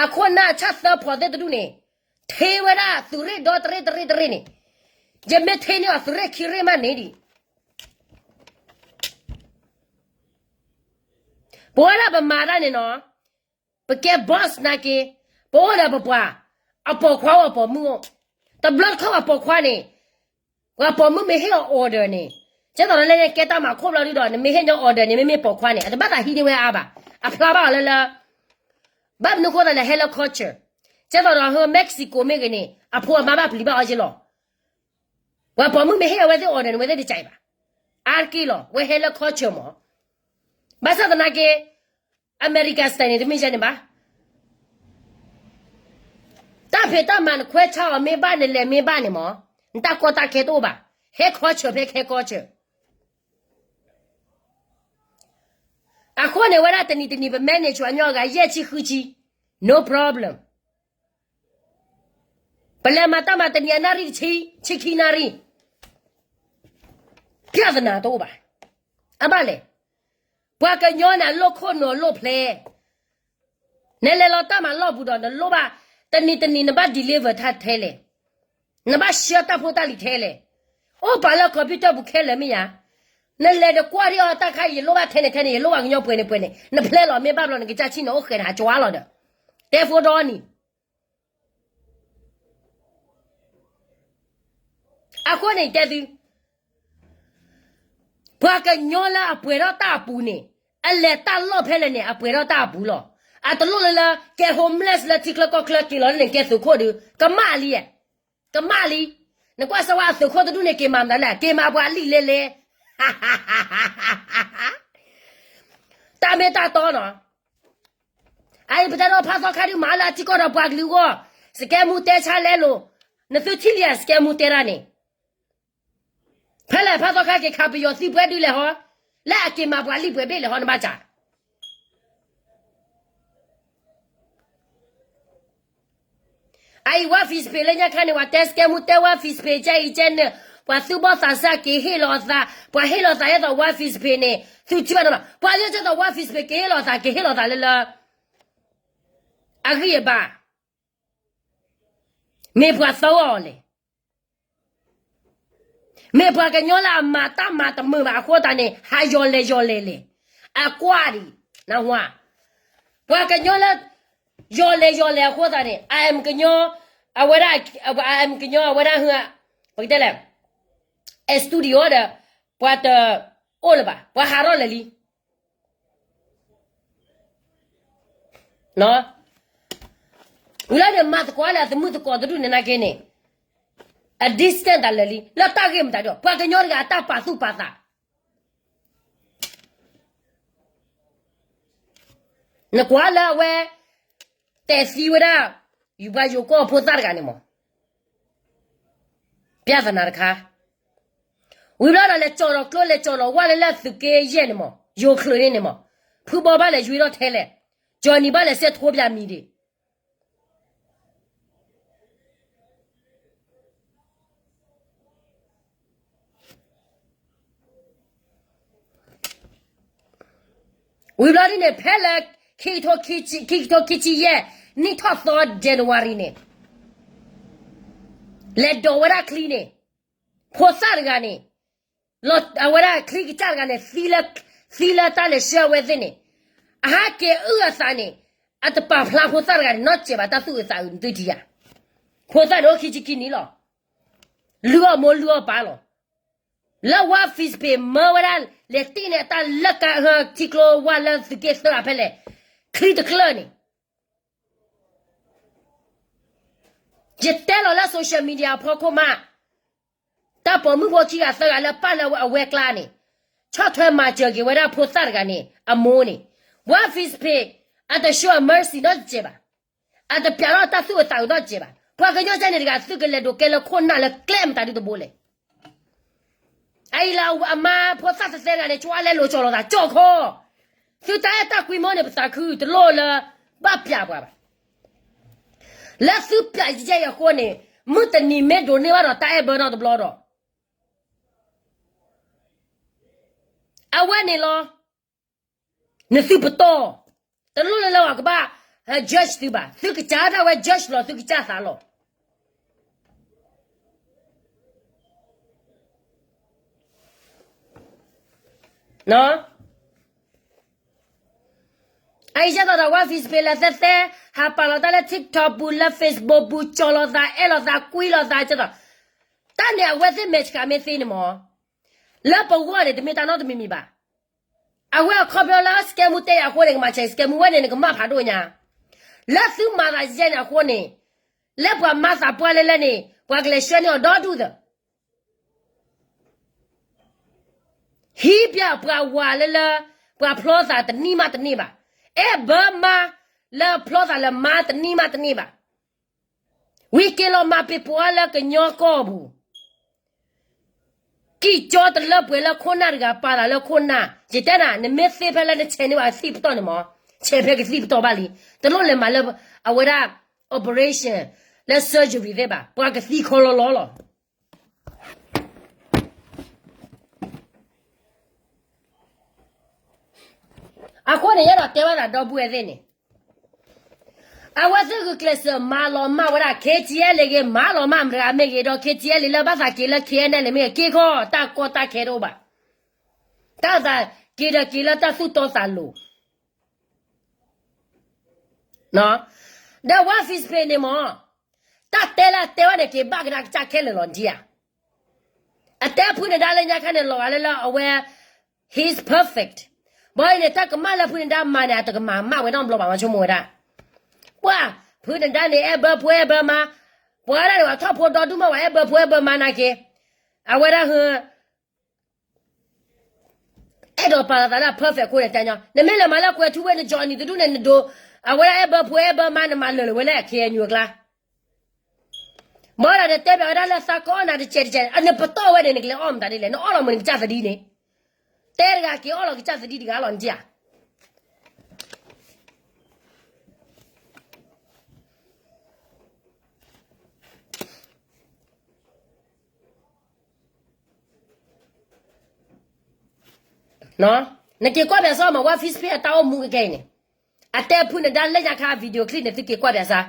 အခိၣ်နၢ်ဆၣ်သၢဖီသ့ၣ်တဒူၣ်န့ၣ်, ထ့ဝဲဒၣ်သုးရ့ၣ်ဒီတရ့ၣ်တရ့ၣ်တရ့ၣ်န့ၣ်, ယမ့ၢ်ထ့န့ၢ်အီၤသုးရ့ၣ်ခံရ့ၣ်မးန့ၣ်ဒံး ပဝဲဒၣ်ပမၤတၢ်န့ၣ်နီၤ, ပကဲ boss နာ်က့, ပအိၣ်ဒီးပပှၤ, အပိာ်ခွါအိၣ်အပိာ်မုၣ်အိၣ်, တဘျီတခီၣ်အပိာ်ခွါန့ၣ်, ပှၤပိာ်မုၣ်မ့ၢ်ဟ့ၣ်အီၤ order န့ၣ်, ကဲသိးဒီးလၢကဲတၢ်မၤခိၣ်ဘျီဒုဒီး နမ့ၢ်ဟ့ၣ်ညီ order န့ၣ် မ့မ့ၢ်ပိာ်ခွါန့ၣ် အတဘၣ်သးဟံးန့ၢ်ဝဲအါဘၣ်, အဖျါဘၣ်အီၤလၢလၢ ဘၣ်မနုၤဃိသးလဲၣ် ဟဲလၢ culture, ကဲသိးဒီးဟၢ Mexico မ့ၢ်ဂ့ၤန့ၣ် အဖိအမါဘၣ်ပျံၤဘၣ်အီၤက့လီၤ. ပှၤပိာ်မုၣ်မ့ၢ်ဟ့ၣ်အဝဲသ့ၣ် order န့ၣ် ဝဲသ့ၣ်တကးအံၤဘၣ်, အါတက့ၢ်လီၤ ဝဲဟဲလၢ culture မး, ဘၣ်ဆၣ်သနာ်က့ America style န့ၣ် တမ့ၢ်ယဲန့ၣ်ဘၣ်. ဖံးတၢ်မၤနခွဲးဆါအီၤမ့ၢ်ဘၣ် နလဲၤမ့ၢ်ဘၣ်န့ၣ်မး, နတၢ်ကီတၢ်ခဲတအိၣ်ဘၣ်, ဟဲခီဆၢၣ်ဖဲခဲကီဆၢၣ်. အဃိန့ၣ် ဝဲဒၣ်တနံၤတနံၤ ပ manage အညီအဂၤ ယဲၢ်ဆံဃုဆံ, no problem. ပလဲၤမၤတၢ်မၤတနံၤအနၣ်ရံၣ်တဆံ, ဆံခံနၣ်ရံၣ်, ပြဿနာတအိၣ်ဘၣ်. အဘၣ်လဲၣ်, ပှၤကညီန့ၣ် အလိၣ်ခိၣ်နူာ်အလိၣ်ဖျဲး, နလဲၤလီၤတၢ်မၤလီၢ်ပူၤဒီး နလိၣ်ဘၣ်, တနံၤတနံၤနဘၣ် deliver တၢ်ထဲလဲၣ်, နဘၣ်ဆှၢတၢ်ဖိတၢ်လံၤထဲလဲၣ်, အိၣ်ပာ်လၢ computer ပူၤခဲလၢာ်မ့ၢ်ဧါ. နလဲၤနကွၢ်ဒံးအီၤတၢ်ခါအံၤ ယလိၣ်ဘၣ်ထဲန့ၣ်ထဲန့ၣ် ယလိၣ်ဘၣ်ကညီပှဲၤန့ၣ်ပှဲၤန့ၣ် နဖျဲလီၤမ့ၢ်ဘၣ်ဘျီ နကစၢ်ဆံၣ်န့ၣ်အိၣ်ဃဲးန့ၣ် ဟးကၠွါလီၤဒီး တဲဖိဒီနံၤ အဃိန့ၣ်တဲသု, ပှၤကညီလၢအပှဲၤထီၣ်တၢ်အပူၤန့ၣ်, အလဲၤတၢ်လီၢ်ဖဲလဲၣ်န့ၣ် အပှဲၤထီၣ်တၢ်အပူၤလီၤ. အတလိၣ်လၢလၢ ကဲ homeless လၢထံချၢကီၢ်ချၢက့ၤလီၤန့ၣ် ကဲသုးခိၣ်ဒီး ကမၣ်လံ, ကမၣ်လံ. နကွၢ်စၢၤဝဲအသုးခိၣ်တဒူၣ်န့ၣ် က့ၤမၤမတၤလဲၣ်, က့ၤမၤပှၤလံာ်လဲလဲ တၢ်မ့ၢ်တၢ်တီနီၤ. အအံၤပတဲဒီးဖးသီခါဒုးမၤလၢအထံကီၢ်ဒီးပှၤကလုာ်အဂီၢ်, စကဲမူတဲဆါလဲလိာ်, နသုထံၣ်လံဧါ စကဲမူတဲတၢ်န့ၣ်, ဖဲလဲၣ်ဖးသီခါက့ၤခးပယီၤသံပှဲၤဒုးလဲၣ်ဟီ, လၢအက့ၤမၤပှၤလံာ်ပှဲၤဘ့ၣ်လဲၣ်ဟီ နဘၣ်စး အအံၤ ဝါ Facebook လၢညါခါန့ၣ် ပှၤတဲစကဲမူတဲဝါ Facebook ကဲအံၤကဲန့ၣ်, ပှၤသူၣ်ဘီၣ်သးစၢ်က့ၤဟ့ၣ်လီၤအသး, ပှၤဟ့ၣ်လီၤသးဟဲသိးဝါ Facebook န့ၣ်, သုထံၣ်ဘၣ်နီၤ, ပှၤလၢကဲသိးဝါ Facebook က့ၤဟ့ၣ်လီၤသး က့ၤဟ့ၣ်လီၤသးလၢလၢ အဂံၢ်အဘါ, မ့ၢ်ပှၤသၢဂၤအီၤလဲၣ်. မ့ၢ်ပှၤကညီလၢအမၤတၢ်မၤတမုာ်ဘၣ်အဃိသတးန့ၣ် ဟးယီၤလဲၤယီၤလဲၤလဲၣ်. အကွၢ်ဒံး, နဝၤ, ပှၤကညီလၢ ယီၤလဲၤယီၤလဲၤအဃိသတးန့ၣ် I am ကညီ, အဝဲဒၣ်, I am ကညီ အဝဲဒၣ်, ပကတဲလဲၣ်, အ studio ဒီး ပှၤတအိၣ်လၢၤဘၣ်, ပှၤဟးထီၣ်လဲၤလံ ဝံၤလီၤန့ၣ် မၤသကိးလၢအသမုၣ်သကိးတဒူၣ်န့ၣ်နာ်က့န့ၣ်, အ distance တၢ်လၢာ်လံ လၢတၢ်ဂ့ၢ်မတၤဒ်, ပှၤကညီတဂၤအတၢ်ပာ်သူၣ်ပာ်သး, နကွၢ်လၢအဝဲ တဲသံဝဲဒၣ် ယူၤပှၤယိၤကီၢ်ဖိသၣ်တဂၤန့ၣ်မး, ပြဿနာတခါ, ဝံၤဘျီဒီး လဲၤကၠီၤဒီးကျိလဲၤကၠီၤဒီးဝၣ်လၢလၢသုးက့ယဲၢ်န့ၣ်မး, ယိၤချုးန့ၣ်န့ၣ်မး, ဖုဘီဘၣ်လဲၤယွံထီၣ်ထဲလဲၣ်, ကၠီၤနံၤဘၣ်လဲၤစဲးထိပၠးမံၤဒံး ဝံၤဘျီဒ်န့ၣ် ဖဲလၢ ခံကထိခံဆံယဲၢ် နံၣ်ထီၣ်သီ January န့ၣ်, လဲၤဒိးဝဲဒၣ်ချံန့ၣ်, ဖိသၣ်တဂၤန့ၣ်, အဝဲဒၣ်ချံကစၢ်တဂၤန့ၣ်, သံလၢတၢ်လဲၤဆှၢအဝဲသ့ၣ်န့ၣ်, အဟးက့ၤအုၣ်အသးန့ၣ်, အတပာ်ဖျါဖိသၣ်တဂၤန့ၣ် နီတစဲးဘၣ် တၢ်သူၣ်အုးသးအုး နသုထံၣ်ဧါ. ဖိသၣ်န့ၣ်အိၣ်ခံဆံခံနံၣ်လီၤ. လုၢ်အီၣ်မိၢ်လုၢ်အီၣ်ပၢ်လီၤ. လၢဝါ Facebook မၢဝဲဒၣ် လဲၤတ့ၢ်န့ၢ်အတၢ်လၢကါ ထံကျိဝါလၢသုးက့သၢဂၤဖဲလဲၣ်, ချံတကျၢၢ်န့ၣ်, ယတဲလီၤလၢ social media အဖီခိၣ်မး, တၢ်ပိာ်မုၣ်ဖိခံဂၤသၢဂၤလၢပာ်လၢအဝဲကျါန့ၣ်, ဆီၣ်ထွဲမၤစၢၤက့ၤဝဲဒၣ်ဖိသၣ်တဂၤန့ၣ် အမိၢ်န့ၣ်, ဝါ Facebook အတ show အ mercy နီတစဲးဘၣ်. အတပျးထီၣ်တၢ်သူၣ်အုးသးအုးနီတစဲးဘၣ်. ပှၤကညီကဲန့ၣ်တဂၤ သုကလဲၤဒိးကဲလၢခိၣ်နၢ်လၢကျဲမတၤဒုတဘိလဲၣ်. အအံၤလၢအမါဖိသၣ်သၢသၢဂၤန့ၣ် ကၠီလဲလိာ်ကၠီလိာ်သးကၠီခီ, သုတၢ်အဲၣ်တၢ်ကွံမီၢ်န့ၣ် ပသးခုတလိၣ်လၢ ဘၣ်ပျးပှၤဘၣ်. လၢသုပျးယဲၢ်အံၤအဃိန့ၣ်, မုၢ်တနံၤမ့ၢ်ဒိးန့ၢ်ဘၣ်ဒီးတၢ်အဲၣ်ဘၢနီတဘျီဒီး အဝဲန့ၣ်လီၤ. နသုပတီၢ်, တလိၣ်လၢလၢပှၤကဘၣ် judge သုဘၣ်. သုကစၢ်ဒၣ်ဝဲ judge လီၤ သုကစၢ်သးလီၤ. အအံၤယဲသိးဒီးဝဲ Facebook လၢသဲသဲ, ဟးပာ်လီၤတၢ်လၢ TikTok ပူၤ လၢ Facebook ပူၤ ကၠီလိာ်သး အဲၣ်လိာ်သး ကွံလိာ်သး ကဲသိး, တၢ်န့ၣ်အဝဲသ့ၣ်မဲာ်ဆှးမ့ၢ်သ့န့ၣ်မး, လၢပဂီၢ်န့ၣ် တမ့ၢ်တၢ်နီတမံၤမံၤဘၣ်. အဝဲအခီပညီလၢစကဲမူတဲယၤအဃိန့ၣ် ကမၤဆဲးစကဲမူဝဲန့ၣ် နကမၣ်ဖးဒိၣ်ညါ, လၢသုမၤသးယဲၢ်န့ၣ်အဃိန့ၣ်, လၢပှၤမၤသးပှၢ်လဲၣ်လဲၣ်န့ၣ် ပှၤကလဲၤဆှၢန့ၢ်အီၤဒီဒူၣ်သၢ ဟံးပျၢ်ပှၤဝၤလၢလၢ ပှၤဖျီသးတနံၣ်မးတနံၣ်ဘၣ်. အဲၣ်ဘၢမါလၢဖျီသးလၢမါတနံၣ်မးတနံၣ်ဘၣ်. ဝံၤက့ၤလီၤမၤပ့ၤပိာ်အါလၢကညီကီၢ်ပူၤ, ကံၢ်ကၠီတလၢပှဲၤလၢခိၣ်နၢ်တဂၤ ပာ်သးလၢခိၣ်နၢ်, ယတဲနၤ နမ့ၢ်သ့ဖဲလၢနဆဲးန့ၢ်ဘၣ်သံၣ်ပတီၢ်န့ၣ်မး, ဆဲးဖဲကသံၣ်ပတီၢ်ဘၣ်လံ, တလိၣ်လဲၤမၤလၢ အဝဲဒၣ် operation လၢ surgery သ့ၣ်ဘၣ်, ပှၤကသံခီလီၤလီၤလီၤ. အဃိန့ၣ် ယအဲၣ်ဒိးတဲဘၣ်သးဒီပုၢ်ဝဲၢ်သ့ၣ်န့ၣ်, အဝဲသ့ၣ်ဂုာ်ကျဲးစၢးမၤလီၤမၢ်ဝဲဒၣ် KTLA ဂ့ၤ, မၤလီၤမၢ်မတၤဂၤမ့ၢ်ဂ့ၤဒီး KTLA လၢဘၣ်သးက့ၤလၢ KNLA မ့ၢ်ဂ့ၤ, က့ၤခီတၢ်ကီတၢ်ခဲတအိၣ်ဘၣ်. တၢ်သးက့ၤဒီးက့ၤလၢတၢ်သူၣ်တီသးလိၤ ဒီး ဝါ Fishpain န့ၣ်မ့ၢ် တၢ်တဲလၢအတဲဝဲန့ၣ် က့ၤဘၣ်ကဒါကစၢ်ခဲလၢာ်လီၤဒံးဧါ. အတဲဖုနဒါလၢညါခါန့ၣ် လီၤဂာ်လၢလၢအဝဲ he's perfect. ဘၣ်အံၤန့ၣ် တၢ်ကမၣ်လၢဖုနဒါမၤန့ၣ် အတကမၤမၣ်ဝဲနီတဘျီဘၣ် မၤဆိကမိၣ်ဝဲဒၣ်. ပှၤ ဖုနဒါန့ၣ် အဲၣ်ဘၢဖိအဲၣ်ဘၢမါ, ပှၤဒၣ်န့ၣ် ပှၤထီၣ်ဖိဒီဒူၣ်မး ပှၤအဲၣ်ဘၢဖိအဲၣ်ဘၢမါနာ်က့ၤ, အဝဲဒၣ်ဟ အဲၣ်ဒိးပာ်လီၤသးလၢ perfect အဃိန့ၣ် တဲညီ, နမ့ၢ်လဲၤမၤလၢကွဲၤထူဝ့ န Johnny တဒူၣ်န့ၣ် နဒိး, အဝဲဒၣ်အဲၣ်ဘၢဖိအဲၣ်ဘၢမါ နမၤလၢာ်လၢာ်ဝဲလၢ KNU အကျါ. ဘၣ်ဒီးနတဲဘၣ်ဝဲဒၣ်လၢသးကအီၣ်နၤတစဲးတစဲး, နပတီၢ်ဝဲန့ၣ် နကလဲၤအီၣ်မတၤဒ်လဲၣ်, နအီၣ်လီၤမ့ၢ်နကစၢ်သဒံန့ၣ်, တဲတဂၤက့ၤအီၣ်လီၤကစၢ်သဒံတဂၤလီၤ နဒံဧါ. နက့ၤကွၢ်ဘၣ်စ့ၢ်မး ဝါ Fishpain အတၢ်အိၣ်မူကကဲအံၤန့ၣ်, အတဲဖုနဒါလၢညါခါ video clip န့ၣ် သုက့ၤကွၢ်ဘၣ်စ့ၢ်,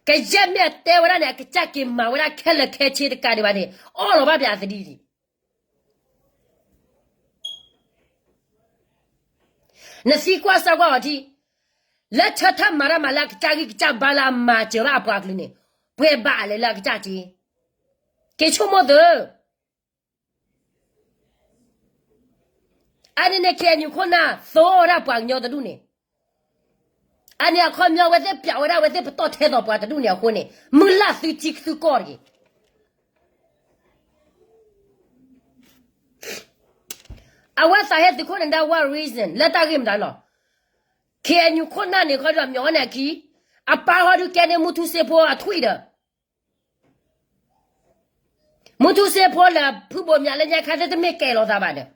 ကယဲၢ်မ့ၢ်အတဲဝဲဒၣ်န့ၣ် အကစၢ်က့ၤမၤဝဲဒၣ်ခဲလၢာ်ခဲဆ့တကးဒံးဘၣ်န့ၣ် အီၣ်လီၤဘၣ်ဘၣ်အသဒံဒံး. နသံကွၢ်စၢ်ကွၢ်အီၤထံ, လၢဆၢထၢၣ်မၤတၢ်မၤလၢအကစၢ်ဂံၢ်ကစၢ်ဘါလၢအမၤစၢၤဘၣ်အပှၤကလုာ်န့ၣ်, ပှဲၤဘၣ်အလဲၤလၢအကစၢ်က့ၤ အန့ၣ်န့ၣ် KNU ခိၣ်နၢ် သိဒၣ်ပှၤကညီတဒူၣ်န့ၣ်, အန့ၣ်အခီပညီအဝဲသ့ၣ်ပျးဝဲဒၣ်အဝဲသ့ၣ်ပတီၢ်ထဲသိးပှၤတဒူၣ်န့ၣ်အဃိန့ၣ် မုၢ်လၢ်သုထံသုကီၢ်တဂ့ၤ. အဝဲသးဟဲသုးခိၣ်နဒါ one reason လၢတၢ်ဂ့ၢ်မတၤလီၤ. KNU ခိၣ်နၢ်န့ၣ်ခီဒီး မျီၤဝဲန့ၣ်အခံ, အပၢ်ဟီဒုးကဲန့ၢ်မူထူစ့ဖိအထွံၣ်ဒီး မူထူစ့ဖိလၢဖုဘိးမၠးလၢညါခါသ့ၣ်တမ့ၢ်ကဲလိာ်သးဘၣ်ဒီး,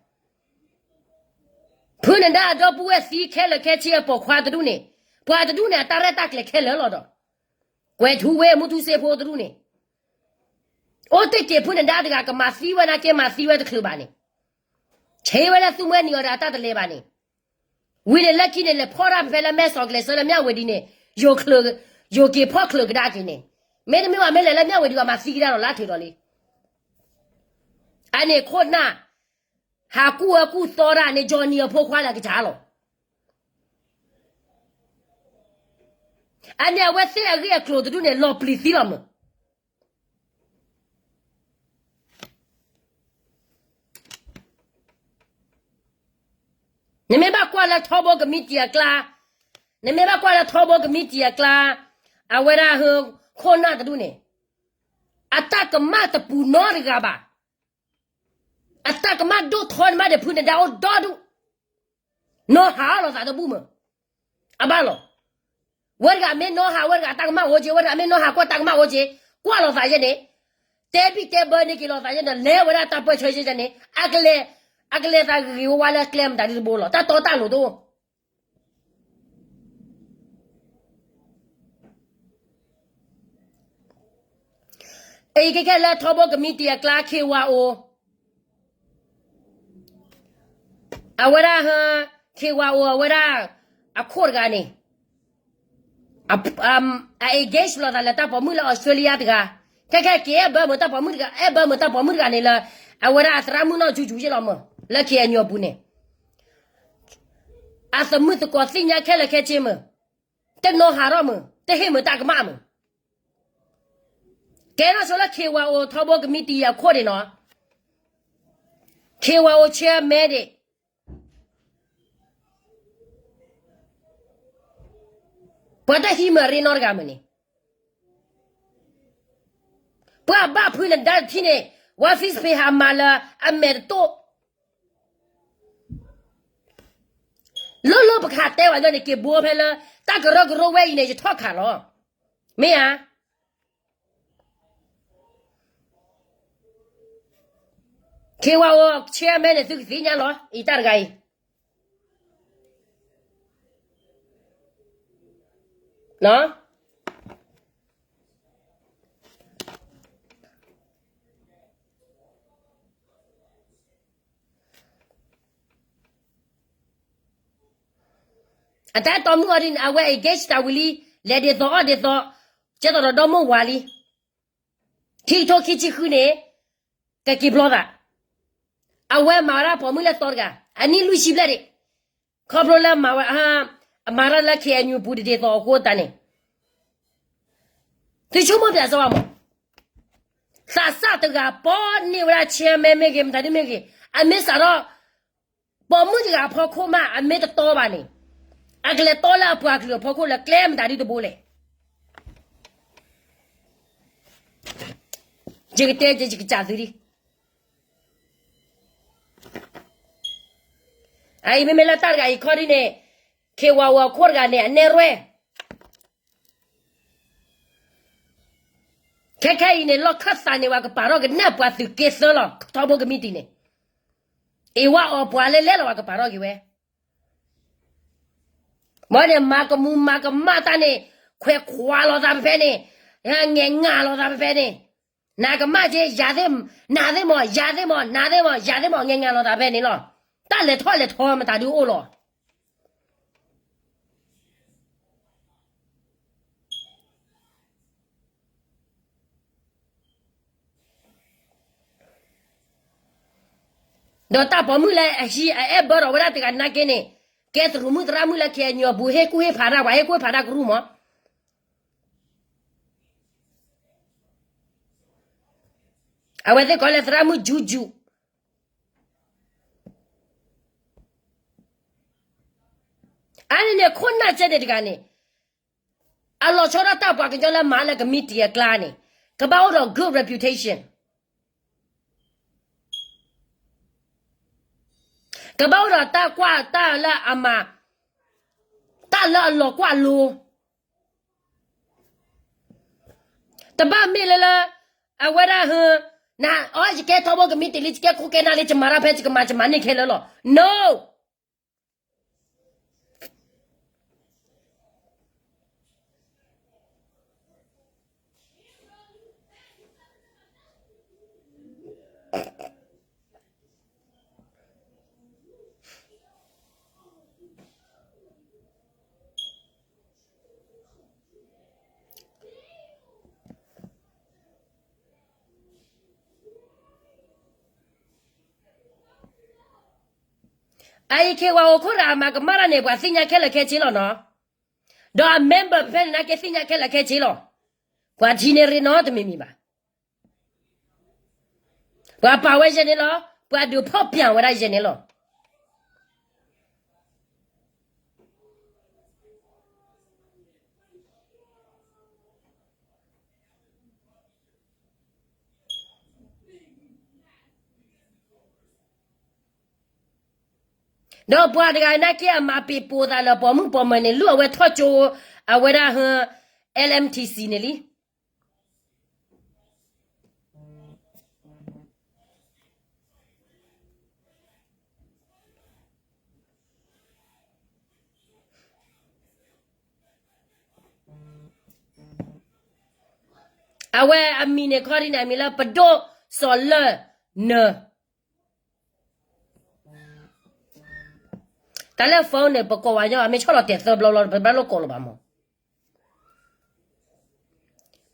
ဖုနဒါအဒီပုၢ်ဝဲၢ်သံခဲလၢာ်ခဲဆ့အပိာ်ခွါတဒူၣ်န့ၣ်, ပှၤတဒူၣ်န့ၣ် အတၢ်ရဲၣ်တၢ်ကျဲၤခဲလၢာ်လီၤဒီး, ကွဲၤထူဝ့ မူထူစ့ဖိတဒူၣ်န့ၣ်, အိၣ်တ့ၢ်က့ၤဖုနဒါတဂၤ ကမၤသံဝဲနၤက့ၤမၤသံဝဲတချုးဘၣ်န့ၣ်, ဆ့ဝဲလၢသူမှဲနံၤအီၤဒီးအတၢ်တလဲၤဘၣ်န့ၣ်, ဝံၤန့ၣ်လၢခံန့ၣ် လဲၤဖီၣ်တၢ်ဖဲလၢမဲၢ်စီၤကျဲးစၢလၢမၠၣ်ဝတံၤန့ၣ်, ယိၤက့ၤဖီၣ်ချၢးကဒါက့ၤန့ၣ်, မ့တမ့ၢ်ဘၣ်မ့ၢ်လဲၤလၢမၠၣ်ဝတံၤဘၣ်မၤသံကဒါဒီးလၢထုးဒီးလံ. အန့ၣ်ခိၣ်နၢ် ဟးကူၣ်အၢကူၣ်သီတၢ်န့ၣ် Johnny အဖိခွါလၢကစၢ်လီၤ. အန့ၣ်အဝဲသ့ၣ်အဂ့ၢ်အကျိၤတဒူၣ်န့ၣ် လီၤပျံၤသံလီၤမး. နမ့ၢ်ဘၣ်ကွၢ်လၢထီဘိကမံးတံာ်အကျါ, နမ့ၢ်ဘၣ်ကွၢ်လၢထီဘိကမံးတံာ်အကျါ, အဝဲဒၣ်ဟ ခိၣ်နၢ်တဒူၣ်န့ၣ်, အတၢ်ကမၣ်တပူၤနီတဂၤဘၣ်. အတၢ်ကမၣ်ဒိၣ်ထီန့ၣ်မးဒီးဖုနဒါအိၣ်ဒီဒူၣ်, နီၢ်ဟးအီၣ်လိာ်သးတဘူၣ်မး. အဘၣ်လီၤ. ဝဲတဂၤမ့ၢ်နီၢ်ဟးဝဲတဂၤတၢ်ကမၣ်အိၣ်က့, ဝဲတဂၤမ့ၢ်နီၢ်ဟးကွၢ်တၢ်ကမၣ်အိၣ်က့, ကွၢ်လိာ်သးယဲန့ၣ်, တဲဘံၣ်တဲဘၢန့ၢ်က့ၤလိာ်သးယဲန့ၣ်, လဲၤဝဲဒၣ်တၢ်ပၢၢ်ဆၢယဲန့ၣ်, အကလဲၤ, အကလဲၤသးဂ့ၤဂ့ၤဝါဝါလၢကျဲမတၤဒ်တဘိလီၤ. တၢ်တီတၢ်လိၤတအိၣ် အံၤခဲခဲလၢထီဘိကမံးတံာ်အကျါ K Y O, အဝဲဒၣ်ဟ K Y O အဝဲဒၣ် အခိၣ်တဂၤန့ၣ် အ engage လိာ်သးလၢတၢ်ပိာ်မုၣ်လၢ Australia တဂၤ, ခဲခဲက့ၤအဲၣ်ဘၢမုာ်တၢ်ပိာ်မုၣ်တဂၤ, အဲၣ်ဘၢမုာ်တၢ်ပိာ်မုၣ်တဂၤန့ၣ်လၢ အဝဲဒၣ်အသရၣ်မုၣ်နီၢ်ယူယူယဲလီၤမး လၢ K N U အပူၤန့ၣ်, အသမုၣ်သကိးသ့ၣ်ညါခဲလၢာ်ခဲဆ့မး, တနီၢ်ဟးထီၣ်မး, တဟ့ၣ်မးတၢ်ကမၣ်မး. ကဲထီၣ်ဆိလၢ K Y O ထီဘိကမံးတံာ်အခိၣ်န့ၣ်နီၤ, K Y O chairman န့ၣ် ပှၤတဟံးမ့ၢ်ရ့နီတဂၤမ့ၢ်န့ၣ်, ပှၤဘၣ်ဖုးနဒါတထံၣ်န့ၣ်, ဝါ Fishpain ဟးမၤလၢအမဲာ်တတိၢ်, လၢလၢပကဟးတဲဝဲလၢန့ၣ် က့ၤဘိဖဲလၢ တၢ်ကရၢကရိဝဲအံၤန့ၣ် ယထီၣ်ခးလီၤ, မ့ၢ်ဧါ. ခ့ဝါအိၣ် chairman န့ၣ် သုကသ့ၣ်ညါလီၤ အံၤတၢ်တဂၤအံၤ အတၢ်အဲၣ်တီမုၣ်အီၤဒ်န့ၣ် အဝဲ engage တၢ်ဝံၤလံ, လဲၤဒ်သိးအီၣ်ဒ်သိး, ကဲသိးဒီးဒီမိၢ်ဝၤလံ. ခံကထိခံဆံဃုန့ၣ် ကက့ၤဘျီသး, အဝဲမၤဝဲဒၣ်ပိာ်မုၣ်လၢသီတဂၤ အနံၣ်လွံၢ်ဆံဘျဲၣ်ဒံး, ခီဖျိလၢမၤဝဲ, အမၤတၢ်လၢ ခ့ၣ်အဲၣ်ယူၣ် ပူၤတဒ်သိးအဃိသတးန့ၣ်, သုဆိကမိၣ်ပၠးစၢၤဘၣ်မး, သးစၢ်တဂၤပီန့ၢ်ဝဲဒၣ် chairman မ့ၢ်ဂ့ၤ မတၤဒ်မ့ၢ်ဂ့ၤ, အမ့ၢ်စးထီၣ် ပိာ်မုၣ်တဂၤအဖီခိၣ်မး အမ့ၢ်တတီဘၣ်န့ၣ်, အကလဲၤတီလၢအပှၤကလုာ်အဖီခိၣ်လၢကျဲမတၤဒ်တဘိလဲၣ်. ယကတဲယကစၢ်သုလံ. အအံၤမ့မ့ၢ်လၢတၢ်တဂၤအံၤခီဒ်န့ၣ်, ခ့ဝါဝီၤခိၣ်တဂၤန့ၣ် အနဲၣ်ရွဲၣ် ခဲခဲအံၤန့ၣ် လီၢ်ခၢၣ်သးန့ၣ် ပှၤကပာ်ထီၣ်က့ၤနၢ်ပှၤသုးက့သၢလီၤ ထီဘိကမံးတံာ်န့ၣ်, အ့ၣ်ဝဲအီၤပှၤလဲလဲလီၤ ပှၤကပာ်ထီၣ်က့ၤဝဲ, မ့ၢ်န့ၣ် မၤကမူၤမၤကမၣ်တၢ်န့ၣ်, ခွဲးခွါလိာ်သးဖဲဖဲန့ၣ်, ငဲၤငါလိာ်သးဖဲဖဲန့ၣ်, နကမၣ်က့ၤ, ယၤသ့ၣ်, နၤသ့ၣ်မး, ယၤသ့ၣ်မး, နၤသ့ၣ်မး, ယၤသ့ၣ်မး, ငဲၤငါလိာ်သးဖဲန့ၣ်လီၤ. တၢ်လဲၤထီၣ်လဲၤထီမတၤဒုးအိၣ်လီၤ. ဒီးတၢ်ပိာ်မုၣ်လၢအဟံးအအဲၣ်ဘၢထီၣ်ဝဲဒၣ်တဂၤနာ်က့န့ၣ်, ကဲသရူးမုၣ်သရၣ်မုၣ်လၢ ခ့ၣ်အဲၣ်ယူၣ် အပူၤ ဟ့ၣ်ကူၣ်ဟ့ၣ်ဖးတၢ်, ပှၤဟ့ၣ်ကူၣ်ဟ့ၣ်ဖးတၢ်ကရူၢ်မး, အဝဲသ့ၣ်ကိးလၢသရၣ်မုၣ်ကၠူကၠူ, အါန့ၣ်န့ၣ် ခိၣ်နၢ်ကဲန့ၣ်တဂၤန့ၣ်, အလီၤဆီဒၣ်တၢ်ပှၤကညီလၢမၤလၢကမံးတံာ်အကျါန့ၣ်, ကဘၣ်အိၣ်ဒီး good reputation, ကဘၣ်အိၣ်ဒီးတၢ်ကွၢ်တၢ်လၢအမၤ, တၢ်လၢအလီၤကွၢ်လိ, တဘၣ်မ့ၢ်လၢလၢ, အဝဲဒၣ်ဟ, နအီ ယကဲထီဘိကမံးတံာ်လံ, ယကဲခိၣ်ကဲနၢ်လံ, ယမၤတၢ်ဖဲယကမၤ, ယမၤန့ၢ်ခဲလၢာ်လီၤ. No. အအံၤ ခ့ဝါအိၣ်ခိၣ်တဂၤအမၤကမၣ်တၢ်န့ၣ် ပှၤသ့ၣ်ညါခဲလၢာ်ခဲဆ့လီၤနီၤ, ဒီးအ member ဖဲန့ၣ်နာ်က့သ့ၣ်ညါခဲလၢာ်ခဲဆ့လီၤ, ပှၤထံၣ်န့ၢ်ရ့နီတမံၤမံၤဘၣ်. ပှၤပာ်ဝဲယဲၢ်န့ၣ်လီၤ, ပှၤဒုးဖီၣ်ပျံၤဝဲဒၣ်ယဲၢ်န့ၣ်လီၤ. ဒီးပှၤတဂၤနာ်က့အမၤပ့ၤပိာ်သးလၢပိာ်မုၣ်ပိာ်မၢၤန့ၣ် လုၢ်အဝဲထီၣ်ကၠိ, အဝဲဒၣ်ဟ, LMTC န့ၣ်လံ. အဝဲအမံၤန့ၣ်ခီဒ်န့ၣ် အမံၤလၢပဒိၣ်စီၤလၢၢ်နၢၤ တၢ်လၢ phone န့ၣ် ပကိးဝဲညီ အမ့ၢ်ဆီၣ်လီၤတဲာ်သၢဘျီဘျီ ပဘၣ်လိၣ်ကိးလၢၤဘၣ်မး.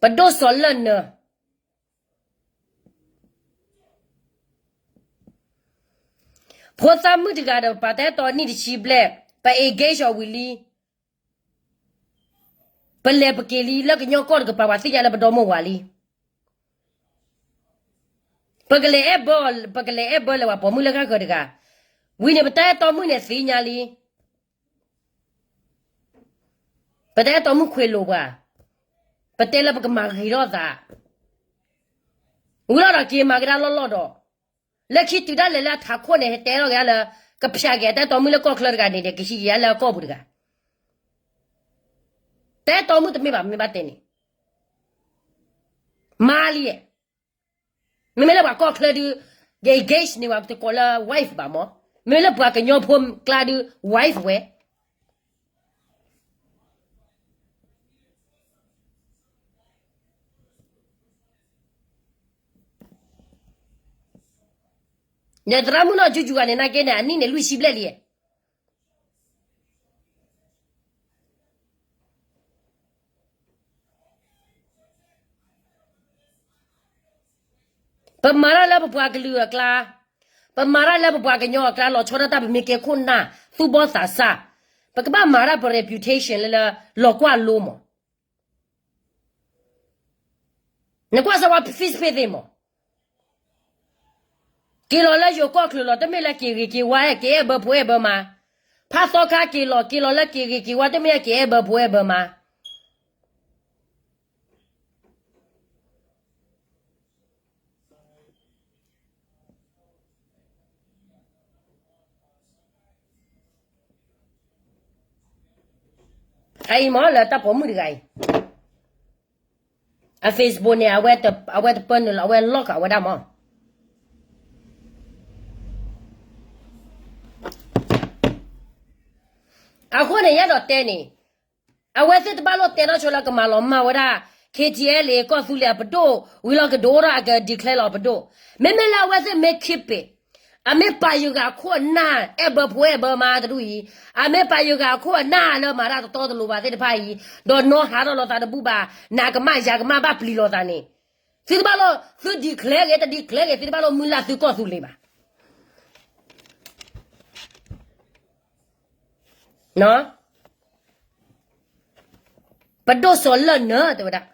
ပဒိၣ်စီၤလၢၢ်နၢၤ, ဖိသၣ်မုၣ်တဂၤဒီး ပှၤတအဲၣ်တီနံၣ်တဆံဘျဲၣ်, ပ engage အီၤဝံၤလံ, ပလဲၤပက့ၤလံ လၢကညီကီၢ်တကပၤ ပှၤသ့ၣ်ညါလၢပဒီမိၢ်ဝၤလံ. ပကလဲၤအဲၣ်ဘၢ, ပကလဲၤအဲၣ်ဘၢလၢပှၤပိာ်မုၣ်လၢဃၣ်ဃၢၤတဂၤ, ဝံၤန့ၣ် ပတၢ်အဲၣ်တီမုၣ်န့ၣ်သ့ၣ်ညါလံ. ပတၢ်အဲၣ်တီမုၣ်ခွဲးလိာ်ပှၤ, ပတဲလၢပကမၤဂ့ၤထီၣ်သး, ဝံၤလီၤဒီးက့ၤမၤကဒါလီၢ်လီၢ်ဒီး, လၢခံတုၤဒၣ်လဲာ်လၢအထးခိၣ်န့ၣ် ဟဲတဲထီၣ်က့ၤလၢ, ကဖျါက့ၤတၢ်အဲၣ်တီမုၣ်လၢကီၢ်ချၢတဂၤန့ၣ်ဒီး ကဟံးက့ၤယၤလၢအကီၢ်ပူၤတဂၤ, တၢ်အဲၣ်တီမုၣ်တမ့ၢ်ဘၣ် မ့ၢ်ဘၣ်တဲန့ၣ်, မၤလံ, မ့မ့ၢ်လၢပှၤကီၢ်ချၢဒုး, က engage န့ၢ်ဝဲ ပတကိးလၢ wife ဘၣ်မး, မ့ၢ်လၢပှၤကညီဖိကျါဒုး wife ဝဲ ဒီးသရၣ်မုၣ်နီၢ်ကၠူကၠူဂၤန့ၣ် နာ်က့န့ၣ် အနံၣ်န့ၣ်လွံၢ်ဆံဘျဲၣ်လံ. ပမၤတၢ်လၢပပှၤကလုာ်အကျါ, ပမၤတၢ်လၢပပှၤကညီအကျါ လီၤဆီဒၣ်တၢ် ပမ့ၢ်ကဲခိၣ်နၢ် သူၣ်ဘီၣ်သးစၢ်, ပကဘၣ်မၤတၢ်ပ reputation လၢလၢ လီၤကွၢ်လိမး. နကွၢ်စၢၤဝဲ Facebook သ့ၣ်မး, က့ၤလီၤလၢယိၤကီၢ်ချၢလီၤ တမ့ၢ်လၢက့ၤဂ့ၤက့ၤဝါ က့ၤအဲၣ်ဘၢဖိအဲၣ်ဘၢမါ, ဖးသီခါက့ၤလီၤ က့ၤလီၤလၢက့ၤဂ့ၤက့ၤဝါ တမ့ၢ်လၢက့ၤအဲၣ်ဘၢဖိအဲၣ်ဘၢမါ. အအံၤမ့ၢ်လၢတၢ်ပိာ်မုၣ်တဂၤအံၤ အ Facebook န့ၣ် အဝဲတပၢနုာ်လီၤ အဝဲ lock အဝဲဒၣ်မး. အဃိန့ၣ် ယအဲၣ်ဒိးတဲန့ၣ် အဝဲသ့ၣ်တဘၣ်လိၣ်တဲနီၢ်ဆိလၢကမၤလီၤမၢ်ဝဲဒၣ် KTLA ကီၢ်သူလ့ၤအပဒိၣ် ဝံၤလီၤကဒိၣ်ထီၣ်အက declare လီၤပဒိၣ်, မ့မ့ၢ်လၢအဝဲသ့ၣ်မ့ၢ် keep it, အမ့ၢ်ပာ်ယဂၤခိၣ်အနၢ် အဲၣ်ဘၢဖိအဲၣ်ဘၢမါတဒူၣ်အံၤ, အမ့ၢ်ပာ်ယဂၤခိၣ်အနၢ်လၢမၤတၢ်တတီတလိၤဘၣ်သ့ၣ်တဖၣ်အံၤ, ဒီးနီၢ်ဟးထီၣ်လီၤသးတဘူၣ်ဘၣ်, နကမၣ်ယၤကမၣ်ဘၣ်ပျံၤလိာ်သးန့ၣ်, သုတဘၣ်လိၣ် သု declare ဂ့ၤ တ declare ဂ့ၤ သုတဘၣ်လိၣ်မုၢ်လၢ်သုကီၢ်သူလ့ၤဘၣ်. ပဒိၣ်စီၤလၢၢ်နၢၤ တဲဝဲဒၣ်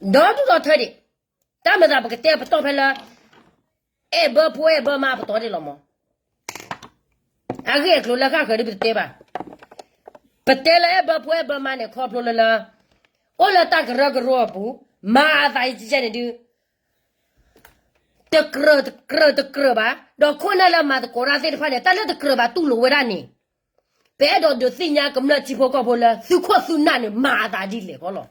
ဒီဒူၣ်ဒီထၢဒံး, တၢ်မၤသးပကတဲပတီၢ်ဖဲလၢ အဲၣ်ဘၢဖိအဲၣ်ဘၢမါပတီၢ်ဒံးလီၤမး. အဂ့ၢ်အကျိၤလၢဃၣ်ဃၢၤဒ်ပတတဲဘၣ်. ပတဲလၢအဲၣ်ဘၢဖိအဲၣ်ဘၢမါန့ၣ် ခီဖျိလၢလၢ အိၣ်လၢတၢ်ကရၢကရိအပူၤ, မၤအသးယကဲန့ၣ်ဒုး တကြၢးတကြၢးတကြၢးဘၣ်, ဒီးခိၣ်နၢ်လၢမၤသကိးတၢ်သ့ၣ်တဖၣ်န့ၣ် တၢ်လၢတကြၢးဘၣ်တူၢ်လိာ်ဝဲဒၣ်န့ၣ်, ပအဲၣ်ဒိးဒုးသ့ၣ်ညါကမျၢၢ်ထံဖိကီၢ်ဖိလၢ သုခိၣ်သုနၢ်န့ၣ် မၤအသးဒ်လဲၣ်ဃီလီၤ.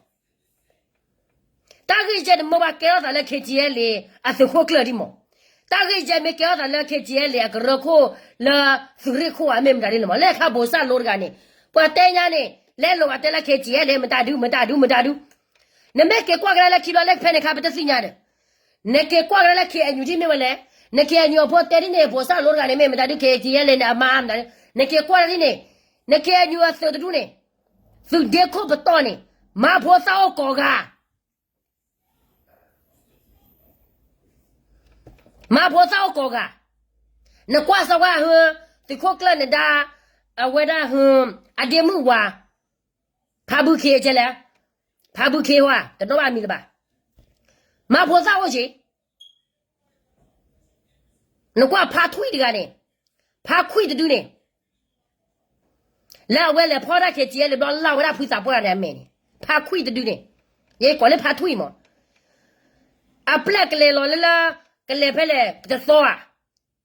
တၢ်ဂ့ၢ်ယဲတမ့ၢ်ဘၣ်ကဲထီၣ်သးလၢ KTLA အသုးခိၣ်ကျၢၢ်ဒံးမး, တၢ်ဂ့ၢ်ယဲမ့ၢ်ကဲထီၣ်သးလၢ KTLA အကရၢခိၣ်လၢသုးရ့ၣ်ခိၣ်ဧါ မ့ၢ်မတၤဒ်လဲၣ်မး, လၢခါဘိးစၢ်လိတဂၤန့ၣ်, ပှၤတဲညါန့ၣ် လဲလိာ်အတဲလၢ KTLA မတၤဒု မတၤဒု မတၤဒု နမ့ၢ်က့ၤကွၢ်ကဒါလၢခံဘျီလၢဖဲန့ၣ်ခါ ပတသ့ၣ်ညါဒီး, နက့ၤကွၢ်ကဒါလၢ KNU ဒ်မ့ၢ်ဝဲလဲၣ်, န KNU အဖိတဲဒ်န့ၣ် ဘိးစၢ်လိတဂၤန့ၣ် မ့ၢ်မတၤဒု KTLA န့ၣ် အမါမတၤဒု, နက့ၤကွၢ်ဒ်န့ၣ်, န KNU အသုးတဒူၣ်န့ၣ်, သုးဒ့ခိၣ်ပတီၢ်န့ၣ်, မါဖိသၣ်အိၣ်ကိးဂၤ မါဖိသၣ်အိၣ်ကိးဂၤ, နကွၢ်စၢၤဝဲဟ, သုးခိၣ်ကျၢၢ်န့ၣ်ဒါ, အဝဲဒၣ်ဟ, အဒ့မုၣ်ဝၤ, ဖးဘုခ့ကဲလဲၣ်, ဖးဘုခ့ဟီ, တနီၣ်ဘၣ်မံၤလၢၤဘၣ်, မါဖိသၣ်အိၣ်က့ၤ နကွၢ်ဖါထွံၣ်တဂၤန့ၣ်, ဖါခွံၣ်တဒုန့ၣ်, လၢအဝဲလဲၤဖီၣ်တၢ် KTLA ဘျီလၢ်ဝဲဒၣ်ဖုသးပှၢ်န့ၣ်အမဲာ်န့ၣ်, ဖါခွံၣ်တဒုန့ၣ်, ယကိးလၢဖါထွံၣ်မး, အပျဲၢ်ကလဲၤလီၤလၢလၢ, ကလဲၤဖဲလဲၣ် တသီဧါ,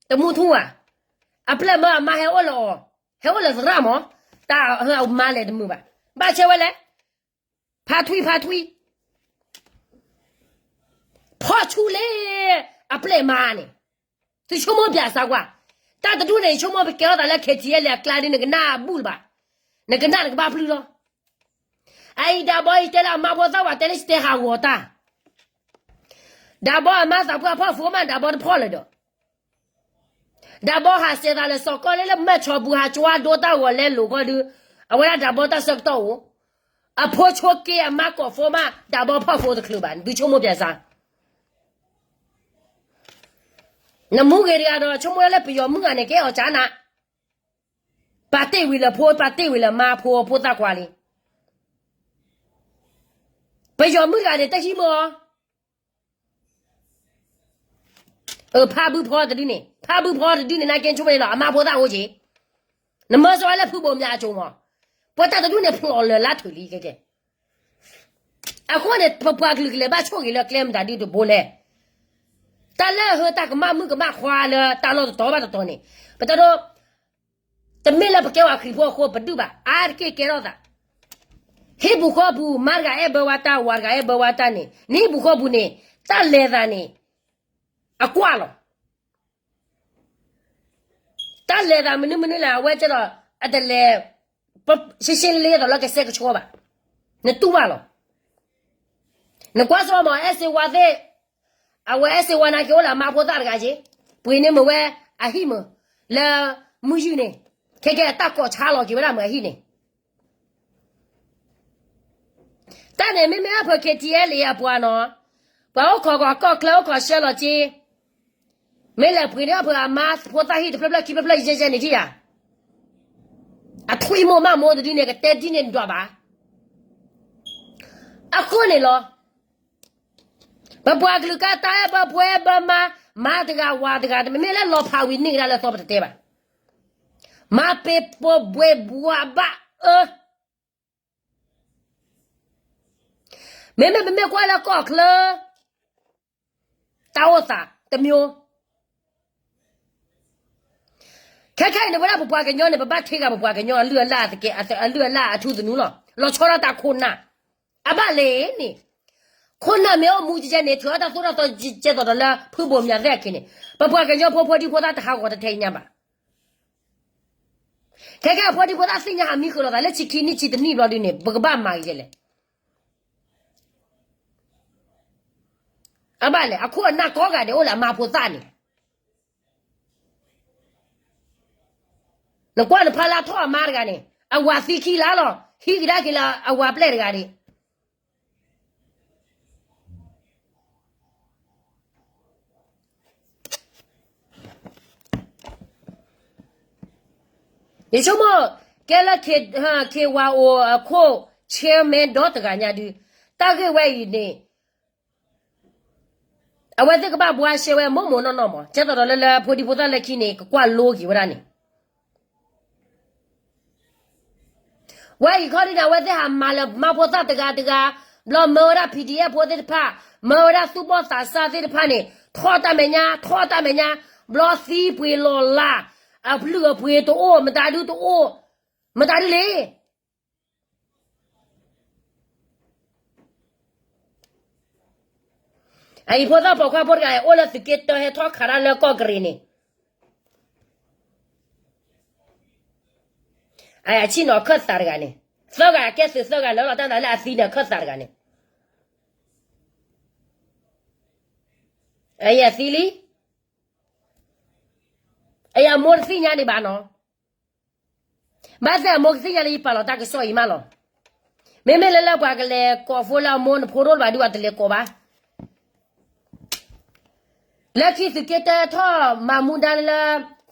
တမူထူဧါ, အပျဲၢ်မၢအမါဟဲအိၣ်လၢအီၤ, ဟဲအိၣ်လၢသရၣ်မး, တၢ်အမါလဲၤတမုာ်ဘၣ်, ဘၣ်ဆၢဝဲလဲၣ် ဖါထွံၣ် ဖါထွံၣ်, ဖီၣ်ဆူၣ်လၢ, အပျဲၢ်မါန့ၣ်, သုဆိကမိၣ်ပၠးစၢကွၢ်, တၢ်တဒူၣ်န့ၣ် ယဆိကမိၣ်ပကဲထီၣ်သးလၢ KTLA အကျါဒ်န့ၣ် နကနၣ်အဘူၣ်လၢၤဘၣ်, နကနၣ်နကဘၣ်ပျုၢ်လီၤ. အအံၤဒၣ်ဘီအံၤတဲလၢအမါဖိသၣ်ဝဲတဲလၢယတဲဟးဂီၤတၢ် ဒၣ်ဘီအမါသးပှၢ်ဖီၣ်ဖိမး ဒၣ်ဘီတဖီၣ်လၢၤဒီး, ဒၣ်ဘီဟးစဲးသးလၢစီၤကီၢ်လၢလၢမဲၢ်ဆီဘူ ဟးကၠွါဒိတၢ်ဂီၤလဲလိာ်ခီဒု, အဝဲဒၣ်ဒၣ်ဘီတၢ်ဆၢကတီၢ်အိၣ်, အဖိဆိက့အမါကိးဖိမး ဒၣ်ဘီဖီၣ်ဖိတချုးဘၣ် သုဆိကမိၣ်ပၠးစၢ, နမူဂ့ၤတဂၤဒီး ဆိကမိၣ်လၢပယီၤမုၣ်ဂၤန့ၣ် ကဲအီၤကၠါနး, ပာ်တ့ၢ်ဝံၤလၢဖိ ပာ်တ့ၢ်ဝံၤလၢမါဖိဖိသၣ်ခွါလံ ပယီၤမုၣ်တဂၤန့ၣ် တဟံးမၢ်အီၤ, အဖါဘုဖီတဒုန့ၣ် ဖါဘုဖီတဒုန့ၣ် နကဲဆိကမိၣ်န့ၣ်လီၤ အမါဖိသၣ်အိၣ်က့ၤ, နမၢစၢၤဝဲလၢဖုဘိးမၠးအစိၤမး, ပှၤတၢ်တဒုန့ၣ်ဖျိးလၢာ်လၢထုးလံကဲကဲ, အဃိန့ၣ် ပပှၤကလုာ်ကလဲၤဘၣ်ဆိၣ်ဂ့ၤလၢကျဲမတၤဒုတဘိလဲၣ်, တၢ်လၢအဟၢတၢ်ကမၣ်မုၣ်ကမၣ်ခွါလၢတၢ်လီၢ်တတီၤဘၣ်တတီၤန့ၣ်, ပတဒိ တမ့ၢ်လၢပကဲဝဲခရံာ်ဖိအဃိပဒုးဘၣ် အါတက့ၢ်ကဲထီၣ်သး, ဟံၣ်ပူၤဃီပူၤ မါတဂၤအဲၣ်ဘၢဝဲတၢ် ဝၤတဂၤအဲၣ်ဘၢဝဲတၢ်န့ၣ် နဟံၣ်ပူၤဃီပူၤန့ၣ် တၢ်လဲၤသးန့ၣ် အကွၢ်လီၤ. တၢ်လဲၤသးမနုၤမနုၤလဲၣ် အဝဲကဲဒီး အတလဲၤ ရှဲရှဲလ့လ့ဒီးလၢကစဲကဆှီဘၣ်. နတူၢ်ဘၣ်လီၤ. နကွၢ်စ့ၢ်မး အဲၣ်စ့ဝါသ့ၣ် အဝဲအဲၣ်စ့ဝါနာ်က့အိၣ်လၢအမါဖိသၣ်တဂၤက့, ပှ့ၤန့ၢ်မုာ်ဝဲအဟံၣ်မုာ်, လၢမုၢ်ယုၢ်န့ၣ်, ခဲကဲအတၢ်ကိးဆါလီၤက့ၤဝဲဒၣ်မုာ်အဟံၣ်န့ၣ် တၢ်န့ၣ်မ့မ့ၢ်အဖၢ K T L A အပှၤနီၤ, ပှၤအိၣ်ခိးကီၢ်ချၢအိၣ်ခိးဆှၢလီၤက့, မ့ၢ်လဲၤပှ့ၤန့ၢ်အဖၢအမါဖိသၣ်ဟံၣ်တဖျၢၣ်ဖျၢၣ်ခံဖျၢၣ်ဖျၢၣ်ယဲၢ်ယဲၢ်န့ၣ်ထံၣ်ယၤ, အထွံၣ်မိၢ်မၢ်မိၢ်တဒုန့ၣ် ကတဲဒ်န့ၣ်ဒွးဘၣ်. အဃိန့ၣ်လီၤ. ပပှၤကလုာ်ကါတၢ်အဲၣ်ဘၢဖိအဲၣ်ဘၢမါ, မါတဂၤဝၤတဂၤ တမ့မ့ၢ်လၢလီၤဖးဝံၤန့ၢ်ကဒါလၢအသီပတတဲဘၣ်. မၤပ့ၤပိာ်ဘှဲးဘှါဘၣ်အၢ မ့မ့ၢ်ပမ့ၢ်ကွၢ်လၢကီၢ်ချၢ တၢ်အိၣ်သးတမံၤ, ခဲခဲအံၤန့ၣ် ပဝဲဒၣ်ပပှၤကညီန့ၣ် ပဘၣ်ထံဂၤပပှၤကညီအလုၢ်အလၢ်အသကဲ, အလုၢ်အလၢ်အထူသနူလီၤ. လီၤဆီဒၣ်တၢ်ခိၣ်နၢ်, အဘၣ်လဲၣ်န့ၣ်, ခိၣ်နၢ်မ့ၢ်အိၣ်မူကဲကဲန့ၣ် ထုးအတၢ်သိၣ်တၢ်သီကဲသိးဒီးလၢဖုဘိၣ်မၠးသ့ၣ်အခံန့ၣ် ပပှၤကညီဖိဖိဒံဖိသၣ်တဟးဂီၤတထဲညါဘၣ်. ခဲခဲအဖိဒံဖိသၣ်သ့ၣ်ညါဟးမံဃုာ်လိာ်သးလၢဆံခံနံၣ်ဆံတနံၣ်ဘျီဒုန့ၣ် ပကဘၣ်မၤကဲလဲၣ်. အဘၣ်လဲၣ် အခိၣ်အနၢ်ကိးဂၤဒဲးအိၣ်လၢအမါဖိသၣ်န့ၣ်, နကွၢ်နဖါလၢထီၣ်အမါတဂၤန့ၣ် အဝၤသံခံလါလီၤ ဟံးကဒါက့ၤလၢအဝၤပျဲၢ်တဂၤဒံး. ယဆိကမိၣ် ကဲလၢ K Y O အခိၣ် chairman ဒီတဂၤညါဒု တၢ်ဂ့ၢ်ဝဲအံၤန့ၣ် အဝဲသ့ၣ်ကဘၣ်ဘှါရှဲဝဲမိၢ်မိၢ်နီၢ်နီၢ်မး ကဲသိးဒီးလၢလၢဖိဒံဖိသၣ်လၢခံန့ၣ် ကကွၢ်လိက့ၤဝဲဒၣ်န့ၣ် ဝဲအံၤခီဒုန့ၣ် အဝဲသ့ၣ်ဟးမၤလၢမါဖိသၣ်တဂၤတဂၤ, ဘျီမၢဝဲဒၣ် P D F ဖိသ့ၣ်တဖၣ်, မၢဝဲဒၣ်သူၣ်ဘီၣ်သးစၢ်သ့ၣ်တဖၣ်န့ၣ် ထီၣ်တၢ်မဲာ်ညါ ထီၣ်တၢ်မဲာ်ညါ, ဘျီသံပှ့ၤလီၤလး, အလုၢ်အပှ့ၤတအိၣ် မတၤဒုတအိၣ်, မတၤဒုလဲၣ် အအံၤဖိသၣ်ပိာ်ခွါဖိတဂၤ အိၣ်လၢသုးက့တၢ ဟဲထီၣ်ခးတၢ်လၢကီၢ်ကရ့ၣ်န့ၣ်, အဆံၣ်နီၤအခၢၣ်သးတဂၤန့ၣ်, သၢဂၤကဲသုးသၢဂၤလၢလီၤတၢ်သးလၢအသံန့ၣ်အခၢၣ်သးတဂၤန့ၣ်, အအံၤအသံလံ, အအံၤအမိၢ်တသ့ၣ်ညါဒံးဘၣ်နီၤ ဘၣ်ဆၣ်အမိၢ်ကသ့ၣ်ညါလၢယပာ်လီၤတၢ်ကစီၣ်အံၤမးလီၤ. မ့မ့ၢ်လၢလၢပှၤကလဲၤကိးဖိလၢအမိၢ်နဖိတအိၣ်လၢၤဘၣ်ဒုး ပှၤတလဲၤကိးဘၣ်. လၢခံသုးက့တၢထီၣ်မၤမူဒါလၢ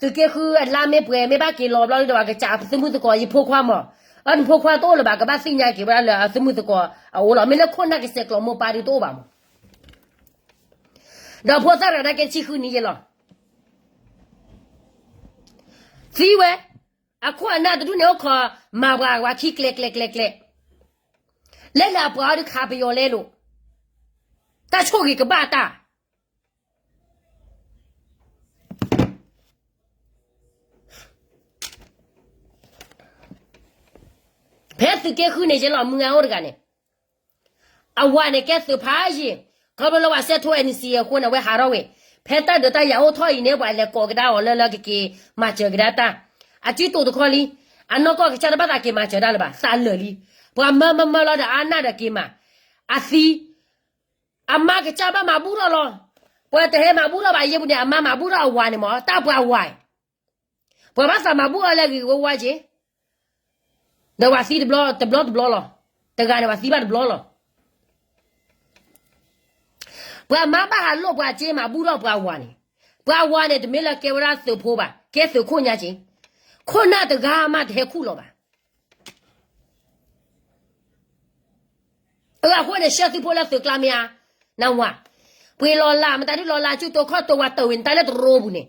သုးက့ဃုအလါမ့ၢ်ပှဲၤ မ့ၢ်ဘၣ်က့ၤလီၤဘျီဒုးဒီး ပှၤကစးသုးမုၢ်သကိး ယဖိခွါမး, အဖိခွါတအိၣ်လၢၤဘၣ် ကဘၣ်သ့ၣ်ညါက့ၤဝဲဒၣ်လၢအသုးမုၢ်သကိးအအိၣ်လီၤ. မ့ၢ်လၢခိၣ်နၢ်ကစဲးကျိးမိၢ်ပၢ်ဒုးတအိၣ်ဘၣ်မး ဒီးဖိသၣ်တဂၤနာ်က့ဆံဃုနံၣ်ယဲလီၤ. သံဝဲ, အခိၣ်အနၢ်တဒူၣ်န့ၣ်အိၣ်ခိးမၤပှၤဝၤခံကျဲကျဲကျဲကျဲ, လဲၤလၢအပှၤအီၤဒုးခးပယီၤလဲလိာ်, တၢ်ဆိၣ်ဂ့ၤကဘၣ်တၢ် ဖဲသုးက့ဃုန့ၣ် ယဲလီၤမုၢ်ဂၤအိၣ်တဂၤန့ၣ်, အဝၤန့ၣ်ကဲသုးဖးယံာ်, ခီဖျိလၢဝၤစဲးထိ N C A အဃိန့ၣ် အဝဲဟးထီၣ်ဝဲ, ဖဲတၢ်ဒုးတၢ်ယၤအိၣ်ထီၣ်အံၤန့ၣ် ပှၤလဲၤကိးကဒါအီၤလၢလၢကက့ၤမၤစၢၤကဒါတၢ်, အစုတိာ်တခီလံ, အနီၢ်ကီၢ်ကစၢ်တဘၣ်သးက့ၤမၤစၢၤတၢ်လၢၤဘၣ် သးလၢာ်လံ, ပှၤမၢမၢမၢလီၤဒီးအါနၢ်ဒီးက့ၤမၤ, အသံ အမါကစၢ်ဘၣ်မၤဘူၣ်ထီၣ်လီၤ. ပှၤတဟဲမၤဘူၣ်ထီၣ်ဘၣ်ယဲၢ်ပူၤန့ၣ် အမါမၤဘူၣ်ထီၣ်အဝၤန့ၣ်မး တၢ်ပှၤဝၤ, ပှၤဘၣ်သးမၤဘူၣ်အီၤလၢအဂ့ၤဝါဝါက့ၤ, ဒီးပှၤသံတဘျီတဘျီတဘျီလီၤ. တဂၤန့ၣ်ပှၤသံဘၣ်တဘျီလီၤ. ပှၤမါဘၣ်ဟးလိာ်ပှၤက့ၤမၤဘူၣ်ထီၣ်ပှၤဝၤန့ၣ်, ပှၤဝၤန့ၣ် တမ့ၢ်လၢကဲဝဲဒၣ်သုးဖိဘၣ်, ကဲသုးခိၣ်ညါက့ၤ, ခိၣ်နၢ်တဂၤမးတဟဲခူၣ်လီၤဘၣ်. အဃိန့ၣ် ဆှၢသုးဖိလၢသုးကျါမ့ၢ်ဧါ, နဝၤ, ပှ့ၤလီၤလး မတၤဒုးလီၤလး စုတိာ်ခီၣ်တိာ်ဝၤတၢ်ဝံၤ နတၢ်လၢတရိပူၤန့ၣ်,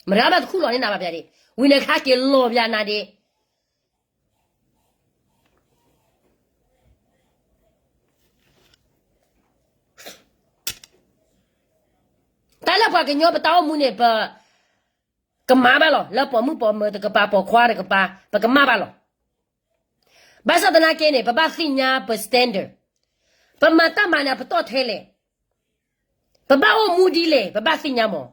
မတၤဘၣ်တခူၣ်လီၤန့ၢ်နၤဘၣ်ဖဲဒၣ်, ဝံၤန့ၣ်ခါက့ၤလီၤဘျးနၤဒၣ် တၢ်လၢပှၤကညီပတၢ်အိၣ်မူန့ၣ် ပကမၤဘၣ်လီၤ. လၢပိာ်မုၣ်ပိာ်မၢၤတကပၤ ပိာ်ခွါတကပၤ ပကမၤဘၣ်လီၤ. ဘၣ်ဆၣ်သနာ်က့န့ၣ် ပဘၣ်သ့ၣ်ညါပ standard, ပမၤတၢ်မၤန့ၣ် အပတီၢ်ထဲလဲၣ်, ပဘၣ်အိၣ်မူဒ်လဲၣ် ပဘၣ်သ့ၣ်ညါမး.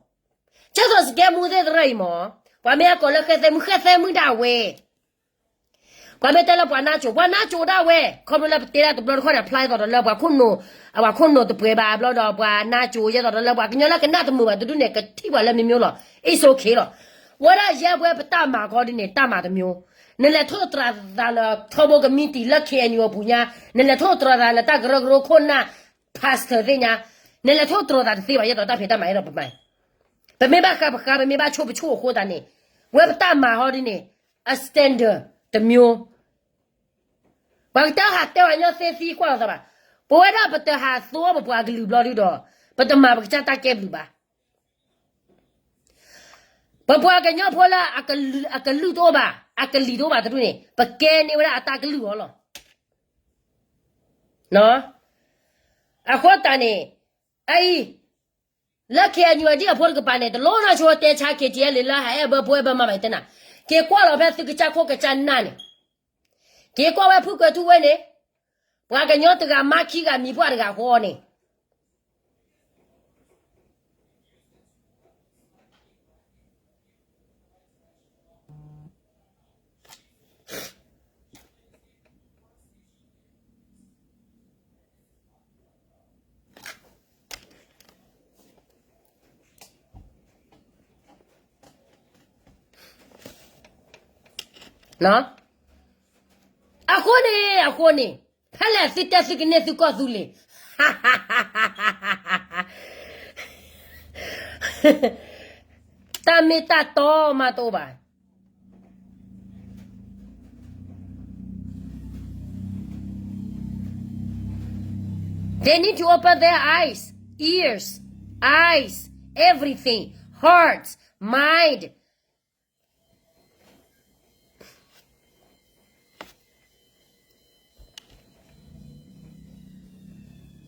ကၢ်သိးစကဲမူသ့ၣ်တရၢအံၤမး, ပှၤမ့ၢ်အကိးလၢဃဲသဲမူ ဃဲသဲမူဒၣ်ဝဲ, ပှၤမ့ၢ်တဲလၢပှၤနါစိၤ ပှၤနါစိၤဒၣ်ဝဲ, ခီဖျိလၢပတဲဒၣ်တဘျီတခီၣ်န့ၣ် apply သိးဒီးလၢပှၤခိၣ်နူာ်, အပှၤခိၣ်နူာ်တပှဲၤဘၣ်ဘျီဒီး ပှၤနါစိၤယဲသိးဒီးလၢပှၤကညီလၢကနၣ်တမုာ်ဘၣ်တဒူၣ်န့ၣ် ကထံၣ်ပှၤလၢမ့ၢ်မ့ၢ်လီၤ. It's okay လီၤ. ဝဲဒၣ်ယဲပဝဲပတၢ်မၤခီဒ်န့ၣ် တၢ်မၤတမျိုး, နလဲၤထိၣ်သတြီၤသးလၢထီဘိကမံးတံာ်လၢ K N U အပူၤညါ, နလဲၤထိၣ်သတြီၤသးလၢတၢ်ကရၢကရိခိၣ်နၢ် pastor သ့ၣ်ညါ, နလဲၤထိၣ်သတြီၤသးတသ့ဘၣ် ယဲသိးတၢ်ဖံးတၢ်မၤယဲသိးပမၤ ပမ့ၢ်ဘၣ်ဃးပဃါ ပမ့ၢ်ဘၣ်ဆိၣ်ပဆိၣ်အဃိသတးန့ၣ်, ဝဲပတၢ်မၤဟီဒ်န့ၣ် အ standard တမျိုး, ပှၤကတၢၢ်ဟးတဲဝဲညီသ့သံကွၢ်လီၤသးဘၣ်. ပဝဲဒၣ်ပတဟးသိပပှၤကလုာ်ဘျီဒုဒီး, ပတမၤပကစၢ်တၢ်ကဲဘျုးဘၣ်. ပပှၤကညီဖိလၢအကလုၢ်တအိၣ်ဘၣ်, အကလံၤတအိၣ်ဘၣ်တဒူၣ်န့ၣ် ပကဲန့ၢ်ဝဲဒၣ်အတၢ်ကလုၢ်အီၤလီၤ. အဃိသတးန့ၣ်, အအံၤ, လၢ K N U အဒံၣ်အဖိတကပၤန့ၣ် တလိၣ်နီၢ်ဆိတဲဆါ K T L လၢဟးအဲၣ်ဘၢဖိအဲၣ်ဘၢမါဘၣ်တဲနၤ, က့ၤကွၢ်လီၤဖဲသုကစၢ်ခိၣ်ကစၢ်နၢ်န့ၣ်, က့ၤကွၢ်ဝဲဖုကွဲၤထူဝ့န့ၣ်, ပှၤကညီတဂၤမါခံဂၤမံၤပှၢ်တဂၤဃီန့ၣ် အဃိန့ၣ်, အဃိန့ၣ်, ဖဲလဲၣ်သုတဲသုကန့ၢ်သုကီၢ်သူလ့ၤ, တၢ်မ့ၢ်တၢ်တီမးတအိၣ်ဘၣ်. They need to open their eyes, ears, eyes, everything, hearts, mind.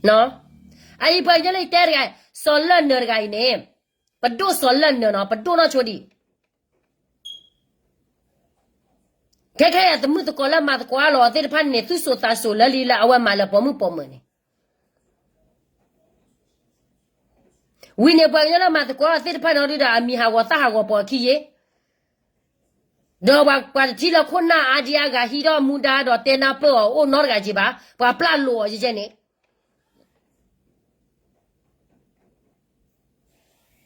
အအံၤပှၤကညီလၢယတဲတဂၤ, စီၤလၢၢ်နၢၤတဂၤအံၤန့ၣ်, ပဒိၣ်စီၤလၢၢ်နၢၤနီၤ, ပဒိၣ်နီၢ်ဆိဒံး ခဲခဲအံၤသမုၣ်သကိးလၢမၤသကိးအါလီၤအီၤသ့ၣ်တဖၣ်န့ၣ်န့ၣ် သူၣ်စိၤသးစိၤလၢလံလၢအဝဲမၤလၢပိာ်မုၣ်ပိာ်မၢၤန့ၣ် ဝံၤန့ၣ် ပှၤကညီလၢမၤသကိးအီၤသ့ၣ်တဖၣ်န့ၣ်ဒုဒီး အမံၤဟးဂီၤသၣ်ဟးဂီၤပိာ်အခံယ့ၣ်, ဒီးပှၤတထံၣ်လၢခိၣ်နၢ်အါဒံအါဂၤဟံးထီၣ်မူဒါဒီးတဲနၢ်ပၢၢ်အီၤအိၣ်နီတဂၤက့ၤဘၣ်, ပှၤပျၢ်လိာ်အီၤယဲယဲန့ၣ်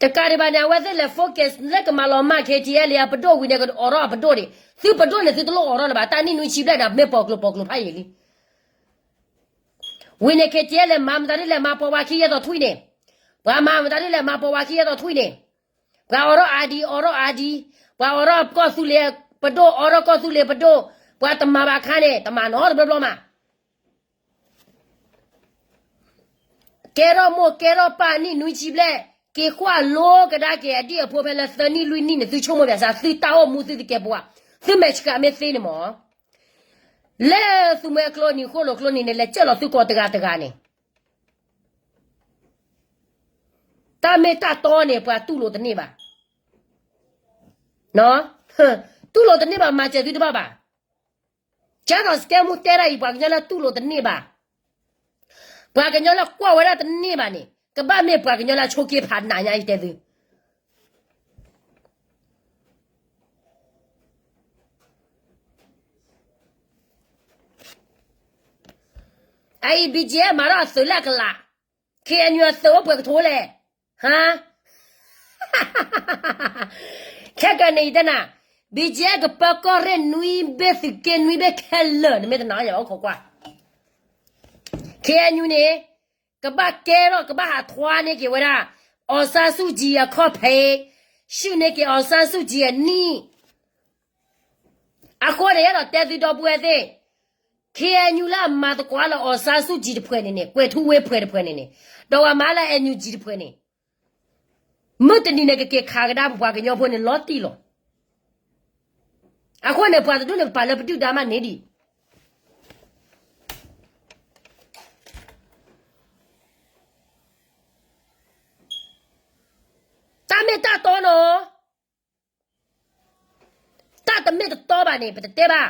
တကးဒံးဘၣ်န့ၣ် အဝဲသ့ၣ်လဲၤ focus လၢကမၤလီၤမၢ် K T L အပဒိၣ်ဝံၤန့ၣ် ကအိးထီၣ်အပဒိၣ်န့ၣ်, သုပဒိၣ်န့ၣ် သုတလိၣ်အိးထီၣ်လၢၤဘၣ်, တၢ်နံၣ်နွံဆံဘျဲၣ်န့ၣ် မ့ၢ်ပိာ်ကျိၤပိာ်ကျိၤဖးယံာ်လံ. ဝံၤန့ၣ် K T L လဲၤမၤမတၤဒ်လဲၣ် မၤပိာ်ဝဲခံယဲသိးထွံၣ်န့ၣ်, ပှၤမၤမတၤဒ်လဲၣ် မၤပိာ်ဝဲခံယဲသိးထွံၣ်န့ၣ်, ပှၤအိးထီၣ် ID အိးထီၣ် ID, ပှၤအိးထီၣ်ကီၢ်သူလ့ၤပဒိၣ် အိးထီၣ်ကီၢ်သူလ့ၤပဒိၣ်, ပှၤတမၤဘၣ်အခါန့ၣ် တမၤနီတဘျီဘျီမး ကဲထီၣ်မိၢ်ကဲထီၣ်ပၢ်နံၣ်နွံဆံဘျဲၣ်, က့ၤကွၢ်လိကဒါက့ၤအဒံၣ်အဖိဖဲလၢသၢနံၣ်လွံၢ်နံၣ်န့ၣ် သုဆိကမိၣ်ပၠးစၢ် သုတၢ်အိၣ်မူသုတကဲပဝး, သုမဲာ်ဆှးမ့ၢ်သ့န့ၣ်မး, လၢသုမှဲကျိနံၤဃိၣ်လိာ်ကျိနံၤန့ၣ် လဲၤကၢၢ်လီၤသုကိးတဂၤတဂၤန့ၣ်, တၢ်မ့ၢ်တၢ်တီန့ၣ် ပှၤတူၢ်လိာ်တန့ၢ်ဘၣ်. တူၢ်လိာ်တန့ၢ်ဘၣ် မၤစၢၤသုတဘၣ်ဘၣ်. ကၢ်သိးစကဲမူတဲဒၣ်အံၤ ပှၤကညီလၢတူၢ်လိာ်တန့ၢ်ဘၣ်, ပှၤကညီလၢကွၢ်ဝဲဒၣ်တန့ၢ်ဘၣ်န့ၣ် ကဘၣ်မ့ၢ်ပှၤကညီလၢအဆိးက့ဖးနးညါအံၤတဲသု အအံၤ BGF မၤထီၣ်အသုးလၢအကလး, KNU အသုးအိၣ်ပှဲၤကထိလဲၣ်, ဟါ, ခဲကနံၣ်အံၤတဲနၤ, BGF ကပၢကီၢ်ရ့ၣ်နွံဘ့ၣ်သုးက့နွံဘ့ၣ်ခဲလၢာ် နမ့ၢ်တနာ်ယအိၣ်ခိးကွၢ်, KNU န့ၣ် ကဘၣ်ကဲထီၣ် ကဘၣ်ဟးထွါန့ၢ်က့ၤဝဲဒၣ် အောင်ဆန်းစုကြည် အခီၣ်ဖံး, ဆှုၣ်န့ၢ်က့ၤ အောင်ဆန်းစုကြည် အနံၣ် အဃိန့ၣ် ယအဲၣ်ဒိးတဲသုဒီပုၢ်ဝဲၢ်သ့ၣ်, KNU လၢအမၤသကိးလၢ အောင်ဆန်းစုကြည် တဖုန့ၣ်န့ၣ် ကွဲၤထူဝ့ဖုတဖုန့ၣ်န့ၣ်, ဒီးပှၤမၤလၢ NUG တဖုန့ၣ်, မုၢ်တနံၤန့ၣ် ကက့ၤခးကဒါပပှၤကညီဖိန့ၣ်လီၤတံၢ်လီၤ. အဃိန့ၣ် ပှၤတဒူၣ်န့ၣ် ပပာ်လၢပဒုၣ်ဒါမးန့ၣ်ဒံး တၢ်မ့ၢ်တၢ်တီနီၤ, တၢ်တမ့ၢ်တတီဘၣ်န့ၣ် ပတတဲဘၣ်.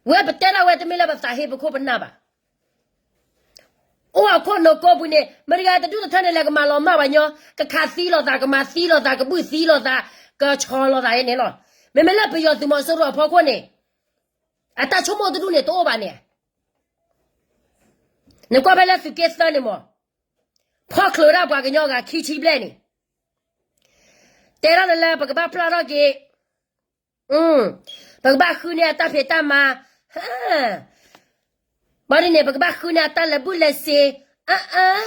ဝဲပတဲဒၣ်ဝဲတမ့ၢ်လၢပသးဟ့ပခိၣ်ပနၢ်ဘၣ်. အိၣ်ဟီၣ်ခိၣ်နီၢ်ကိးပူၤန့ၣ် မတၤတဂၤတဒူၣ်တထၢန့ၣ် လဲၤကမၤလီၤမၢ်ပှၤကညီ, ကခးသံလိာ်သး, ကမၤသံလိာ်သး, ကဘုၣ်သံလိာ်သး, ကဆီၣ်လိာ်သးအံၤန့ၣ်လီၤ. မ့မ့ၢ်လၢပယီၤသုးမီၤစိရိၤအဖီခိၣ်န့ၣ် အတၢ်ဆိကမိၣ်တဒူၣ်န့ၣ်တအိၣ်ဘၣ်န့ၣ် နကွၢ်ဖဲလၢသုးက့သၢန့ၣ်မး, ဖီၣ်ချုးဒၣ်ပှၤကညီဂၤခံဆံဘျဲၣ်န့ၣ်, တဲဒၣ်လၢလၢပကဘၣ်ပျၢ်ထီၣ်က့ၤ, ပကဘၣ်ဃုန့ၢ်အတၢ်ဖံးတၢ်မၤ, ဘၣ်ဒ်န့ၣ် ပကဘၣ်ဃုန့ၢ်အတၢ်လဲၤဘူၣ်လဲၤစ့, အၢ,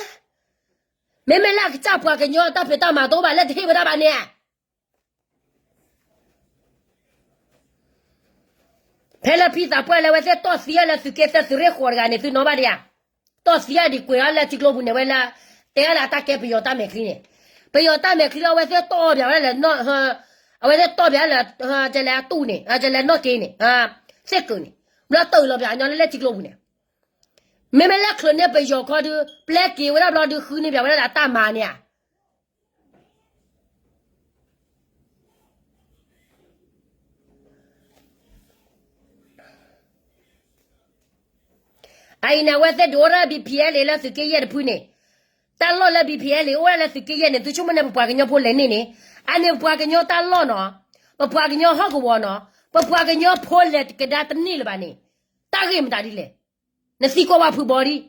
မ့မ့ၢ်လၢအကစၢ်ပှၤကညီအတၢ်ဖံးတၢ်မၤတအိၣ်ဘၣ်လၢတဟ့ၣ်ဝဲဒၣ်ဘၣ်န့ၣ် ဖဲလၢဖံသးပှၢ်လၢအဝဲသ့ၣ်တီၢ်သံအီၤလၢသုးက့သၢသုးရ့ၣ်ဃိးတဂၤန့ၣ် သုနီၣ်ဘၣ်ဒံးဧါ, တီၢ်သံအီၤဒံးကွံာ်အီၤလၢထံကျိပူၤန့ၣ် ဝဲလၢ, တဲဒၣ်လၢအတၢ်ကဲပယီၤတၢ်မဲာ်ချံန့ၣ်, ပယီၤတၢ်မဲာ်ချံလၢအဝဲသ့ၣ်တီၢ်အီၤဘၣ်ဝဲဒၣ်လၢ, အဝဲသ့ၣ်တီၢ်ဘၣ်လၢ, ကလဲၤအတူၢ်န့ၣ်, ကလဲၤနီၣ်က့ၤန့ၣ်, သ့ၣ်ကုာ်န့ၣ်, ဘျီတၢ်အုၣ်လီၤပှၤကညီလၢလၢထံကျိပူၤန့ၣ်, မ့မ့ၢ်လၢချုးန့ၢ်ပယီၤခီဒီး ပျဲက့ၤဝဲဒၣ်ဘျီဒီးဃုန့ၢ်ဘၣ်ဝဲဒၣ်လၢအတၢ်မၤန့ၣ်ဧါ အအံၤန့ၣ် အဝဲသ့ၣ်ဒုးအိၣ်ဒၣ် BPLA လၢသုးက့ယဲၢ်တဖုန့ၣ်, တၢ်လီၢ်လၢ BPLA အိၣ်ဒၣ်လၢသုးက့ယဲၢ်န့ၣ် သုဆိကမိၣ်န့ၣ် ပပှၤကညီဖိလဲၤန့ၢ်န့ၣ်, အန့ၣ်ပပှၤကညီတၢ်လီၢ်နီၤ, ပပှၤကညီဟီၣ်ကဝီၤနီၤ, ပပှၤကညီဖိလဲၤကဒါတန့ၢ်လၢၤဘၣ်န့ၣ်, တၢ်ဂ့ၢ်မတၤဒ်လဲၣ်, နသံကွၢ်ဝဲဖုဘီဒံး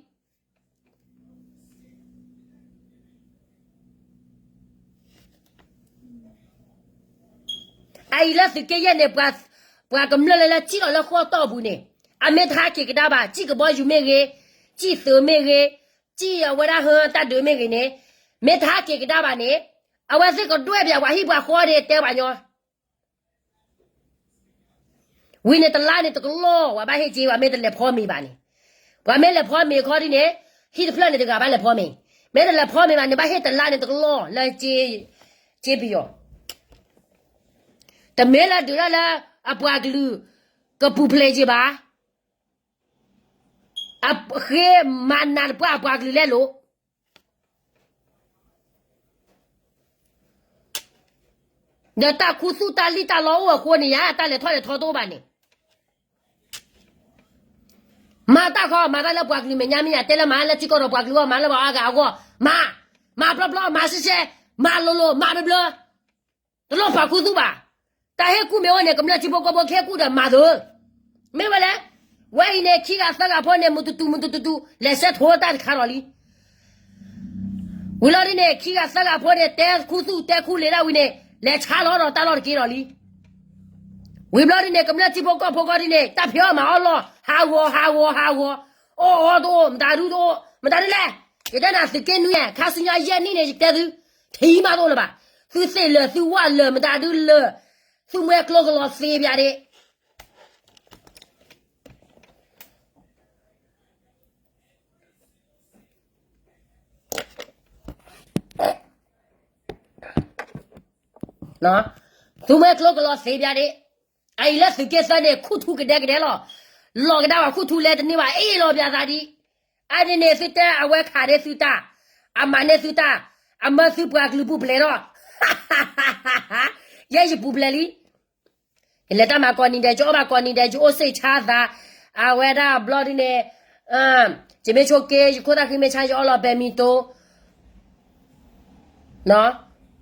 အအံၤလၢသုးက့ယဲၢ်န့ၣ်, ပှၤကမျၢၢ်လၢလၢစံၣ်လီၤလၢဃိၣ်တီၢ်ပူၤန့ၣ်, အမ့ၢ်တဟဲက့ၤကဒါဘၣ်, စံၣ်ကဘီယူၤမ့ၢ်ဂ့ၤ, စံၣ်သုးမ့ၢ်ဂ့ၤ, စံၣ်အဝဲဒၣ်ဟၢတၢ်ဒုးမ့ၢ်ဂ့ၤန့ၣ်, မ့ၢ်တဟဲက့ၤကဒါဘၣ်န့ၣ်, အဝဲသ့ၣ်ကဒွဲၣ်ဘၣ်ပှၤဟံၣ်ပှၤဃီဒ်တဲပှၤကညီ ဝံၤန့ၣ် တလါန့ၣ်တကလီၢ် ပှၤဘၣ်ဟ့ၣ်စ့ ပှၤမ့ၢ်တလဲၤဖီမ့ၤဘၣ်န့ၣ်, ပှၤမ့ၢ်လဲၤဖီမ့ၤခီဒ်န့ၣ်, ဟံၣ်တဖျၢၣ်န့ၣ်တဂၤဘၣ်လဲၤဖီမ့ၤ, မ့ၢ်တလဲၤဖီမ့ၤဘၣ်န့ၣ် ဘၣ်ဟ့ၣ်တလါန့ၣ်တကလီၢ်လၢ စ့ပယီၤ, တမ့ၢ်လၢဒုးဒၣ်လၢ အပှၤကလုာ် ကပူၤဖျဲးက့ၤဘၣ်, အဃ့မၤနးတပှၢ်အပှၤကလုာ်လဲၣ်လိၤ ဒီးတၢ်ခူသူၣ်တၢ်လံၣ်တၢ်လီအိၣ်အဃိန့ၣ်ယါ တၢ်လဲၤထီၣ်လဲၤထီတအိၣ်ဘၣ်န့ၣ်, မၤတၢ်ခီ မၤတၢ်လၢပှၤကလုာ်မဲာ်ညါမ့ၢ်ယါ တဲလၢမၤလၢထံကီၢ်ဒီးပှၤကလုာ်အဂီၢ် မၤလၢပှၤအါဂၤအဂီၢ်, မၤ, မၤပျီပျီ မၤရှဲရှဲ, မၤလိၤလိၤ မၤဘျၢဘျၢ, တလိၣ်ပာ်ခူသူၣ်ဘၣ်, တၢ်ဟ့ၣ်ကူၣ်မ့ၢ်အိၣ်န့ၣ် ကမျၢၢ်ထံဖိကီၢ်ဖိကဟ့ၣ်ကူၣ်ဒီးမၤသၢ, မ့ၢ်ဝဲလဲၣ်, ဝဲအံၤန့ၣ် ခံဂၤသၢဂၤဖိန့ၣ် မုၢ်တတူၢ်မုၢ်တတူၢ် လဲၤဆဲးထိတၢ်တခါဒီးလံ ဝံၤလီၤဒ်န့ၣ် ခံဂၤသၢဂၤဖိန့ၣ် တဲခူသူၣ်တဲခူလံာ်ဒၣ်ဝံၤန့ၣ် လဲၤဆါလီၤဒီးတၢ်လီၢ်တက့ၢ်ဒီးလံ, ဝံၤဘျီဒ်န့ၣ် ကမျၢၢ်ထံဖိကီၢ်ဖိကီၢ်ဒ်န့ၣ် တၢ်ဖံးအီၣ်မၤအီၣ်လီၤ ဟးဂီၤ ဟးဂီၤ ဟးဂီၤ, အီၣ်အီတအိၣ် မတၤဒုတအိၣ် မတၤဒ်လဲၣ်, ယတဲနၤသုးက့နွံ ခါဆူညါယဲၢ်နံၣ်န့ၣ် ယတဲသု, ထံမးတအိၣ်လၢၤဘၣ်, သုသ့ၣ်လၢာ် သုဝၣ်လၢာ် မတၤဒုလၢာ်, သုမှဲကျိကလီၤသ့ဖၠးဒ့ သုမှဲကျိကလီၤသ့ဖၠးဒ့, အအံၤလၢသုးက့သၢန့ၣ် ခူၣ်ထူကဒဲကဒဲလီၤ, လီၤကဒါဝဲခူၣ်ထူလဲတန့ၢ်ဘၣ် အ့ၣ်လီၤပၠးသးဒံး, အါဒ်န့ၣ်သုတဲအဝဲခးန့ၢ်သုတၢ်, အမၤန့ၢ်သုတၢ်, အမၢသုပှၤကလုာ်ပူၤဖျဲးထီၣ်, ယဲယပူၤဖျဲးလံ ယလဲၤတၢ်မၤကိးနံၤဒဲး ယအီၣ်ဘၣ်ကိးနံၤဒဲး ယအိၣ်စ့ၣ်ဆါသး, အဝဲဒၣ်ဘျီဒ်န့ၣ်, ယမ့ၢ်ဆိးက့ ယခိၣ်သၣ်ဃံမ့ၢ်ဆါ ယအီလီၤပဲာ်မံၤတိ,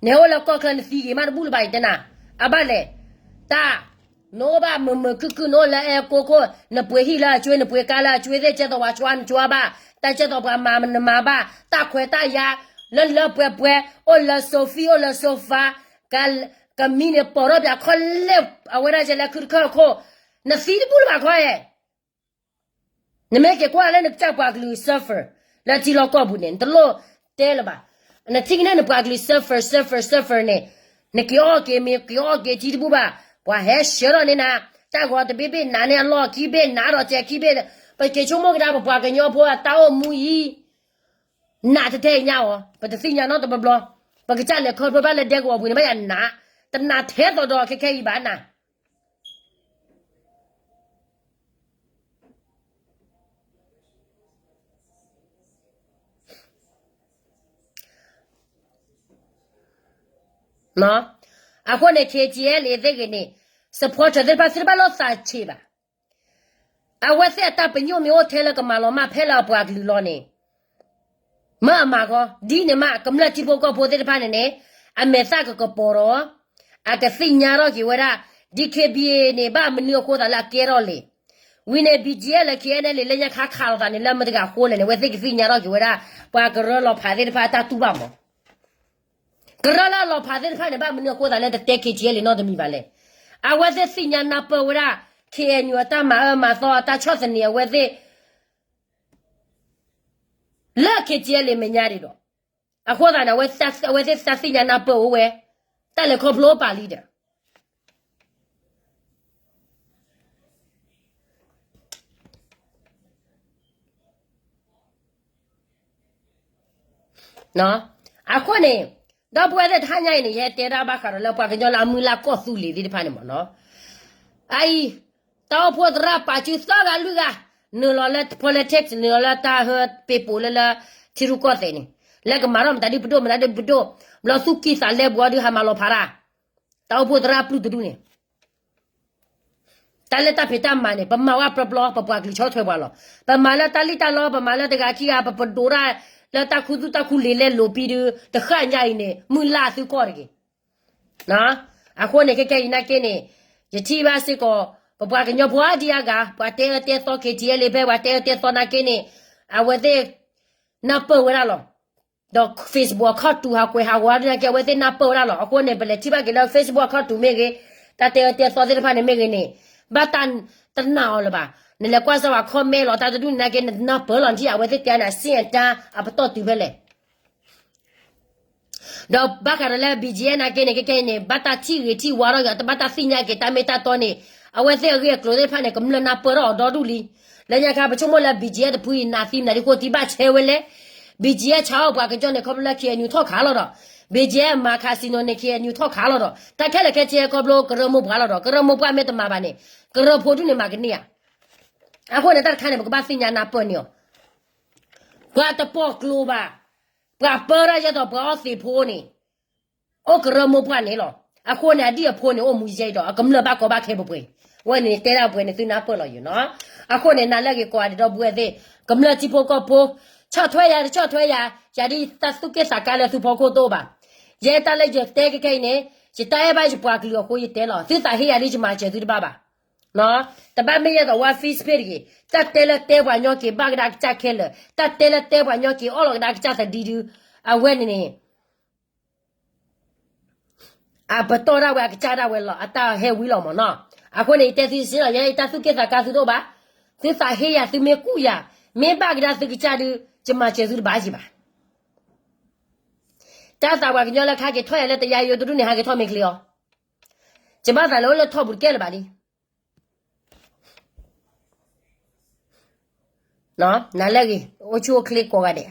နအိၣ်လၢကီၢ်ချၢနသံဂ့ၤမးတဘူၣ်လၢၤဘၣ် ယတဲနၤ, အဘၣ်လဲၣ်, တၢ်, နအိၣ်ဘၣ်မုာ်မုာ်ခုၣ်ခုၣ် နအိၣ်လၢအဲကိခိၣ် နပှ့ၤဟံၣ်လၢအကွ့ နပှ့ၤကါလၢအကွ့ သ့ၣ်ကဲသိးပှၤကွၢ်နကွၢ်ဘၣ်, တၢ်ကဲသိးပှၤမၤနမၤဘၣ်, တၢ်ခွဲးတၢ်ယာ်, လၢလၢပှဲၤပှဲၤ အိၣ်လၢ sofa အိၣ်လၢ sofa ကမံန့ၣ်ပိာ်ထီၣ်ပၠးခီလဲၣ် အဝဲဒၣ်ကလဲၤခုတခၢၣ်ခိၣ်, နသံတဘူၣ်လၢၤဘၣ်ခီဧၢ, နမ့ၢ်က့ၤကွၢ်လၢနကစၢ်ပှၤကလုာ် suffer လၢထံလီၢ်ကီၢ်ပူၤန့ၣ် နတလိၣ်တဲလၢၤဘၣ်, နထံၣ်ကန့ၢ်နပှၤကလုာ် suffer suffer suffer န့ၣ်, နက့ၤအီၣ်က့ၤမ့ၤ က့ၤအီၣ်က့ၤထံတဘူၣ်ဘၣ်, ပှၤဟဲဆှၢထီၣ်န့ၢ်နၤ, တၢ်ဂီၤတဘ့ၣ်ဘ့ၣ်နးန့ၢ်အလီၢ်ခံဘ့ၣ်နးဒီးစဲးခံဘ့ၣ်, ပက့ၤဆိကမိၣ်ကဒါပပှၤကညီဖိအတၢ်အိၣ်မူအံၤ နးတတဲအံၤညါအီၤ ပတသ့ၣ်ညါနီတဘျီဘျီ, ပကစၢ်လဲၤခီဖျိဘၣ်လၢဒဲကဝီၤပူၤန့ၣ် ဘၣ်ယၤနး, တနးထဲသိးဒီးခဲခဲအံၤဘၣ်နၤ အဃိန့ၣ် KTLA သ့ၣ်ဂ့ၤန့ၣ် supporter သ့ၣ်တဖၣ် သ့ၣ်တဖၣ်လိၣ်သးဆံးဘၣ်. အဝဲသ့ၣ်အတၢ်ပညိၣ်မ့ၢ်အိၣ်ထဲလၢကမၤလီၤမၢ်ဖဲလၢအပှၤကလုာ်လီၤန့ၣ်, မ့ၢ်အမၤဃီ ဒ်န့ၣ်မး ကမျၢၢ်ထံဖိကီၢ်ဖိသ့ၣ်တဖၣ်န့ၣ်န့ၣ် အမဲာ်သၣ်ကကပီၤဒီး အကသ့ၣ်ညါထီၣ်က့ၤဝဲဒၣ် ဒ် DKBA န့ၣ် ဘၣ်မနုၤအဃိသးလၢအကဲထီၣ်လဲၣ်, ဝံၤန့ၣ် BGF လၢ KNLA လၢညါခါခးလိာ်သးန့ၣ် လၢမတၤတဂၤအဃိလဲၣ်န့ၣ် အဝဲသ့ၣ်ကသ့ၣ်ညါထီၣ်က့ၤဝဲဒၣ် ပှၤကရၢလီၤဖးသ့ၣ်တဖၣ်အတၢ်တူၢ်ဘၣ်မး. ကရၢလၢအလီၤဖးသ့ၣ်တဖၣ်န့ၣ် ဘၣ်မနုၤအဃိသးလၢတတဲ KTLA နီတမံၤဘၣ်လဲၣ်. အဝဲသ့ၣ်သ့ၣ်ညါနၢ်ပၢၢ်ဝဲဒၣ် KNU အတၢ်မၤအၢမၤသီအတၢ်ဆီၣ်သနံးအဝဲသ့ၣ် လၢ KTLA မဲာ်ညါဒံးဒီး, အဃိသတးန့ၣ် အဝဲသ့ၣ်တၢ်သ့ၣ်ညါနၢ်ပၢၢ်အိၣ်ဝဲ, တၢ်လဲၤခီဖျိအိၣ်ပာ်လံဒီး အဃိန့ၣ် ဒီပုၢ်ဝဲၢ်သ့ၣ်တဟါညါအံၤန့ၣ် ယဟဲတဲဒၣ်ဘၣ်ဃးဒီးလၢပှၤကညီလၢအမုၢ်လၢ်ကီၢ်သူလ့ၤသ့ၣ်တဖၣ်န့ၣ်မးနီၤ, အအံၤ တၢ်အိၣ်ဖှိၣ်သရၣ်ပာ်စုသီဂၤလွံၢ်ဂၤ နုာ်လီၤလၢ politics နုာ်လီၤလၢတၢ်ဟၢပ့ၤပိာ်လၢလၢ ထံရူၢ်ကီၢ်သဲးန့ၣ်, လၢကမၤထီၣ်မတၤဒုပဒိၣ်မတၤဒုပဒိၣ်, ဘျီသူၣ်ကံၢ်သးလဲပူၤအီၤဒုးဟးမၤလီၤဖးတၢ်, တၢ်အိၣ်ဖှိၣ်သရၣ်ပျုၢ်တဒူၣ်န့ၣ် တၢ်လၢတၢ်ဖံးတၢ်မၤန့ၣ် ပမၤဝဲပျီပျီ ပပှၤကလုာ်ဆီၣ်ထွဲပှၤလီၤ. ပမၤလၢတၢ်လံၣ်တၢ်လီ ပမၤလၢတဂၤခံဂၤ ပပဒိးတၢ်လၢတၢ်ခူသူၣ်တၢ်ခူလံာ်လဲလိာ်ပံဒုး တဃၣ်ညါအံၤန့ၣ် မုၢ်လၢ်သုကီၢ်တဂ့ၤ. အဃိန့ၣ် ခဲကဲအံၤနာ်က့န့ၣ် ယထံၣ်ဘၣ်စ့ၢ်ကီး ပပှၤကညီဖိအါဒံအါဂၤ ပှၤတဲအၢတဲသီ KTLA ဖဲ ပှၤတဲအၢတဲသီနာ်က့န့ၣ် အဝဲသ့ၣ် နၢ်ပၢၢ်ဝဲဒၣ်လီၤ. ဒီး Facebook အခီၣ်တူာ်ဟးကွဲးဟးဂီၤဒ်နာ်က့ အဝဲသ့ၣ်နၢ်ပၢၢ်ဝဲဒၣ်လီၤ. အဃိန့ၣ် ပလဲၤထံၣ်ဘၣ်က့ၤလၢ Facebook အခီၣ်တူာ်မ့ၢ်ဂ့ၤ, တၢ်တဲအၢတဲသီသ့ၣ်တဖၣ်န့ၣ်မ့ၢ်ဂ့ၤန့ၣ် ဘၣ်တၢ်တနာ်အီၤလၢၤဘၣ်. နလဲၤကွၢ်စၢၤဝဲ comment လီၤတၢ်တဒူၣ်န့ၣ်နာ်က့ နနၢ်ပၢၢ်လီၤနထံၣ် အဝဲသ့ၣ်တဲန့ၣ် အဆင့်အတန်း အပတီၢ်တုၤဖဲလဲၣ် ဒီးဘၣ်ဃးဒီးလၢ BGF နာ်က့န့ၣ် ခဲကဲအံၤန့ၣ် ဘၣ်တၢ်ထံၣ်ဂ့ၤထံၣ်ဝါထီၣ်က့ၤ တဘၣ်တၢ်သ့ၣ်ညါက့ၤတၢ်မ့ၢ်တၢ်တီန့ၣ် အဝဲသ့ၣ်အဂ့ၢ်အကျိၤသ့ၣ်တဖၣ်န့ၣ် ကမျၢၢ်နၢ်ပၢၢ်ထီၣ်အီၤဒီဒူၣ်လံ. လၢညါခါ ပဆိကမိၣ်လၢ BGF တဖုအံၤ နးသံမနုၤဒ်ဃိ သံဘၣ်ဆဲးဝဲလဲၣ်. BGF ဆါအီၣ်ပှၤကညီန့ၣ် ခီဖျိလၢ KNU ထီၣ်ခးလီၤဒီး BGF မၤ casino န့ၣ် KNU ထီၣ်ခးလီၤဒီး တၢ်ခဲလၢာ်ခဲဆ့ခီဖျိကရၢမိၢ်ပှၢ်လီၤဒီး ကရၢမိၢ်ပှၢ်မ့ၢ်တမၤဘၣ်န့ၣ် ကရၢဖိဒူၣ်န့ၣ်မၤကန့ၢ်ဧါ. အဃိန့ၣ် တၢ်တခါန့ၣ် ပကဘၣ်သ့ၣ်ညါနၢ်ပၢၢ်န့ၢ်အီၤ ပှၤတပိာ်ကျိၤဘၣ်, ပှၤပၢတၢ်ယဲၢ်ဒီးပှၤအီၣ်သ့ၣ်ဖိန့ၣ် အိၣ်ကရၢမိၢ်ပှၢ်န့ၣ်လီၤ. အဃိန့ၣ် အဒံၣ်အဖိန့ၣ် အိၣ်မူယဲၢ်ဒီး အကမျၢၢ်ဘၣ်ကီဘၣ်ခဲပှဲၤပှဲၤ, ဝဲန့ၣ်တဲဒၣ်ပှဲၤန့ၣ် သုနၢ်ပၢၢ်လီၤယိာ်နီၤ. အဃိန့ၣ် နၤလၢအဂ့ၤကိးဂၤဒဲး ဒီပုၢ်ဝဲၢ်သ့ၣ်, ကမျၢၢ်ထံဖိကီၢ်ဖိ, ဆီၣ်ထွဲယၤ တဆီၣ်ထွဲယၤ, ယၤဒ်တၢ်သူၣ်က့ၣ်သးကါလၢသုဖီခိၣ်တအိၣ်ဘၣ်. ယဲတၢ်လၢယတဲခဲခဲအံၤန့ၣ် ယတၢ်အဲၣ်ဘၣ်ယပှၤကလုာ်အဃိယတဲလီၤ. သုသးဟ့ယၤဒ်ယမၤစၢၤသုတဘၣ်ဘၣ် တဘၣ်မ့ၢ်ယဲဒီး ဝါ Facebook တဂ့ၤ, တၢ်တဲလၢတဲပှၤကညီက့ၤဘၣ်ကဒါကစၢ်ခဲလၢာ်, တၢ်တဲလၢတဲပှၤကညီက့ၤ အီၣ်လီၤကဒါကစၢ်သဒံဒုး, အဝဲန့ၣ်န့ၣ် အပတီၢ်ဒၣ်ဝဲအကစၢ်ဒၣ်ဝဲလီၤ အတၢ်ဟဲဝံၤလီၤမၢ်နီၤ. အဃိန့ၣ် ယတဲသုစ့ၢ်လီၤ ယဲယတၢ်သူၣ်က့ၣ်သးကါသုတအိၣ်ဘၣ်, သုသးဟ့ယၤ သုမ့ၢ်ကူၣ်ယၤ, မ့ၢ်ဘၣ်ကဒါသုကစၢ်ဒုး ယမၤစၢၤသုတဘၣ်က့ၤဘၣ်. တၢ်သးပှၤကညီလၢခါက့ၤထီၣ်ယၤလၢတယါယိတဒူၣ်န့ၣ် ဟးက့ၤထီၣ်မ့ၢ်ချ့အီၤ, ယဘၣ်သးလၢအိၣ်လၢထီၣ်ပူၤတကဲလၢၤဘၣ်လံ. နၤလၢအဂ့ၤ အိၣ်ဆူၣ်အိၣ်ချ့ကိးဂၤဒဲး.